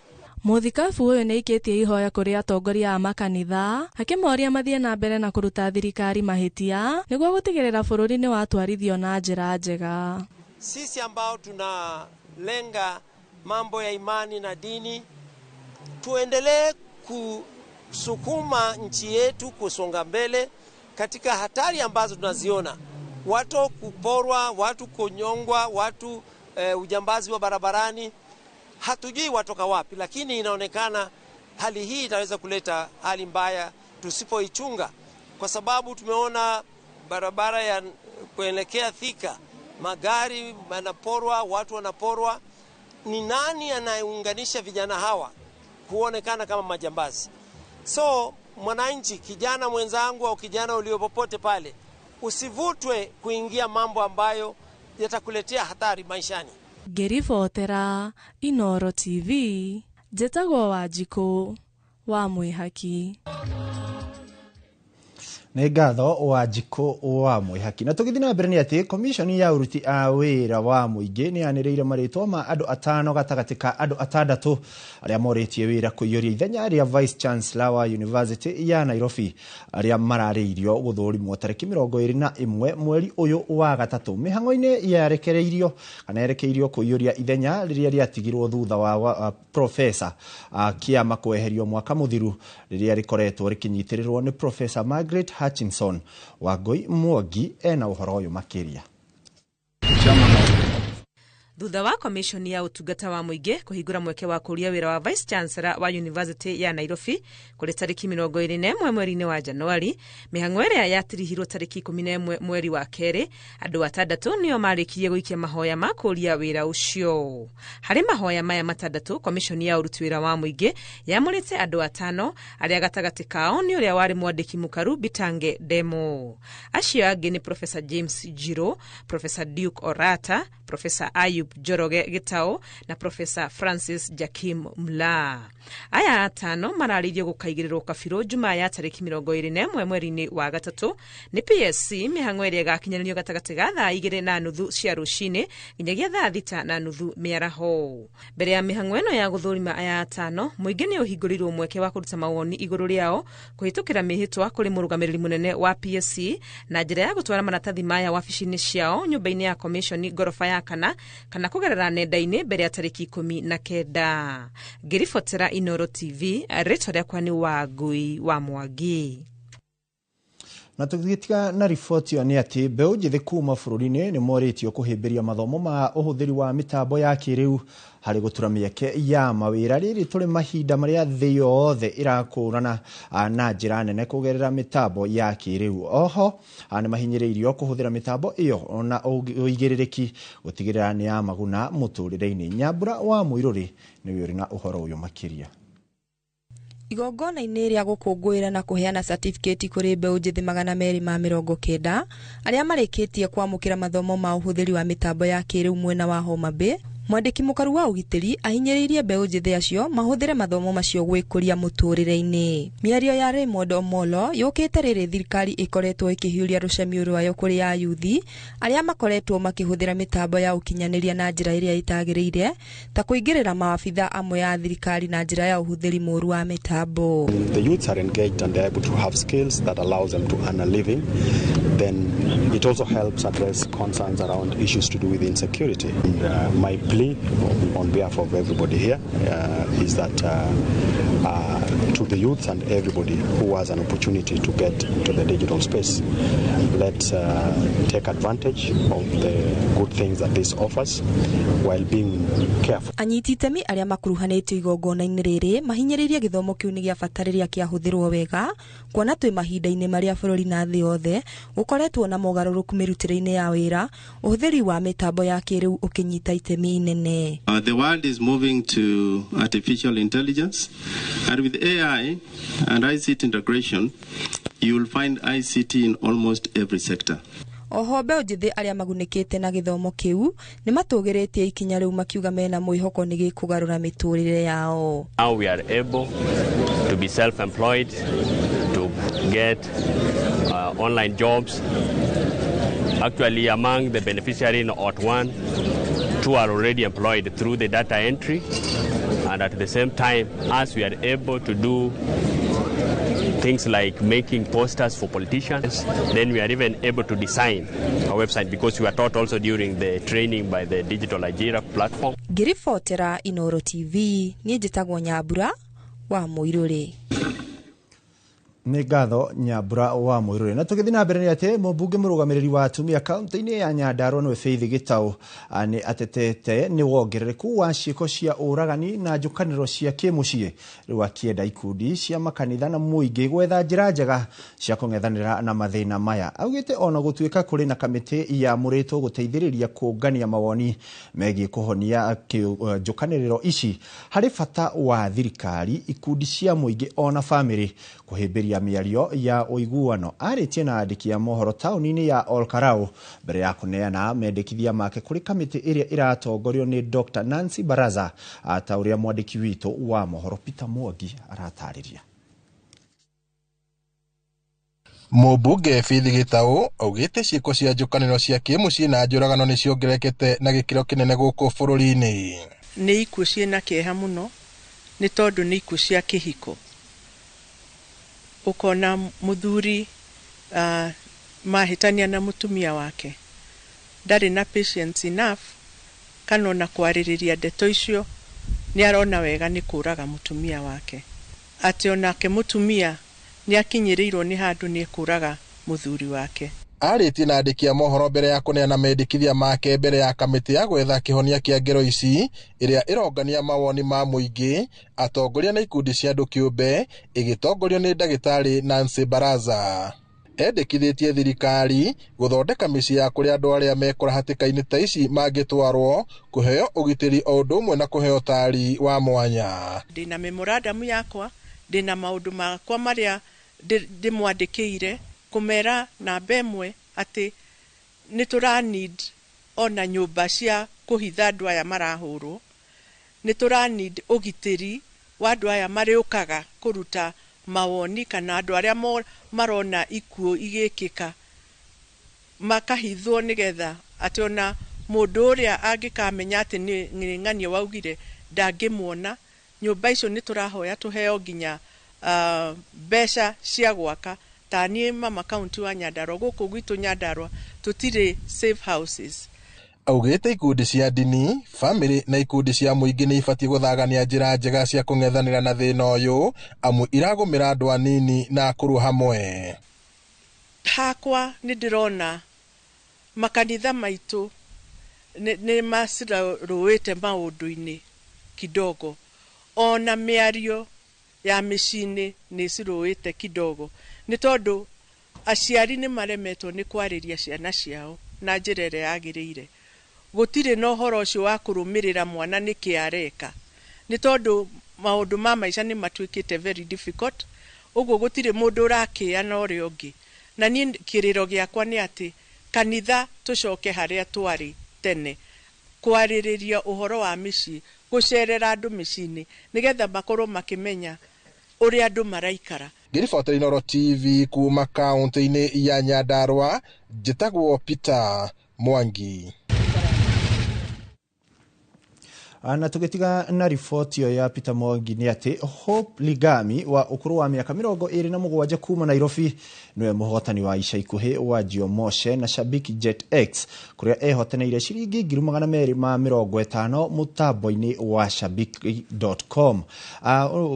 Mũthikabu ũyũ nĩaikĩtie ihoya kũrĩ atongoria a makanitha akĩmoria mathiĩ na mbere na kũruta thirikari mahĩtia nĩguo gũtigĩrĩra bũrũri nĩ watwarithio na njĩra njega. Sisi ambao tunalenga mambo ya imani na dini, tuendelee kusukuma nchi yetu kusonga mbele katika hatari ambazo tunaziona, watu kuporwa, watu kunyongwa, watu ujambazi wa barabarani, hatujui watoka wapi, lakini inaonekana hali hii itaweza kuleta hali mbaya tusipoichunga, kwa sababu tumeona barabara ya kuelekea Thika, magari yanaporwa, watu wanaporwa. Ni nani anayeunganisha vijana hawa kuonekana kama majambazi? So mwananchi, kijana mwenzangu au kijana ulio popote pale, usivutwe kuingia mambo ambayo yatakuletea hatari maishani. Ngĩribotera Inoro TV, njĩtagwo Wanjikũ wa Mwĩhaki. Nĩ ngatho wa Njikũ wa Mwĩhaki. Na tũgĩthiĩ na mbere nĩ atĩ komishoni ya ũruti a wĩra wa mũingĩ nĩ yanĩrĩire marĩtwa ma andũ 5 gatagatĩ ka andũ 6 arĩa morĩtie wĩra kũiyũria ithenya rĩa Vice Chancellor wa University ya Nairobi arĩa mararĩirio gũthũrimwo tarĩki 21 mweri ũyũ wa gatatũ. Mĩhang'o-inĩ yarekereirio kana yerekeirio kũiyũria ithenya rĩrĩa rĩatigirwo thutha wa Professor Kĩama kweherio mwaka mũthiru rĩrĩa rĩkoretwo rĩkĩnyitĩrĩrwo nĩ Professor Margaret Hutchinson. Wangui Mwangi ena ũhoro ũyũ makĩria. Thutha wa komishoni ya ũtungata wa mũingĩ kũhingũra mweke wa kũria wĩra wa Vice Chancellor wa University ya Nairobi kũrĩ tarĩki 21 mweri-inĩ wa Januari, mĩhang'o ĩrĩa yatirihirwo tarĩki 11 mweri wa kerĩ, andũ 6 nĩo marĩkirie gũikia mahoya ma kũria wĩra ũcio. Harĩ mahoya maya 6, komishoni ya ũruti wĩra wa mũingĩ yamũrĩte andũ 5 arĩa gatagatĩ kao nĩ ũrĩa warĩ mwandĩki mũkaru Bitange Demo. Acio angĩ nĩ Professor James Jiro, Professor Duke Orata, Professor Ayub Njoroge Gitau na Professor Francis Jakim Mla. Aya 5 mararĩirio gũkaigĩrĩrwo kabirũ Jumaa ya tarĩki 21 mweri-inĩ wa gatatũ nĩ PSC mĩhang'o ĩrĩa ĩgakinyanĩrio gatagatĩ ga thaa 2:30 cia rũcinĩ nginyagia thaa 6:30 mĩaraho. Mbere ya mĩhang'o ĩno ya gũthũrima aya 5, mũingĩ nĩ ũhingũrĩirwo mweke wa kũruta mawoni igũrũ rĩao kũhĩtũkĩra mĩhĩtwa kũrĩ mũrũgamĩrĩri mũnene wa PSC na njĩra ya gũtwara maratathi maya wabici-inĩ ciao nyũmba-inĩ ya komishoni ngoroba ya kana kũgerera nenda-inĩ mbere ya tarĩki 19. Ngĩribotera Inoro TV, rĩtwa rĩakwa nĩ Wangui wa Mwangi. Na tũgĩtiga na riboti ĩyo nĩ atĩ mbeũ njĩthĩ kuma bũrũri-inĩ nĩ morĩtio kũhĩmbĩria mathomo ma ũhũthĩri wa mĩtambo ya kĩrĩu harĩ gũtura mĩeke ya mawĩra rĩrĩ tũrĩ mahinda marĩa thĩ yothe ĩrakũrana na njĩra nene kũgerera mĩtambo ya kĩrĩu. Oho nĩ mahinyĩrĩirio kũhũthĩra mĩtambo ĩyo na ũigĩrĩrĩki gũtigĩrĩra nĩ ya maguna mũtũrĩre-inĩ. Nyambura wa Mũirũrĩ nĩwe ũrĩ na ũhoro ũyũ makĩria. Igongona-inĩ rĩa gũkũngũĩra na kũheana certificate kũrĩ mbeũ njĩthĩ 290 arĩa marĩkĩtie kwamũkĩra mathomo ma ũhũthĩri wa mĩtambo ya kĩrĩu mwena wa Homa Bay, mwandĩki mũkaru wa ũgitĩri ahinyĩrĩirie mbeũ njĩthĩ acio mahũthĩre mathomo macio gwĩkũria mũtũrĩre-inĩ. Mĩario ya Raymond Omolo yũkĩte rĩrĩ thirikari ĩkoretwo ĩkĩhiũria rũcemio rwayo kũrĩ ayuthi arĩa makoretwo makĩhũthĩra mĩtambo ya ũkinyanĩria na njĩra ĩrĩa ĩtagĩrĩire ta kũingĩrĩra maabitha amwe a thirikari na njĩra ya ũhũthĩri mũũru wa mĩtambo. The youths are engaged and they're able to have skills that allows them to earn a living. Then it also helps address concerns around issues to do with insecurity. And, my plea on behalf of everybody here is that to the youth and everybody who has an opportunity to get into the digital space, let's take advantage of the good things that this offers while being careful. Anyiti itemi arĩa makuruhanĩtio igongona-inĩ rĩrĩ mahinyĩrĩirie gĩthomo kĩu nĩ gĩa bata rĩrĩa kĩahũthĩrwo wega kuona twĩ mahinda-inĩ marĩa bũrũri na thĩ yothe gũkoretwo na mogarũrũku mĩrutĩre-inĩ ya wĩra, ũhũthĩri wa mĩtambo ya kĩrĩu ũkĩnyita itemi inene. The world is moving to artificial intelligence, and with AI and ICT integration, you will find ICT in almost every sector. Oho mbeũ njĩthĩ arĩa magunĩkĩte na gĩthomo kĩu nĩ matũgĩrĩtie ikinya rĩu makiuga mena mwĩhoko nĩ gĩkũgarũra mĩtũrĩre yao. Now we are able to be self-employed, to get online jobs. Actually, among the beneficiaries in OT1, 2 are already employed through the data entry, and at the same time, as we are able to do things like making posters for politicians, then we are even able to design a website because we were taught also during the training by the Digital Ajira platform. Ngĩribotera Inoro TV, niĩ njĩtagwo Nyambura wa Mũirũrĩ. Nĩ ngatho Nyambura wa Mũirũrĩ. Na tũgĩthiĩ na mbere nĩ atĩ mũmbunge mũrũgamĩrĩri wa atumia kaunti-inĩ ya Nyandarua nĩwe Faith Gĩtaũ nĩ atetete nĩ wongerereku wa ciĩko cia ũragani na njũkanĩro cia kĩmũciĩ, rĩu akĩenda ikundi cia makanitha na mũingĩ gwetha njĩra njega cia kũng'ethanĩra na mathĩna maya. Augĩte ona gũtuĩka kũrĩ na kamĩtĩ yamũrĩtwo gũteithĩrĩria kũngania mawoni megiĩ kũhonia njũkanĩrĩro ici, harĩ bata wa thirikari, ikundi cia mũingĩ ona bamĩrĩ kũhĩmbĩria mĩario ya ũiguano. Arĩtie na andĩki a mohoro taũni-inĩ ya Olkarau mbere ya kũneana mendekithia make kũrĩ kamĩtĩ ĩrĩa ĩratongorio nĩ Dr. Nancy Baraza, ta ũrĩa mwandĩki witũ wa mohoro Peter Mwangi aratarĩria. Mũmbunge Faith Gĩtaũ augĩte ciĩko cia njũkanĩro cia kĩmũciĩ na njũragano nĩ ciongererekete na gĩkĩro kĩnene gũkũ bũrũri-inĩ. Nĩ ikuũ ciĩna kĩeha mũno nĩ tondũ nĩ ikuũ cia kĩhiko. Ũkona mũthuri mahĩtania na mũtumia wake ndarĩ na patience enough kana ona kwarĩrĩria ndeto icio, nĩ arona wega nĩ kũraga mũtumia wake, atĩ onake mũtumia nĩ akinyĩrĩirwo nĩ handũ nĩ ekũraga mũthuri wake. Arĩtie na andĩki a mohoro mbere ya kũneana mendekithia make mbere ya kamĩtĩ ya gwetha kĩhonia kĩa ngero ici ĩrĩa ĩrongania mawoni ma mũingĩ, atongoria na ikundi cia andũ kĩũmbe ĩgĩtongorio nĩ ndagĩtarĩ Nancy Baraza. Endekithĩtie thirikari gũthondeka mĩciĩ ya kũrĩa andũ arĩa mekora hatĩka-inĩ ta ici mangĩtwarwo, kũheo ũgitĩri o ũndũ ũmwe na kũheo taari wa mwanya. Ndĩna memorandum yakwa, ndĩna maũndũ makwa marĩa ndĩmwandĩkĩire kũmera namba ĩmwe atĩ nĩ tũra need ona nyũmba cia kũhitha andũ aya marahũrwo, nĩ tũra need ũgitĩri wa andũ aya marĩũkaga kũruta mawoni kana andũ arĩa marona ikuũ igĩkĩka makahithwo nĩgetha atĩ ona mũndũ ũrĩa angĩkamenya atĩ nĩ ng'ania waugire ndangĩmuona. Nyũmba icio nĩ tũrahoya tũheo nginya mbeca cia gwaka. Ta niĩ mama kaunti wa Nyandarua, gũkũ gwitũ Nyandarua tũtirĩ safe houses. Augĩte ikundi cia ndini, bamĩrĩ na ikundi cia mũingĩ nĩ ibatiĩ gũthagania njĩra njega cia kũng'ethanĩra na thĩna ũyũ amu iragũmĩra andũ anini na akũrũ hamwe. Hakwa nĩ ndĩrona makanitha maitũ nĩ macirarũĩte maũndũ-inĩ kidogo, ona mĩario ya mĩciĩ-inĩ nĩ cirũĩte kidogo, nĩ tondũ aciari nĩ maremetwo nĩ kwarĩria ciana ciao na njĩra ĩrĩa yagĩrĩire. Gũtirĩ na ũhoro ũcio wa kũrũmĩrĩra mwana nĩkĩ areka, nĩ tondũ maũndũ ma maica nĩ matuĩkĩte very difficult, ũguo gũtirĩ mũndũ ũrakĩĩa na ũrĩa ũngĩ. Na niĩ kĩrĩro gĩakwa nĩ atĩ kanitha tũcoke harĩa twarĩ tene, kwarĩrĩria ũhoro wa mĩciĩ, gũcerera andũ mĩciĩ-inĩ nĩgetha makorwo makĩmenya ũrĩa andũ maraikara. Ngĩribotera Inooro TV kuma kaunti-inĩ ya Nyandarua, njĩtagwo Peter Mwangi. Na tũgĩtiga na riboti ĩyo ya Peter Mwangi nĩ atĩ Hope Ligami wa ũkũrũ wa mĩaka 27 kuma Nairobi nĩwe mũhotani wa ica ikuhĩ wa Geomoshe na Shabiki Jet X kũrĩa ehotanĩire ciringi 250,000 mũtambo-inĩ wa shabiki.com.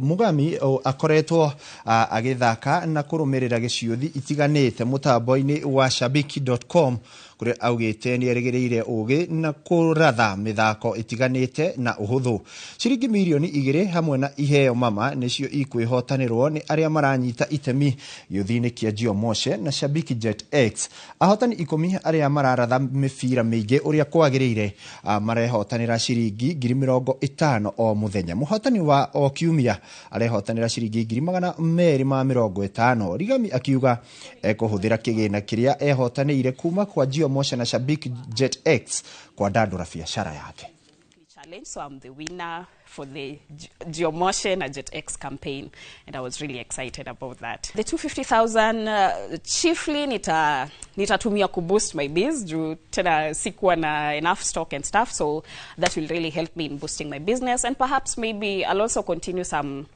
Mugami akoretwo agĩthaka na kũrũmĩrĩra gĩciũthi itiganĩte mũtambo-inĩ wa shabiki.com kũrĩa augĩte nĩ erĩgĩrĩire ũgĩ na kũratha mĩthako itiganĩte na ũhũthũ. Ciringi 2 mirioni hamwe na iheo mama nĩcio ikwĩhotanĩrwo nĩ arĩa maranyita itemi gĩũthi-inĩ kĩa Geomoshe na Shabiki Jet X. Ahotani 10 arĩa mararatha mĩbira mĩingĩ ũrĩa kwagĩrĩire marehotanĩra ciringi 50,000 o mũthenya. Mũhotani wa o kiumia arehotanĩra ciringi 250,000. Rigami akiuga ekũhũthĩra kĩgĩna kĩrĩa ehotanĩire kuma kwa Geomoshe na Shabiki Jet X kwandandũra biacara yake. Challenge. So I'm the winner for the Geomoshe na Jet X campaign, and I was really excited about that. The 250,000 chiefly nitatumia kuboost my biz juu tena sikuwa na enough stock and stuff, so that will really help me in boosting my business, and perhaps maybe I'll also continue some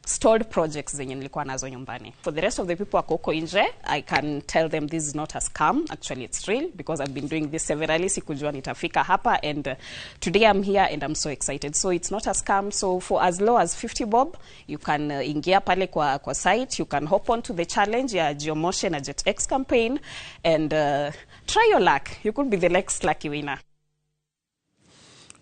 stalled projects zenye nilikuwa nazo nyumbani. For the rest of the people wako huko nje, I can tell them this is not a scam. Actually, it's real because I've been doing this severally. Sikujua nitafika hapa, and today I'm here and I'm so excited. So it's not a scam. So for as low as 50 bob, you can ingia pale kwa site, you can hop on to the challenge ya Geomoshe na Jet X campaign and try your luck. You could be the next lucky winner.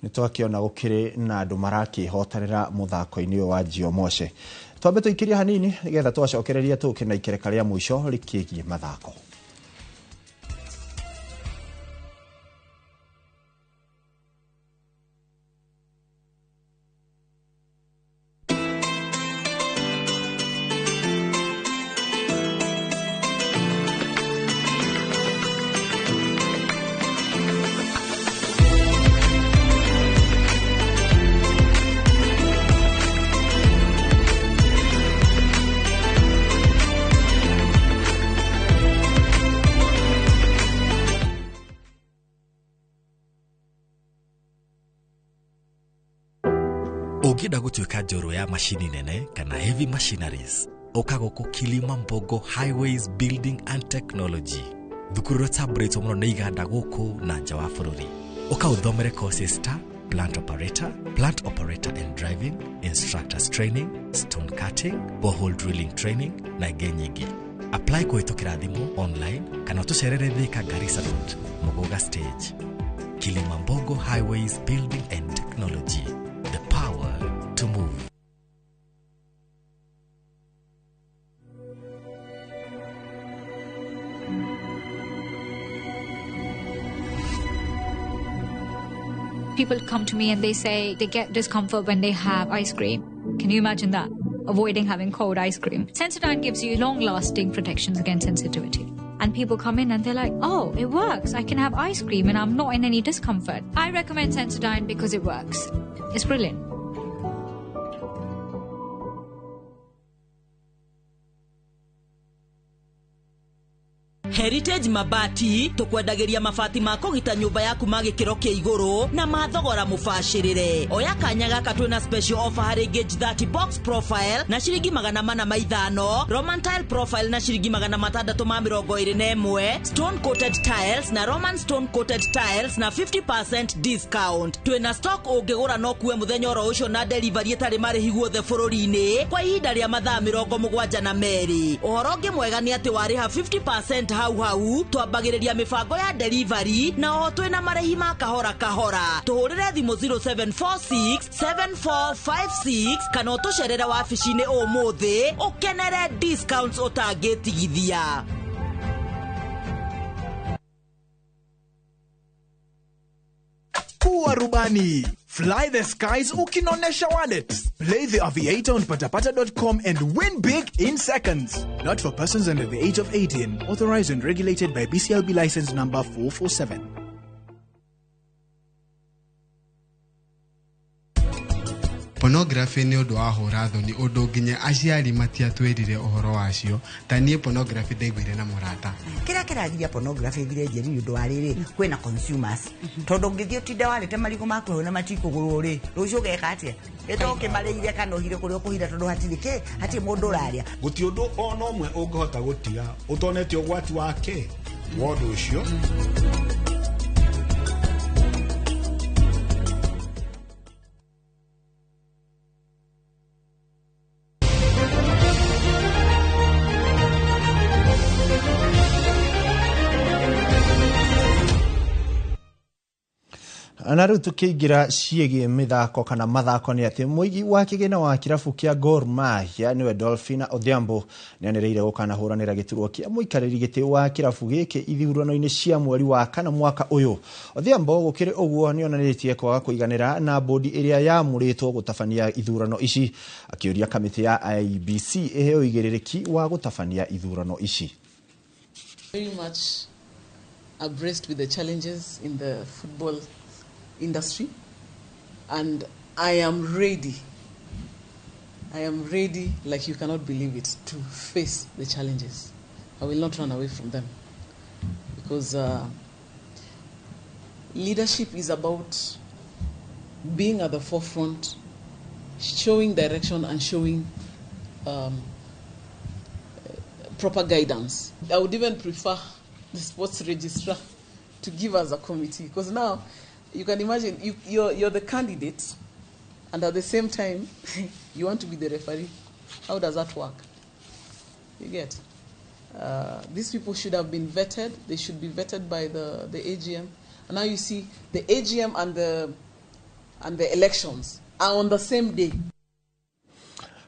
Nĩ twakĩona gũkĩrĩ na andũ marakĩhotanĩra mũthako-inĩ ũyũ wa Geomoshe. Twambe tũikĩrie hanini nĩgetha twacokereria tũke na ikereka rĩa mũico rĩkĩgiĩ mathako. Ũngĩenda gũtuĩka njorua ya macini nene kana heavy machineries, ũka gũkũ Kilimambogo Highways Building and Technology, thukuru ũrĩa ũtambũrĩtwo mũno nĩ iganda gũkũ na nja wa bũrũri. Ũka ũthomere courses ta plant operator, plant operator and driving, instructors training, stone cutting, borehole drilling training na ingĩ nyingĩ. Apply kũhĩtũkĩra thimũ, online kana ũtũcerere Thika Garissa Road, Muguga Stage. Kilimambogo Highways Building and Technology, the power to move. People come to me and they say they get discomfort when they have ice cream. Can you imagine that? Avoiding having cold ice cream. Sensodyne gives you long-lasting protections against sensitivity. And people come in and they're like, oh, it works. I can have ice cream and I'm not in any discomfort. I recommend Sensodyne because it works. It's brilliant. Heritage Mabati tukwendagĩria mabati ma kũgita nyũmba yaku ma gĩkĩro kĩa igũrũ na ma thogora mũbacĩrĩre. Oya kanya gaka twĩna special offer harĩ gauge 30 box profile na ciringi 405, Roman tile profile na ciringi 621, stone coated tiles na Roman stone coated tiles na 50% discount. Twĩna stock ũngĩgũra no kuwe mũthenya oro ũcio na delivery ĩtarĩ marĩhi guothe bũrũri-inĩ kwa ihinda rĩa mathaa 72. Ũhoro ũngĩ mwega nĩ atĩ warĩha 50% hau hau twambagĩrĩria mĩbango ya delivery na oho twĩna marĩhi ma kahora kahora. Tũhũrĩre thimũ 0746 7456 kana ũtũcerere wabici-inĩ ũmũthĩ ũkenere discounts ũtangĩtigithia. Kuwa rubani. Fly the skies ukinonesha wallet. Play the Aviator on patapata.com and win big in seconds. Not for persons under the age of 18. Authorized and regulated by BCLB license number 447. Pornography nĩ ũndũ wa hũra thoni, ũndũ nginya aciari matiatwĩrire ũhoro wacio. Ta niĩ pornography ndaiguire na mũrata. Kĩrĩa kĩragiria pornography ĩthire njeri nĩ ũndũ wa rĩrĩ, kwĩna consumers. Tondũ ũngĩthiĩ ũtinde warĩte marigũ maku hau na matikũgũrwo rĩ, rũciũ ũgeka atĩa? Ĩto ũkĩmarĩire kana ũhire kũrĩa ũkũhira tondũ hatirĩ kĩ, hatirĩ mũndũ ũrarĩa. Gũtirĩ ũndũ ona ũmwe ũngĩhota gũtiga ũtonete ũgwati wake wa ũndũ ũcio. Na rĩu tũkĩingĩra ciĩgiĩ mĩthako kana mathako nĩ atĩ mũigi wa kĩgĩna wa kĩrabu kĩa Gor Mahia nĩwe Dolphina Odhiambo nĩanĩrĩire gũkanahũranĩra gĩturwa kĩa mũikarĩri gĩtĩ wa kĩrabu gĩkĩ ithurano-inĩ cia mweri wa kana mwaka ũyũ. Odhiambo gũkĩrĩ ũguo nĩonanĩtie kwaga kũiganĩra na bodi ĩrĩa yamũrĩtwo gũtabania ithurano ici, akĩũria kamĩtĩ ya IEBC ĩheo ũigĩrĩrĩki wa gũtabania ithurano ici. Very much abreast with the challenges in the football industry, and I am ready. I am ready, like you cannot believe it, to face the challenges. I will not run away from them, because leadership is about being at the forefront, showing direction and showing proper guidance. I would even prefer the sports registrar to give us a committee, because now you can imagine you're the candidate, and at the same time you want to be the referee. How does that work? You get? These people should have been vetted. They should be vetted by the AGM. And now you see the AGM and the elections are on the same day.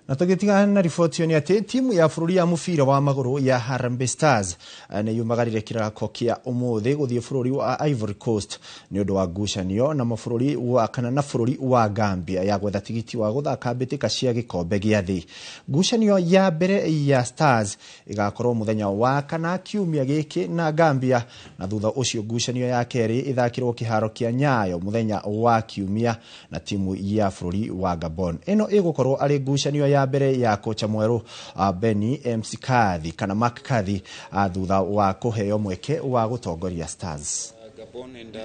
Na tũgĩtigana na riboti ĩyo nĩ atĩ timu ya bũrũri ya mũbira wa magũrũ ya Harambee Stars nĩ yumagarire kĩrako kĩa ũmũthĩ gũthiĩ bũrũri wa Ivory Coast nĩ ũndũ wa ngucanio na mabũrũri wa kana na bũrũri wa Gambia ya gwetha tigiti wa gũthaka mbĩtĩka cia gĩkombe gĩa thĩ. Ngucanio ya mbere ya Stars ĩgakorwo mũthenya wa kana kiumia gĩkĩ na Gambia, na thutha ũcio ngucanio ya kerĩ ĩthakĩrwo kĩharo kĩa Nyayo mũthenya wa kiumia na timu ya bũrũri wa Gabon. Ĩno ĩgũkorwo arĩ ngucanio ya mbere ya kocha mwerũ Benny McCarthy kana McCarthy thutha wa kũheo mweke wa gũtongoria Stars. Gabon and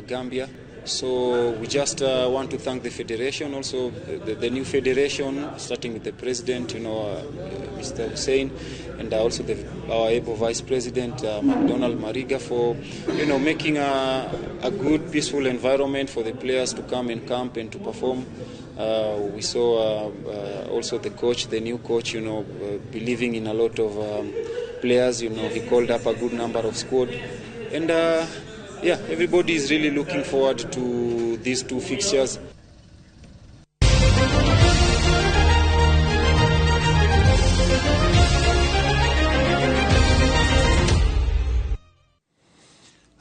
Gambia. So we just want to thank the federation, also the new federation, starting with the president, Mr. Hussein, and also our able vice president, McDonald Mariga, for making a good, peaceful environment for the players to come and camp and to perform. We saw also the coach, the new coach, believing in a lot of players. He called up a good number of squad, and yeah, everybody is really looking forward to these two fixtures.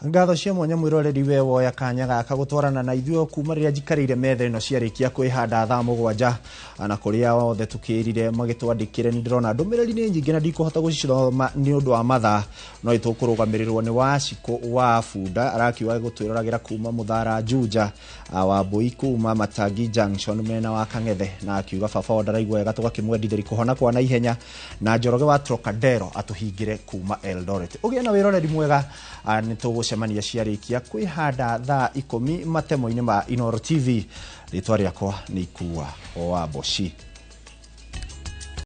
Ngatho cia mwanya mwiroreri we woya kanya gaka gutwarana na ithuĩ kuma rĩrĩa njikarĩire metha ĩno ciarĩkia kwĩhanda thaa 7 na kũrĩa othe tũkĩrire magĩtwandĩkĩre. Nĩ ndĩrona ndũmĩrĩri nĩ nyingĩ na ndikũhota gũcithoma nĩ ũndũ wa mathaa, no ĩtũkũrũgamĩrĩrwo nĩ Wacikũ wa Bunda arakiuga gũtwĩroragĩra kuma Mũthara Juja, Wambui kuma Matangi Junction mena wa Kang'ethe, na akiuga baba wao ndaraigua wega tũgakĩmwendithĩri kũhona kwa naihenya, na Njoroge wa Trocadero atũhingĩre kuma Eldoret. Ũgĩe na wĩroreri mwega, nĩ tũgũcemania ciarĩkia kwĩhanda thaa 10 matemo-inĩ ma Inooro TV. Rĩtwa rĩakwa nĩ Ikua wa Mboci.